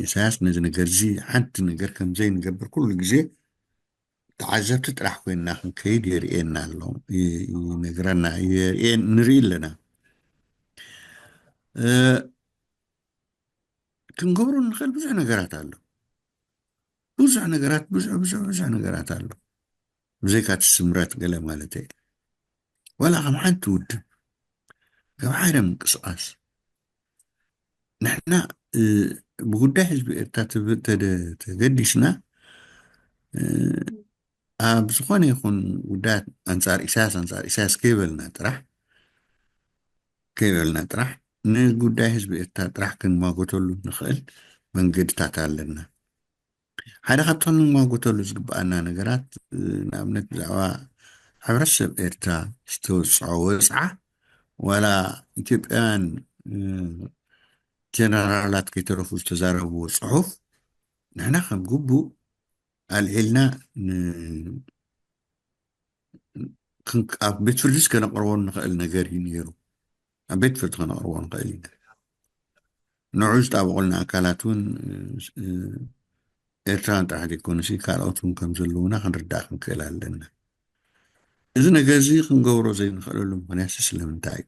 ኢሳያስ ነዚ ነገር እዚ ሓንቲ ነገር ከምዘይንገብር ኩሉ ግዜ ተዓዘብቲ ጥራሕ ኮይንና ክንከይድ የርእየና ኣሎ ይነግረና ንርኢ ኣለና። ክንገብሮ ንኽእል ብዙሕ ነገራት ኣሎ። ብዙሕ ነገራት ብዙሕ ብዙሕ ብዙሕ ነገራት ኣሎ። ብዘይካ እቲ ስምረት ገለ ማለት እየ። ዋላ ከም ሓንቲ ውድብ ከም ሓደ ምንቅስቃስ ንሕና ብጉዳይ ህዝቢ ኤርትራ ተገዲስና ኣብ ዝኾነ ይኹን ጉዳያት ኣንጻር ኢሳያስ ኣንጻር ኢሳያስ ከይበልና ጥራሕ ከይበልና ጥራሕ ንጉዳይ ህዝቢ ኤርትራ ጥራሕ ክንማጎተሉ ንኽእል መንገድታት ኣለና። ሓደ ካብቶም ንማጎተሉ ዝግብኣና ነገራት ንኣብነት ብዛዕባ ሕብረተሰብ ኤርትራ ዝተወፅዖ ወፅዓ ዋላ ኢትዮጵያውያን ጀነራላት ከይተረፉ ዝተዛረብዎ ፅሑፍ ንሕና ከም ግቡእ ኣልዒልና ኣብ ቤት ፍርዲስ ከነቅርቦ ንኽእል ነገር እዩ ነይሩ። ኣብ ቤት ፍርዲ ከነቅርቦ ንኽእል እዩ። ንዑ ዝጣበቑልና ኣካላት እውን ኤርትራን ጥራሕ ዘይኮኑሲ ካልኦት እውን ከም ዘለዉና ክንርዳእ ክንክእል ኣለና። እዚ ነገር እዚ ክንገብሮ ዘይንኽእለሉ ምኽንያት ስለምንታይ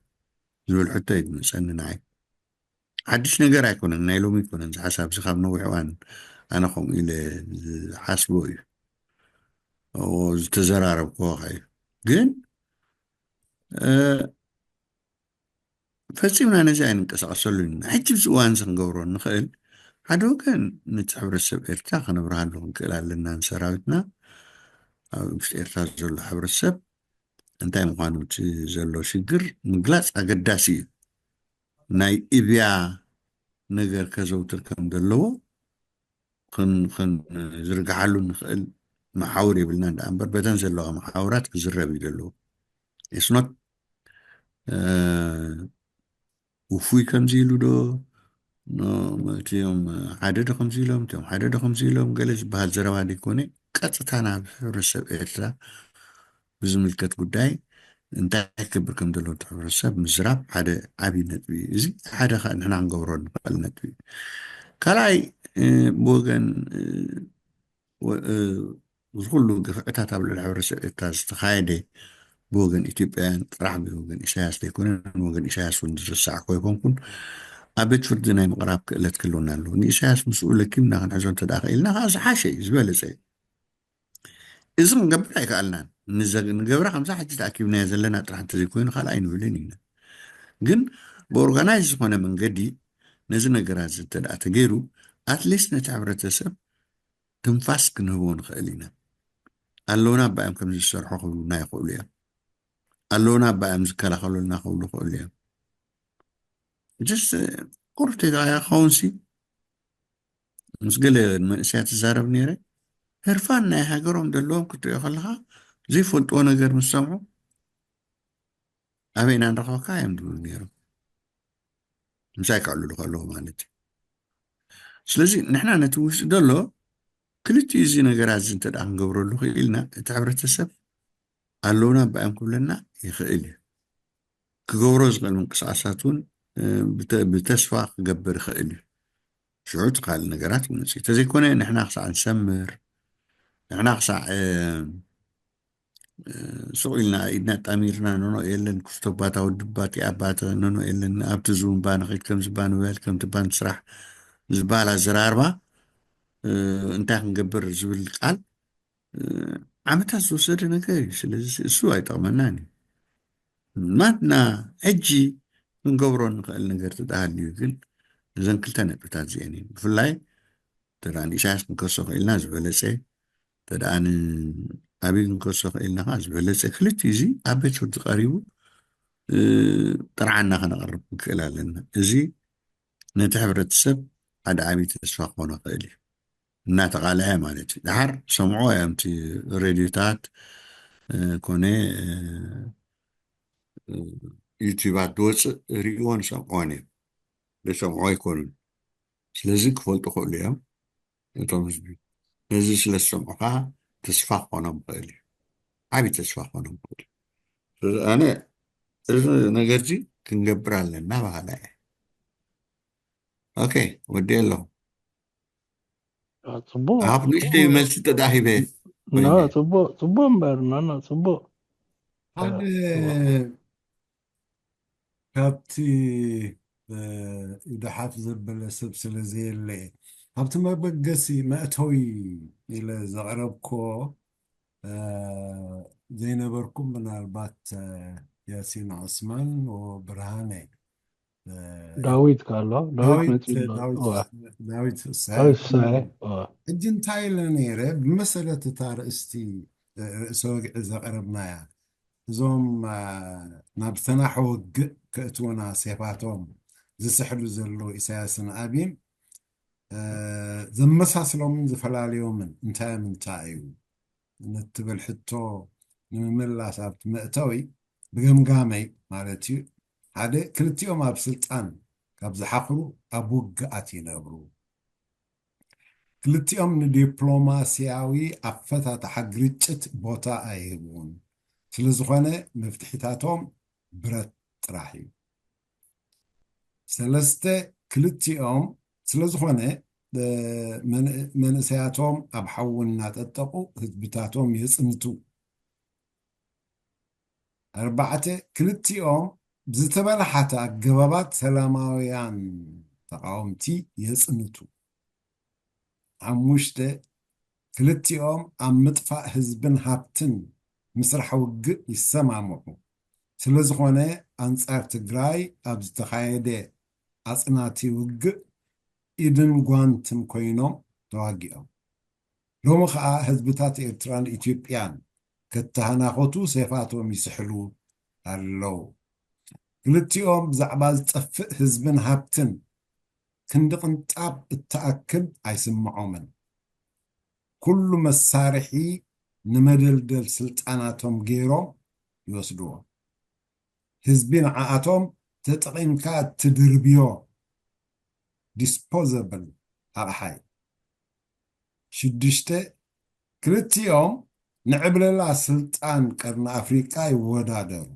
እዩ ዝብል ሕቶ እዩ ዝመፀኒ ንዓይ። ሓድሽ ነገር ኣይኮነን፣ ናይ ሎሚ ኣይኮነን። እዚ ሓሳብ እዚ ካብ ነዊሕ እዋን ኣነ ከምኡ ኢለ ዝሓስቦ እዩ ዝተዘራረብክዎ እዩ። ግን ፈፂምና ነዚ ኣይንንቀሳቀሰሉ ኢና። ሕጂ ብዚ እዋን እዚ ክንገብሮ ንኽእል ሓደ ወገን ነቲ ሕብረተሰብ ኤርትራ ከነብርሃሉ ክንክእል ኣለና። ንሰራዊትና ኣብ ውሽጢ ኤርትራ ዘሎ ሕብረተሰብ እንታይ ምዃኑ እቲ ዘሎ ሽግር ምግላፅ ኣገዳሲ እዩ። ናይ እብያ ነገር ከዘውትር ከም ዘለዎ ከን- ከንዝርግሓሉ ንኽእል መሓውር የብልና። ደኣ እምበር በተን ዘለዋ መሓውራት ክዝረብ እዩ ዘለዎ። It's not ውፉይ ከምዚ ኢሉ ዶ፣ እቲኦም ሓደ ዶ ከምዚ ኢሎም፣ እቲኦም ሓደ ዶ ከምዚ ኢሎም፣ ገለ ዝበሃል ዘረባ ዘይኮነ፣ ቀጥታ ናብ ሕብረተሰብ ኤርትራ ብዝምልከት ጉዳይ እንታይ ክገብር ከም ዘለዎ እቲ ሕብረተሰብ ምዝራብ ሓደ ዓብዪ ነጥቢ እዩ። እዚ ሓደ ኸ ንሕና ክንገብሮ ንኽእል ነጥቢ እዩ። ካልኣይ፣ ብወገን እዚ ኩሉ ግፍዕታት ኣብ ልዕሊ ሕብረተሰብ ኤርትራ ዝተኻየደ ብወገን ኢትዮጵያውያን ጥራሕ፣ ብወገን ኢሳያስ ዘይኮነ፣ ንወገን ኢሳያስ እውን ዝረሳዕኩ ኣይኮንኩን። ኣብ ቤት ፍርዲ ናይ ምቕራብ ክእለት ክህልወና ኣለዎ። ንኢሳያስ ምስኡ ለኪምና ክንሕዞ እንተ ደኣ ክኢልና ከዓ ዝሓሸ እዩ፣ ዝበለጸ እዩ። እዚ ክንገብር ኣይከኣልናን። ንዘ- ንገብራ ከምዛ ሕጂ ተኣኪብናዮ ዘለና ጥራሕ እንተዘይኮይኑ ካልእ ኣይንብልን ኢና። ግን ብኦርጋናይዝ ዝኾነ መንገዲ ነዚ ነገራት እዚ እንተ ደኣ ተገይሩ ኣትሊስት ነቲ ሕብረተሰብ ትንፋስ ክንህቦ ንኽእል ኢና። ኣለውና ኣባዮም ከምዚ ዝሰርሑ ክብሉና ይኽእሉ እዮም። ኣለውና ኣባዮም ዝከላኸሉልና ክብሉ ይኽእሉ እዮም። ጀስት ቁርብ ተይተኸውንሲ ምስ ገለ መንእሰያት ትዛረብ ነይረ። ህርፋን ናይ ሃገሮም ዘለዎም ክትሪኦ ከለኻ ዘይፈልጥዎ ነገር ምስ ሰምዑ ኣበይና ንረኽበካ እዮም ዝብሉ ነይሮም። ምሳይ ከዕልሉ ከለዉ ማለት እዩ። ስለዚ ንሕና ነቲ ውሽጢ ዘሎ ክልቲኡ እዚ ነገራት እዚ እንተ ደኣ ክንገብረሉ ክኢልና እቲ ሕብረተሰብ ኣለውና ኣባዮም ክብለና ይኽእል እዩ። ክገብሮ ዝኽእል ምንቅስቃሳት እውን ብተስፋ ክገብር ይኽእል እዩ። ሽዑ እቲ ካልእ ነገራት ይመፅእ። እንተዘይኮነ ንሕና ክሳዕ ንሰምር፣ ንሕና ክሳዕ ሱቕ ኢልና ኢድና ጣሚርና፣ ኖኖ የለን ክፍቶ ባታ ወዲ ባቲ ኣባተ፣ ኖኖ የለን ኣብቲ ዝውን ባንኺድ ከምዚ ባንበል ከምቲ ባንስራሕ ዝበሃል ኣዘራርባ እንታይ ክንገብር ዝብል ቃል ዓመታት ዝወሰደ ነገር እዩ። ስለዚ እሱ ኣይጠቕመናን እዩ። ናትና ሕጂ ክንገብሮ ንኽእል ነገር ተተሃልዩ ግን እዘን ክልተ ነጥብታት እዚአን እየን። ብፍላይ ተዳ ንኢሳያስ ክንከሶ ክኢልና ዝበለጸ፣ ተዳ ንኣብይ ክንከሶ ክኢልና ከዓ ዝበለጸ። ክልቲኡ እዚ ኣብ ቤት ፍርዲ ቀሪቡ ጥርዓና ከነቕርብ ክንክእል ኣለና። እዚ ነቲ ሕብረተሰብ ሓደ ዓብዪ ተስፋ ክኾኖ ክእል እዩ። እናተቓልዐ ማለት እዩ። ድሓር ሰምዖ እዮም እቲ ሬድዮታት ኮነ ዩቲባት ዝወፅእ ሪእዎን ሰምዖን እዮም። ዘይሰምዖ ኣይኮኑን። ስለዚ ክፈልጡ ክእሉ እዮም እቶም ህዝቢ። ነዚ ስለ ዝሰምዑ ከዓ ተስፋ ክኾኖም ይኽእል እዩ። ዓብዪ ተስፋ ክኾኖም ይኽእል እዩ። ስለዚ ኣነ እዚ ነገር እዚ ክንገብር ኣለና በሃላ እየ። ኦኬ፣ ወዲ ኣለኹ። ጽቡቅ ኣብ ንእሽተይ መልሲ ተዳሂበ ጽቡቅ ጽቡቅ እምበር ናና ጽቡቅ። ሓደ ካብቲ ኢዱ ሓፍ ዘበለ ሰብ ስለ ዘየለ፣ ኣብቲ መበገሲ መእተዊ ኢለ ዘቕረብኮ ዘይነበርኩም፣ ምናልባት ያሲን ዑስማን ወብርሃነ ዳዊት ካሎ ዳዊት መጺኡ ኣሎ። እዋ፣ ዳዊት ዳዊት ሳይ፣ እዋ። ሕጂ እንታይ ኢለ ነይረ? ብመሰረት እታ ርእስቲ ርእሰ ወግዒ ዘቕረብናያ፣ እዞም ናብ ዝተናሕወ ውግእ ከእትወና ሴፋቶም ዝስሕሉ ዘለዉ ኢሳያስን ኣብይን ዘመሳስሎምን ዝፈላለዮምን እንታይ ምንታይ እዩ ንትብል ሕቶ ንምምላስ ኣብቲ መእተዊ ብገምጋመይ ማለት እዩ፣ ሓደ ክልቲኦም ኣብ ስልጣን ካብ ዝሓኽሩ ኣብ ውግኣት ይነብሩ። ክልቲኦም ንዲፕሎማስያዊ ኣፈታትሓ ግርጭት ቦታ ኣይህብውን። ስለ ዝኾነ መፍትሒታቶም ብረት ጥራሕ እዩ። ሰለስተ ክልቲኦም ስለ ዝኾነ መንእሰያቶም ኣብ ሓዊ እናጠጠቑ ህዝብታቶም የፅንቱ። ኣርባዕተ ክልቲኦም ብዝተበላሓተ ኣገባባት ሰላማውያን ተቃወምቲ የፅንቱ። ሓሙሽተ ክልቲኦም ኣብ ምጥፋእ ህዝብን ሃብትን ምስራሕ ውግእ ይሰማምዑ። ስለ ዝኾነ ኣንጻር ትግራይ ኣብ ዝተኻየደ ኣጽናቲ ውግእ ኢድን ጓንትን ኮይኖም ተዋጊኦም። ሎሚ ኸኣ ህዝብታት ኤርትራን ኢትዮጵያን ከተሃናኸቱ ሴፋቶም ይስሕሉ ኣለዉ። ክልቲኦም ብዛዕባ ዝጠፍእ ህዝብን ሃብትን ክንዲ ቅንጣብ እትኣክል ኣይስምዖምን። ኩሉ መሳርሒ ንመደልደል ስልጣናቶም ገይሮም ይወስድዎ። ህዝቢ ንዓኣቶም ተጠቒምካ እትድርብዮ ዲስፖዘብል ኣቕሓ እዩ። ሽዱሽተ፣ ክልቲኦም ንዕብለላ ስልጣን ቀርኒ ኣፍሪቃ ይወዳደሩ።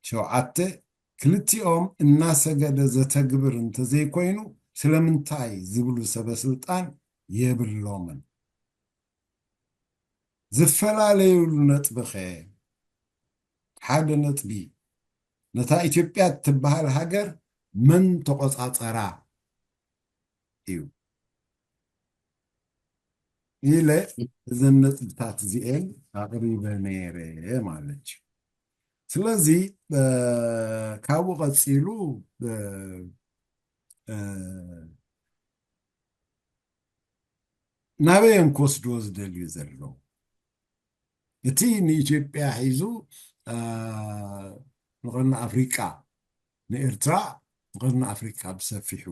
ሸውዓተ፣ ክልቲኦም እናሰገደ ዘተግብር እንተዘይኮይኑ ስለምንታይ ዝብሉ ሰበ ስልጣን የብሎምን። ዝፈላለዩሉ ነጥቢ ኸ? ሓደ ነጥቢ፣ ነታ ኢትዮጵያ እትበሃል ሃገር መን ተቖጻጸራ እዩ ኢለ እዘን ነጥብታት እዚኤን ኣቕሪበ ነይረ ማለት እዩ። ስለዚ እ፣ ካብኡ ቀጺሉ እ፣ እ፣ ናበይ እዮም ክወስድዎ ዝደልዩ ዘለዉ? እቲ ንኢትዮጵያ ሒዙ እ፣ ንቐርኒ ኣፍሪቃ፣ ንኤርትራ፣ ንቐርኒ ኣፍሪቃ ብሰፊሑ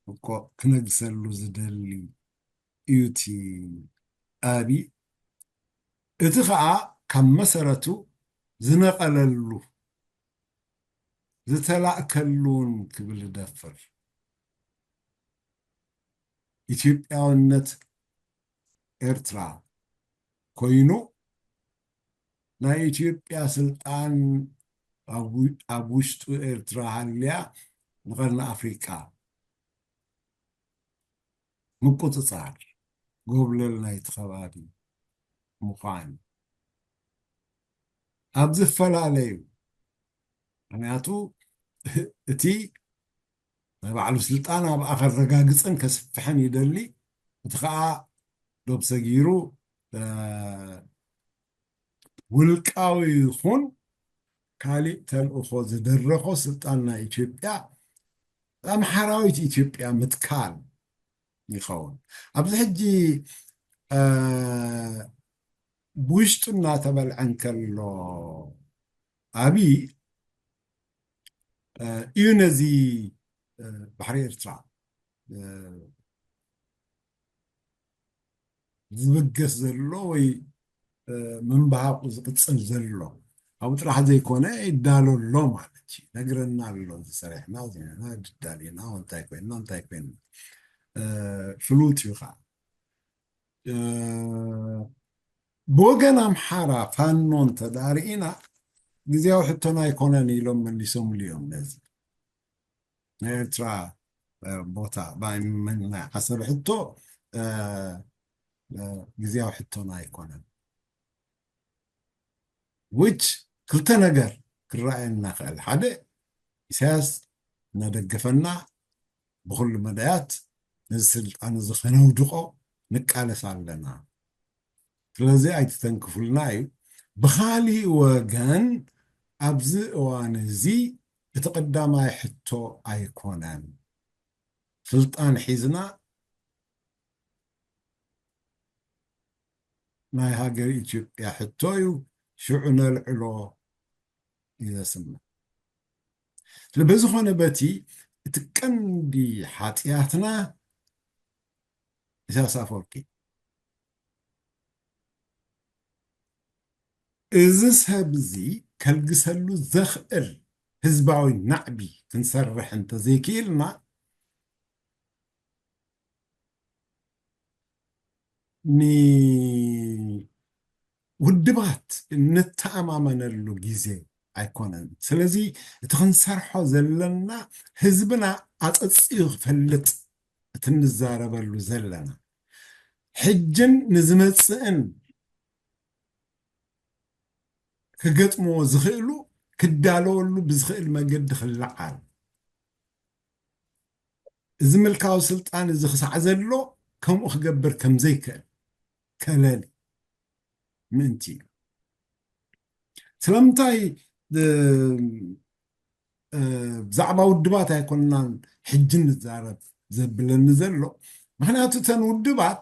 እኮ ክነግሰሉ ዝደሊ እዩ እቲ ኣብይ። እቲ ኸኣ ካብ መሰረቱ ዝነቐለሉ ዝተላእከሉን ክብል እደፍር። ኢትዮጵያውነት ኤርትራ ኮይኑ ናይ ኢትዮጵያ ስልጣን ኣብ ው-፣ ኣብ ውሽጡ ኤርትራ ሃልያ ንቐርኒ ኣፍሪቃ ምቁጽጻር ጎብለል ናይቲ ከባቢ ምዃን ኣብ ዝፈላለዩ፣ ምኽንያቱ እቲ ናይ ባዕሉ ስልጣን ኣብኣ ከረጋግጽን ከስፍሕን ይደሊ። እቲ ኸኣ ዶብ ሰጊሩ እ፣ ውልቃዊ ይኹን ካሊእ ተልእኾ ዝደረኾ ስልጣን ናይ ኢትዮጵያ ኣምሓራዊት ኢትዮጵያ ምትካል ይኸውን። ኣብዚ ሕጂ እ፣ ብውሽጡ እናተበልዐ እንከሎ ኣብይ እ፣ እዩ ነዚ እ፣ ባሕሪ ኤርትራ እ፣ ዝብገስ ዘሎ ወይ እ፣ ምንባሃቑ ዝቕጽል ዘሎ። ኣብኡ ጥራሕ ዘይኮነ ይዳሎ ኣሎ ማለት እዩ። ነግረና ኣሎ ዝሰሪሕና ዜና ድዳሌና እንታይ ኮይንና እንታይ ኮይንና እ፣ ፍሉጥ እዩ ከዓ እ፣ ብወገን ኣምሓራ ፋኖ እንተዳርኢና ግዜያዊ ሕቶና ኣይኮነን ኢሎም መሊሶምሉ እዮም ነዚ ናይ ኤርትራ እ፣ ቦታ ባይ ምን ናይ ዓሰብ ሕቶ እ፣ እ፣ ግዜያዊ ሕቶና ኣይኮነን። ዊች ክልተ ነገር ክረኣየና ይኽእል። ሓደ ኢሳያስ እናደገፈና ብኹሉ መዳያት ነዚ ስልጣን እዚ ከነውድቆ ንቃለስ ኣለና። ስለዚ ኣይትተንክፉልና እዩ። ብኻሊእ ወገን ኣብዚ እዋን እዚ እቲ ቀዳማይ ሕቶ ኣይኮነን። ስልጣን ሒዝና ናይ ሃገር ኢትዮጵያ ሕቶ እዩ፣ ሽዑ ነልዕሎ እዩ ዘስምዕ። ስለ በዝኾነ በቲ እቲ ቀንዲ ሓጢኣትና ኢሳያስ ኣፈወርቂ እዚ ሰብ እዚ ከልግሰሉ ዘኽእል ህዝባዊ ናዕቢ ክንሰርሕ እንተዘይክኢልና ንውድባት እንተኣማመነሉ ግዜ ኣይኮነን። ስለዚ እቲ ክንሰርሖ ዘለና ህዝብና ኣጸጺዩ ክፈልጥ እቲ እንዛረበሉ ዘለና ሕጅን ንዝመጽእን ክገጥምዎ ዝኽእሉ ክዳለወሉ ብዝኽእል መገዲ ክለዓል እዚ ምልካዊ ስልጣን እዚ ክሳዕ ዘሎ ከምኡ ክገብር ከም ዘይክእል ከለሊ ምእንቲ እዩ። ስለምንታይ እ፣ እ፣ ብዛዕባ ውድባት ኣይኮንናን ሕጂ ንዛረብ ዘብለኒ ዘሎ? ምኽንያቱ እተን ውድባት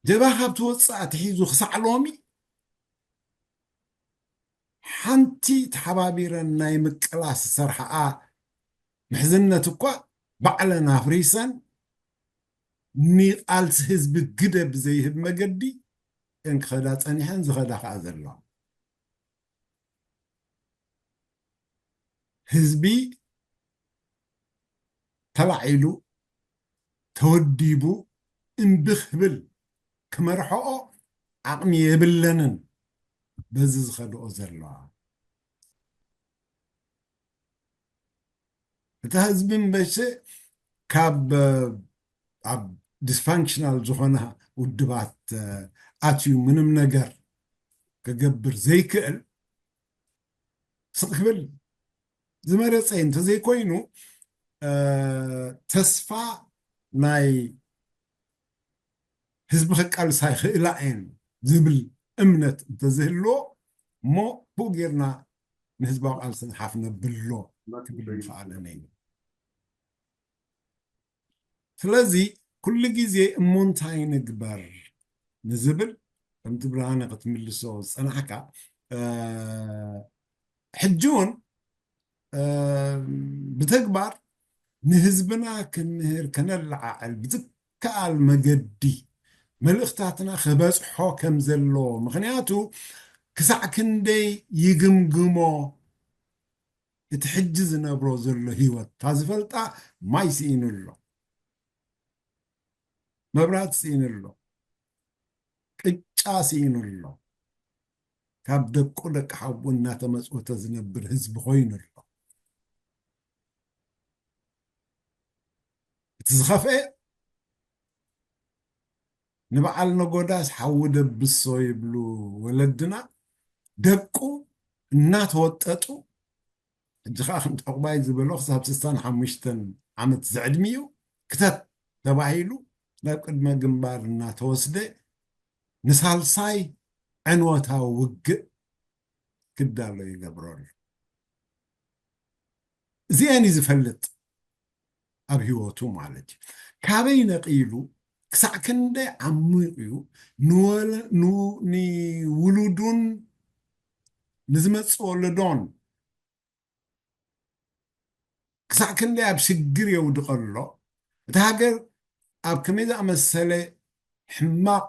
ጀብሃ ካብ ትወፅእ ኣትሒዙ ክሳዕ ሎሚ ሓንቲ ተሓባቢረን ናይ ምቅላስ ዝሰርሓኣ ምሕዝነት እኳ ባዕለን ኣፍሪሰን ንቃልሲ ህዝቢ ግደ ብዘይህብ መገዲ እን ክኸዳ ጸኒሐን ዝኸዳ ከዓ ዘለዋ። ህዝቢ ተላዒሉ ተወዲቡ እምቢ ክብል ክመርሖኦ ዓቕሚ የብለንን። በዚ ዝኸድኦ ዘለዋ እታ ህዝቢ እምበሸ ካብ ኣብ ዲስፋንክሽናል ዝኾነ ውድባት ኣትዩ ምንም ነገር ክገብር ዘይክእል ስቕ ክብል ዝመረፀ እዩ። እንተዘይኮይኑ ተስፋ ናይ ህዝቢ ከቃልሳ ይኽእላ እየን ዝብል እምነት እንተዝህልዎ እሞ ብኡ ጌርና ንህዝባዊ ቃልሲ ንሓፍ ነብሎ ክብል ምኽኣለነ እዩ። ስለዚ ኩሉ ግዜ እሞ እንታይ ንግበር ንዝብል ከምቲ ብርሃነ ክትምልሶ ዝጸናሕካ ሕጂ እውን ብተግባር ንህዝብና ክንምህር ከነለዓዕል ብዝከኣል መገዲ መልእኽታትና ክበፅሖ ከም ዘለዎ ምክንያቱ ክሳዕ ክንደይ ይግምግሞ እቲ ሕጂ ዝነብሮ ዘሎ ህይወት እታ ዝፈልጣ ማይ ስኢኑ ኣሎ፣ መብራት ስኢኑ ኣሎ፣ ቅጫ ስኢኑ ኣሎ፣ ካብ ደቁ ደቂ ሓቡ እናተመፅወተ ዝነብር ህዝቢ ኮይኑ ኣሎ። እቲ ዝኸፍአ ንበዓል ነጎዳስ ሓዊ ደብሶ ይብሉ ወለድና ደቁ እናተወጠጡ ሕጂ ከዓ ከምቲ ዕቑባይ ዝበሎ ክሳብ ስሳን ሓሙሽተን ዓመት ዝዕድሚኡ ክተት ተባሂሉ ናብ ቅድመ ግንባር እናተወስደ ንሳልሳይ ዕንወታዊ ውግእ ክዳሎ ይገብረሉ። እዚአን እዩ ዝፈልጥ ኣብ ህይወቱ ማለት እዩ። ካበይ ነቒሉ ክሳዕ ክንደይ ዓሚቕ እዩ ንወለ- ንው- ንውሉዱን ንዝመፅእ ወለዶን ክሳዕ ክንደይ ኣብ ሽግር የውድቐ ኣሎ። እቲ ሃገር ኣብ ከመይ ዝኣመሰለ ሕማቕ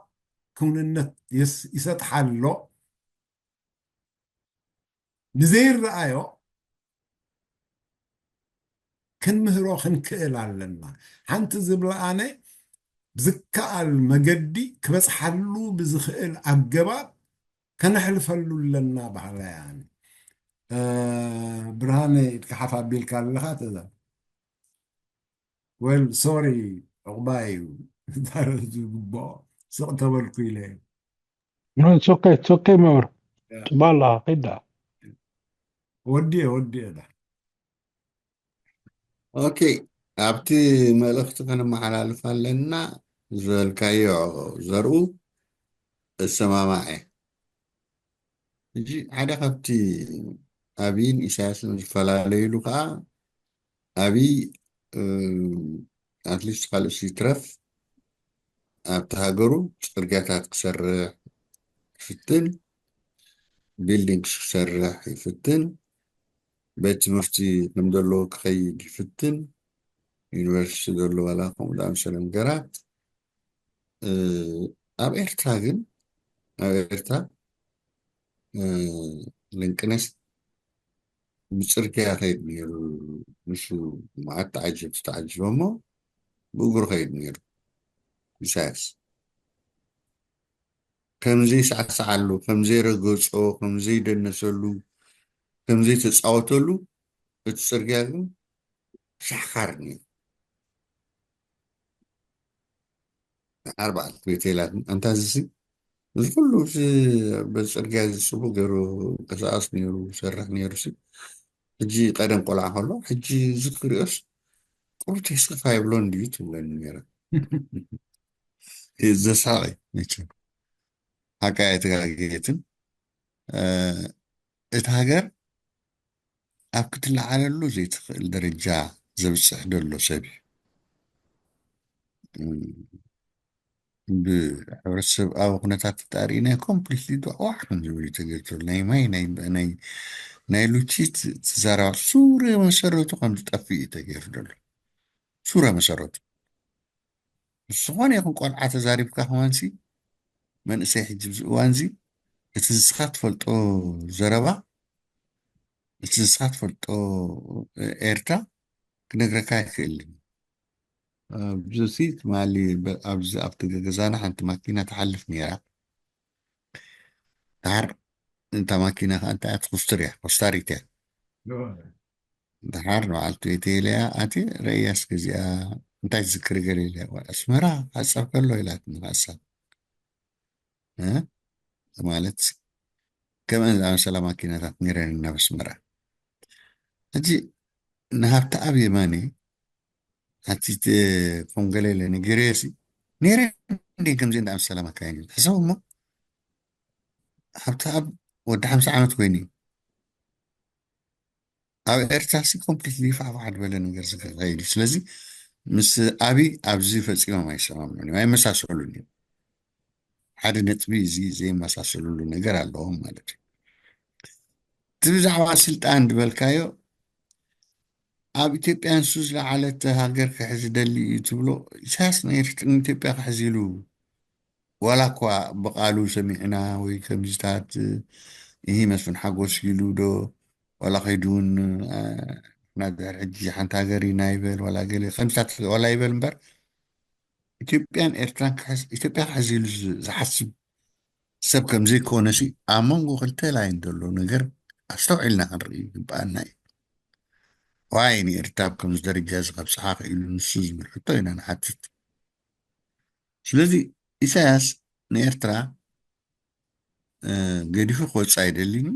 ክውንነት የስ- ይሰጥሓ ኣሎ። ንዘይረኣዮ ክንምህሮ ክንክእል ኣለና። ሓንቲ ዝብላ ኣነ ብዝከኣል መገዲ ክበፅሓሉ ብዝኽእል ኣገባብ ከነሕልፈሉ ኣለና ባህላያን ብርሃነ ኢድካ ሓፍ ኣቢልካ ኣለኻ ተዛ ወል ሶሪ ዕቑባ እዩ ዝግብኦ ስቕ ተበልኩ ኢለ ሶከ ሶከ መብር ጽባ ኣለኻ ኺዳ ወዲየ ወዲየ ዳ ኦኬ ኣብቲ መልእኽቲ ከነመሓላልፍ ኣለና ዝበልካዮ ዘርኡ እሰማማዕ እየ ሕጂ ሓደ ካብቲ ኣብይን ኢሳያስን ዝፈላለዩሉ ከዓ ኣብይ ኣትሊስት ካልእ ይትረፍ ኣብቲ ሃገሩ ፅርግያታት ክሰርሕ ይፍትን ቢልዲንግስ ክሰርሕ ይፍትን ቤት ትምህርቲ ከም ዘለዎ ክኸይድ ይፍትን ዩኒቨርሲቲ ዘሎ ዋላ ከምኡ ዝኣመሰለ ነገራት ኣብ ኤርትራ ግን ኣብ ኤርትራ ልንቅነስ ብፅርግያ ከይድ ነይሩ ንሱ መዓት ተዓጀብቲ ተዓጅበሞ ብእግሩ ከይድ ነይሩ ኢሳያስ ከምዘይሳዕሳዓሉ ከምዘይረገፆ ከምዘይደነሰሉ ከምዘይተፃወተሉ እቲ ፅርግያ ግን ሻሕኻር ነይሩ ኣርባዕተ ሆቴላት ኣንታ ዝሲ እዚ ኩሉ በዚ ፅርግያ እዚ ፅቡቅ ገይሩ ቀሳቀስ ነይሩ ሰርሕ ነይሩ ሲ ሕጂ ቀደም ቆልዓ ከሎ ሕጂ እዚ ክሪኦስ ቁሩብ ተስፋ ይብሎን ድዩ ትብለኒ ነይረ ዘሳቂ መቸም ሓቃ ኣይተጋገየትን እቲ ሃገር ኣብ ክትለዓለሉ ዘይትኽእል ደረጃ ዘብፅሕ ዘሎ ሰብ እዩ ብሕብረተሰብኣዊ ኩነታት ተጣሪእና ኮምፕሊትሊ ዋሕ ከም ዝብል እዩ ተገይሩ። ናይ ማይ ናይ ናይ ናይ ሉቺት ትዛረባ ሱረ መሰረቱ ከም ዝጠፍእ እዩ ተገይሩ ዘሎ። ሱረ መሰረቱ ምስ ዝኾነ ይኹን ቆልዓ ተዛሪብካ ከማንሲ መንእሰይ ሕጂ ኣብዚ እዋንዚ እቲ ንስኻ ትፈልጦ ዘረባ እቲ ንስኻ ትፈልጦ ኤርትራ ክነግረካ ኣይክእልን። ኣብዚ ትማሊ ኣብዚ ኣብቲ ገዛና ሓንቲ ማኪና ትሓልፍ ነይራ። ድሓር እታ ማኪና ከዓ እንታይ እያ ትኩስትር እያ ኮስታሪት እያ። ድሓር ንበዓልቲ ቤተይ ኢለያ ኣቲ ረእያ እስከ እዚኣ እንታይ ትዝክሪ ገለ ኢለያ ኣስመራ ሓፀብ ከሎ ኢላትኒ ንሳ። ማለት ከምአን ዝኣመሰላ ማኪናታት ነይረን ናብ ኣስመራ። ሕጂ ንሃብተኣብ የማነ ኣቲ ኮንገሌለ ንገሬሲ ነይረ እንዴ ከምዚ እንዳኣመሰላ ማካይን እዩ ሕሰብ እሞ ሃብተኣብ ወዲ ሓምሳ ዓመት ኮይኑ እዩ ኣብ ኤርትራ ሲ ኮምፕሊትሊ ፋሕፋሕ ዝበለ ነገር ዝካየድ እዩ። ስለዚ ምስ ኣቢ ኣብዚ ፈፂሞም ኣይሰማምዑን እዮም፣ ኣይመሳሰሉን እዮም። ሓደ ነጥቢ እዚ ዘይመሳሰሉሉ ነገር ኣለዎም ማለት እዩ። እቲ ብዛዕባ ስልጣን ዝበልካዮ ኣብ ኢትዮጵያ ንሱ ዝለዓለት ሃገር ክሕዝ ደሊ እዩ ትብሎ ኢሳያስ ንኤርትራ ንኢትዮጵያ ክሕዝ ኢሉ ዋላ እኳ ብቃሉ ሰሚዕና ወይ ከምዚታት ይህ መስፍን ሓጎስ ኢሉ ዶ ዋላ ከይዱ እውን ናድሕር ሕጂ ሓንቲ ሃገር ኢና ይበል ዋላ ገለ ከምዚታት ዋላ ይበል እምበር ኢትዮጵያን ኤርትራን ኢትዮጵያ ክሕዝ ኢሉ ዝሓስብ ሰብ ከም ዘይኮነ ሲ ኣብ መንጎ ክልተ ላይን ዘሎ ነገር ኣስተውዒልና ክንርኢ ይግበኣና እዩ። ዋይ ንኤርትራ ኣብ ከምዚ ደረጃ እዚ ከብፅሓ ክኢሉ ንሱ ዝብል ሕቶ ኢና ንሓትት። ስለዚ ኢሳያስ ንኤርትራ ገዲፉ ክወፅእ ኣይደልን እዩ።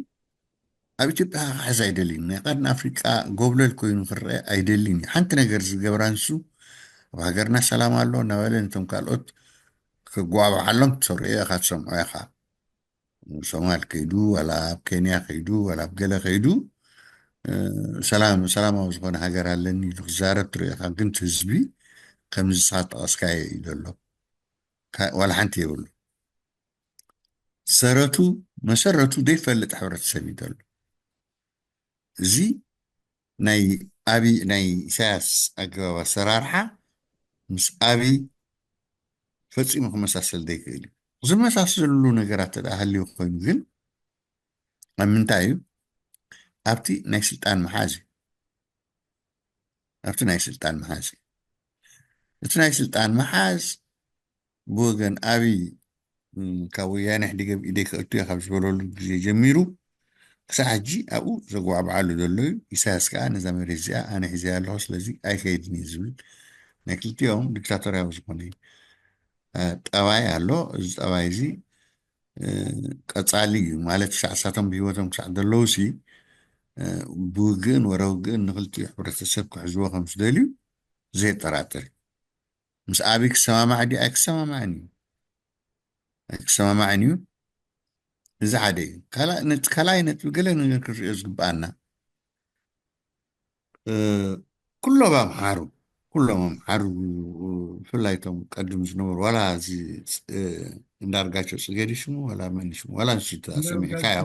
ኣብ ኢትዮጵያ ክሕዝ ኣይደልን እዩ። ናይ ቀርኒ ኣፍሪቃ ጎብለል ኮይኑ ክረአ ኣይደልን እዩ። ሓንቲ ነገር ዝገብራ ንሱ ኣብ ሃገርና ሰላም ኣሎ እናበለ ነቶም ካልኦት ክጓባዓሎም ትሰምዖ ኢኻ ትሰምዖ ኢኻ። ሶማል ከይዱ ዋላ ኣብ ኬንያ ከይዱ ዋላ ኣብ ገለ ከይዱ ሰላም ሰላማዊ ዝኾነ ሃገር ኣለኒ ኢሉ ክዛረብ ትርኢ ኢኻ። ግን እቲ ህዝቢ ከምዚ ንስኻ ዝጠቐስካዮ እዩ ዘሎ። ዋላ ሓንቲ የብሉ። ሰረቱ መሰረቱ ዘይፈልጥ ሕብረተሰብ እዩ ዘሎ። እዚ ናይ ኣቢ ናይ ኢሳያስ ኣገባብ ኣሰራርሓ ምስ ኣቢ ፈጺሙ ክመሳሰል ዘይክእል እዩ። ዝመሳሰሉ ነገራት ተደኣ ሃልዩ ኮይኑ ግን ኣብ ምንታይ እዩ? ኣብቲ ናይ ስልጣን መሓዝ እዩ። ኣብቲ ናይ ስልጣን መሓዝ እዩ። እቲ ናይ ስልጣን መሓዝ ብወገን ኣብይ ካብ ወያነ ሕዲገብ ኢደይ ከእቱ እየ ካብ ዝበለሉ ግዜ ጀሚሩ ክሳዕ ሕጂ ኣብኡ ዘጓዕብዓሉ ዘሎ እዩ። ኢሳያስ ከዓ ነዛ መሬት እዚኣ ኣነ ሒዘያ ኣለኹ ስለዚ ኣይከይድን እየ ዝብል ናይ ክልቲኦም ዲክታቶርያዊ ዝኾነ ጠባይ ኣሎ። እዚ ጠባይ እዚ ቀፃሊ እዩ ማለት ክሳዕ እሳቶም ብሂወቶም ክሳዕ ዘለዉ ሲ ብውግእን ወረ ውግእን ንክልቲኡ ሕብረተሰብ ክሕዝዎ ከም ዝደልዩ ዘየጠራጥር እዩ። ምስ ኣብይ ክሰማማዕ ድዩ ኣይክሰማማዕን እዩ ኣይክሰማማዕን እዩ። እዚ ሓደ እዩ። ካልኣይ ነጥቢ ገለ ነገር ክንሪኦ ዝግበኣና ኩሎም ኣምሓሩ ኩሎም ኣምሓሩ ብፍላይ እቶም ቀድም ዝነበሩ ዋላ እዚ እንዳርጋቸው ፅገዲ ሽሙ ዋላ መን ሽሙ ዋላ ንሱ ተሰሚዕካዮ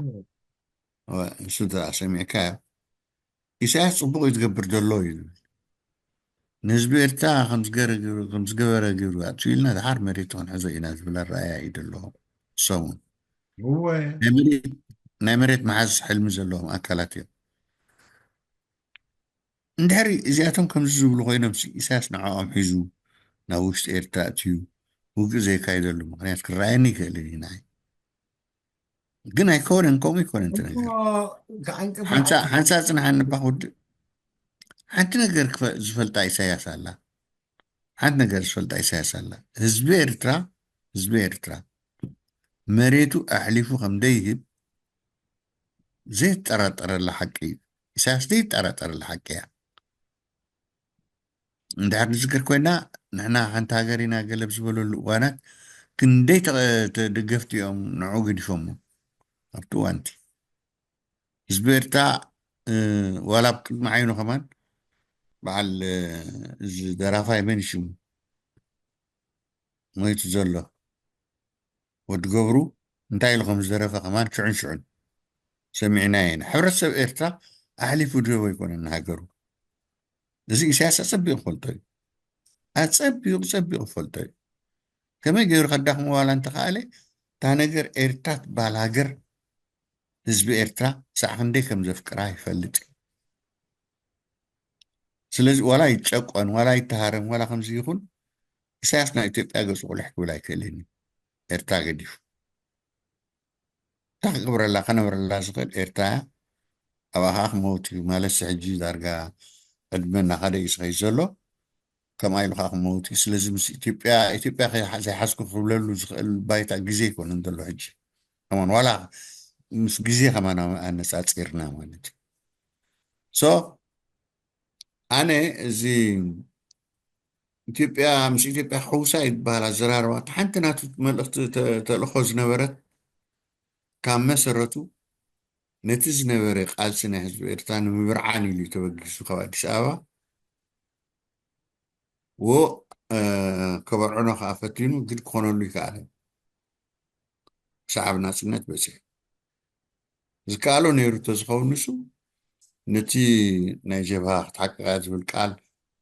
ንሱ ተሰሚዕካዮ ኢሳያስ ፅቡቕ እዩ ዝገብር ዘሎ እዩ ዝብል ንህዝቢ ኤርትራ ከምዝገበረ ገይሩ ኣፅኡ ኢልና ድሓር መሬት ክንሕዞ ኢና ዝብል ኣረኣያ እዩ ዘለዎ ሰሙን ናይ መሬት መሓዝ ሕልሚ ዘለዎም ኣካላት እዮም። እንድሕሪ እዚኣቶም ከምዚ ዝብሉ ኮይኖም ኢሳያስ ንዕኦም ሒዙ ናብ ውሽጢ ኤርትራ እትዩ ውግእ ዘየካይደሉ ምክንያት ክረኣየኒ ይክእልን እዩ ንዓይ። ግን ኣይኮነን ከምኡ ይኮነን እቲ ነገር ሓንሳ ጽንሓኒ ባክ ውድእ ሓንቲ ነገር ዝፈልጣ ኢሳያስ ኣላ ሓንቲ ነገር ዝፈልጣ ኢሳያስ ኣላ ህዝቢ ኤርትራ ህዝቢ ኤርትራ መሬቱ ኣሕሊፉ ከም ደይህብ ዘይጠራጠረላ ሓቂ እዩ ኢሳያስ ዘይጠራጠረላ ሓቂ እያ እንድሕር ንዝክር ኮይና ንሕና ሓንቲ ሃገር ኢና ገለ ብዝበለሉ እዋናት ክንደይ ተደገፍቲ እዮም ንዑ ገዲፎሞ ኣብቲ እዋንቲ ህዝቢ ኤርትራ ዋላ ኣብ ቅድሚ ዓይኑ ከማን በዓል እዚ ደራፋይ መን ሽሙ ሞይቱ ዘሎ ወዲ ገብሩ እንታይ ኢሉ ከም ዝደረፈ ከማን ሽዑን ሽዑን ሰሚዕናዮ ኢና። ሕብረተሰብ ኤርትራ ኣሕሊፉ ድህቦ ኣይኮነን ንሃገሩ። እዚ ኢሳያስ ኣጸቢቑ ክፈልጦ እዩ። ኣጸቢቑ ጸቢቑ ክፈልጦ እዩ። ከመይ ገይሩ ከዳኽሞ ዋላ እንተኸኣለ፣ እታ ነገር ኤርትራ ትበሃል ሃገር፣ ህዝቢ ኤርትራ ሳዕ ክንደይ ከም ዘፍቅራ ይፈልጥ እዩ። ስለዚ ዋላ ይጨቆን፣ ዋላ ይተሃረም፣ ዋላ ከምዚ ይኹን፣ ኢሳያስ ናብ ኢትዮጵያ ገጹ ቁልሕ ክብል ኣይክእልን እዩ። ኤርትራ ገዲፉ። እንታይ ክገብረላ፣ ከነብረላ ዝኽእል ኤርትራ እያ። ኣብኣ ከዓ ክመውት እዩ። ማለትሲ ሕጂ ዳርጋ ዕድመ እናኸደ እዩ ዝኸይድ ዘሎ። ከምኣ ኢሉ ከዓ ክመውት እዩ። ስለዚ ምስ ኢትዮጵያ፣ ኢትዮጵያ ከይሓ-፣ ዘይሓዝኩ ክብለሉ ዝኽእል ባይታ ግዜ ኣይኮነን ዘሎ ሕጂ። ከማን ዋላ ምስ ግዜ ከማን ኣነጻጺርና ማለት እዩ። So፣ ኣነ እዚ ኢትዮጵያ፣ ምስ ኢትዮጵያ ክሕውሳ እዩ ዝበሃል ኣዘራርባ፣ እቲ ሓንቲ ናቱ መልእኽቲ ተ-፣ ተልእኾ ዝነበረት፣ ካብ መሰረቱ ነቲ ዝነበረ ቃልሲ ናይ ህዝቢ ኤርትራ ንምብርዓን ኢሉ እዩ ተበጊሱ ካብ ኣዲስ ኣበባ። ዎ፣ እ፣ ከበርዕኖ ከዓ ፈቲኑ፣ ግን ክኾነሉ ይከኣለ። ክሳብ ናጽነት በጺሑ። ዝከኣሎ ነይሩ እንተዝኸውን ንሱ፣ ነቲ ናይ ጀብሃ ክትሓቅቕ እያ ዝብል ቃል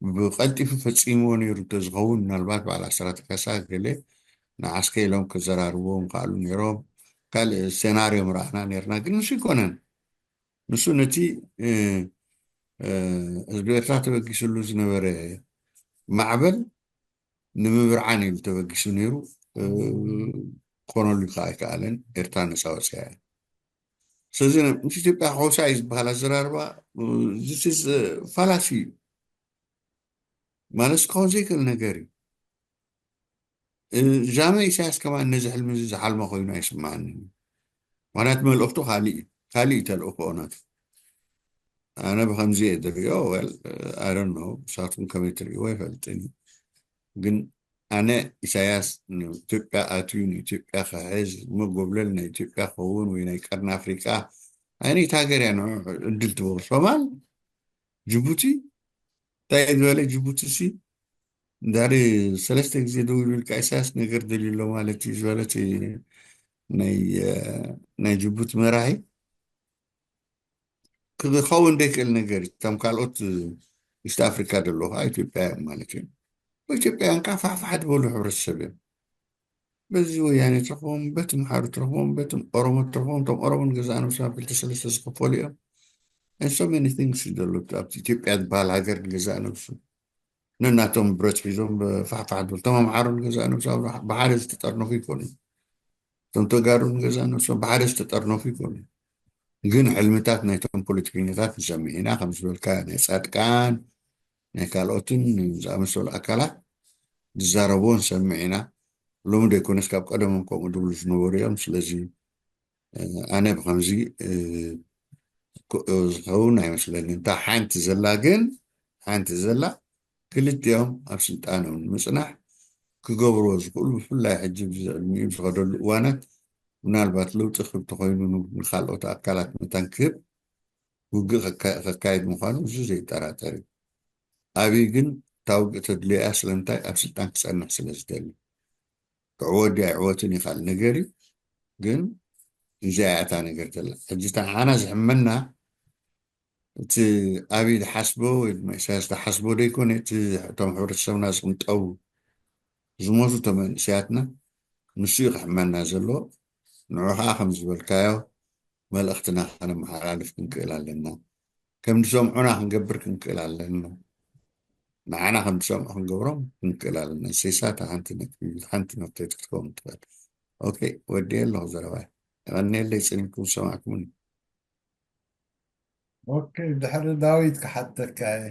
ብቐልጢፉ ፈጺምዎ ነይሩ እንተዝኸውን፣ ምናልባት በዓል ኣስራት ካሳ ገለ ንዓስከ ኢሎም ክዘራርብዎ ምኽኣሉ ነይሮም። ካልእ ሴናርዮ ምረኣና ነይርና፣ ግን ንሱ ኣይኮነን። ንሱ ነቲ፣ እ፣ እ፣ ህዝቢ ኤርትራ ተበጊስሉ ዝነበረ ማዕበል ንምብርዓን ኢሉ ተበጊሱ ነይሩ። እ፣ ክኾነሉ ከዓ ኣይከኣለን። ኤርትራ ነጻ ወፅያ እያ። ስለዚ ምስ ኢትዮጵያ ክሕውሳ እዩ ዝበሃል ኣዘራርባ፣ እ፣ this is፣ እ፣ ፋላሲ እዩ። ማለት ክኸውን ዘይክእል ነገር እዩ። እ፣ ጃመ ኢሳያስ ከማን ነዚ ሕልሚ እዚ ዝሓልሞ ኮይኑ ኣይስምዓንን እዩ። ምኽንያቱ መልእኽቱ ካልእ እዩ። ካልእ እዩ ተልእኾኡ ናቱ። ኣነ ብኸምዚ እየ ዝርእዮ። Well, I don't know፣ ንሳትኩም ከመይ ትርእይዎ ኣይፈልጥን እዩ። ግን ኣነ ኢሳያስ ንኢትዮጵያ ኣትዩ ንኢትዮጵያ ክሕዝ፣ መጎብለል ናይ ኢትዮጵያ ክኸውን ወይ ናይ ቀርኒ ኣፍሪቃ፣ ኣይነይቲ ሃገር እያ ንዑ ዕድል ትህቦ። ሶማል፣ ጅቡቲ፣ እንታይ እዩ ዝበለ ጅቡቲ ሲ? እንድሕሪ ሰለስተ ግዜ ደው ኢሉ ኢልካ ኢሳያስ ነገር ደልዩ ኣሎ ማለት እዩ ዝበለት ናይ፣ ናይ ጅቡቲ መራሒ። ክኸውን ዘይክእል ነገር እዩ። እቶም ካልኦት ኢስት ኣፍሪካ ዘለዉ ከዓ ኢትዮጵያ እዮም ማለት እዮም። ኢትዮጵያውያን ከዓ ፋሕፋሕ ዝበሉ ሕብረተሰብ እዮም። በዚ ወያኔ ትረኽቦም፣ በቲ ምሓሩ ትረኽቦም፣ በቲ ኦሮሞ ትረኽቦም። እቶም ኦሮሞ ንገዛእ ነብሶም ኣብ ክልተ ሰለስተ ዝኸፈሉ እዮም። And so many things እዩ ዘሎ ኣብቲ ኢትዮጵያ ዝበሃል ሃገር ንገዛእ ነብሱ። ነናቶም ብረት ሒዞም ብፋሕፋሕ ዝብል። እቶም ኣምሓሩ ንገዛእ ነብሶም ብሓደ ዝተጠርነፉ ይኮኑ። እቶም ተጋሩ ንገዛእ ነብሶም ብሓደ ዝተጠርነፉ ይኮኑ። ግን ሕልምታት ናይቶም ፖለቲከኛታት ንሰምዕ ኢና፣ ከም ዝበልካ ናይ ጻድቃን፣ ናይ ካልኦትን ዝኣመሰሉ ኣካላት ዝዛረብዎ ንሰምዕ ኢና። ሎሚ ዘይኮነስ ካብ ቀደሞም ከምኡ ዝብሉ ዝነበሩ እዮም። ስለዚ፣ እ፣ ኣነ ብኸምዚ፣ እ፣ ክኡ ዝኸውን ኣይመስለኒ። እንታ ሓንቲ ዘላ ግን፣ ሓንቲ ዘላ ክልቲኦም ኣብ ስልጣኖም ንምጽናሕ ክገብርዎ ዝኽእሉ፣ ብፍላይ ሕጂ ብዚ ዕድሚኡ ዝኸደሉ እዋናት ምናልባት ለውጢ ክህብ ተኾይኑ ን-፣ ንኻልኦት ኣካላት መታን ክህብ ውግእ ከካ-፣ ከካይድ ምዃኑ እዚ ዘይጠራጠር እዩ። ኣብይ ግን እታ ውግእ ተድልዮ እያ። ስለምንታይ? ኣብ ስልጣን ክጸንሕ ስለ ዝደሊ። ክዕወት ድዩ ኣይዕወትን እዩ ካልእ ነገር እዩ። ግን እዚኣ እያ እታ ነገር ዘላ። ሕጂ እታ ንዓና ዝሕመና እቲ ኣብይ ዝሓስቦ ወይ ድማ ኢሳያስ ዝሓስቦ ዘይኮነ፣ እቲ እቶም ሕብረተሰብና ዝቕንጠቡ ዝሞቱ እቶም መንእሰያትና ንሱ እዩ ክሕመና ዘሎ። ንዑ ከዓ ከም ዝበልካዮ መልእኽትና ከነመሓላልፍ ክንክእል ኣለና። ከም ዝሰምዑና ክንገብር ክንክእል ኣለና። ንዓና ከም ዝሰምዑ ክንገብሮም ክንክእል ኣለና። ንሰይሳ እታ ሓንቲ ነጥቢ፣ ሓንቲ ነጥቢ ክትከውን ትኽእል። ኦኬ፣ ወዲየ ኣለኹ ዘረባይ። የቐንየለይ፣ ጽኒዕኩም ዝሰማዕኩምኒ። ኦኬ፣ ድሕሪ ዳዊት ክሓተካ እየ።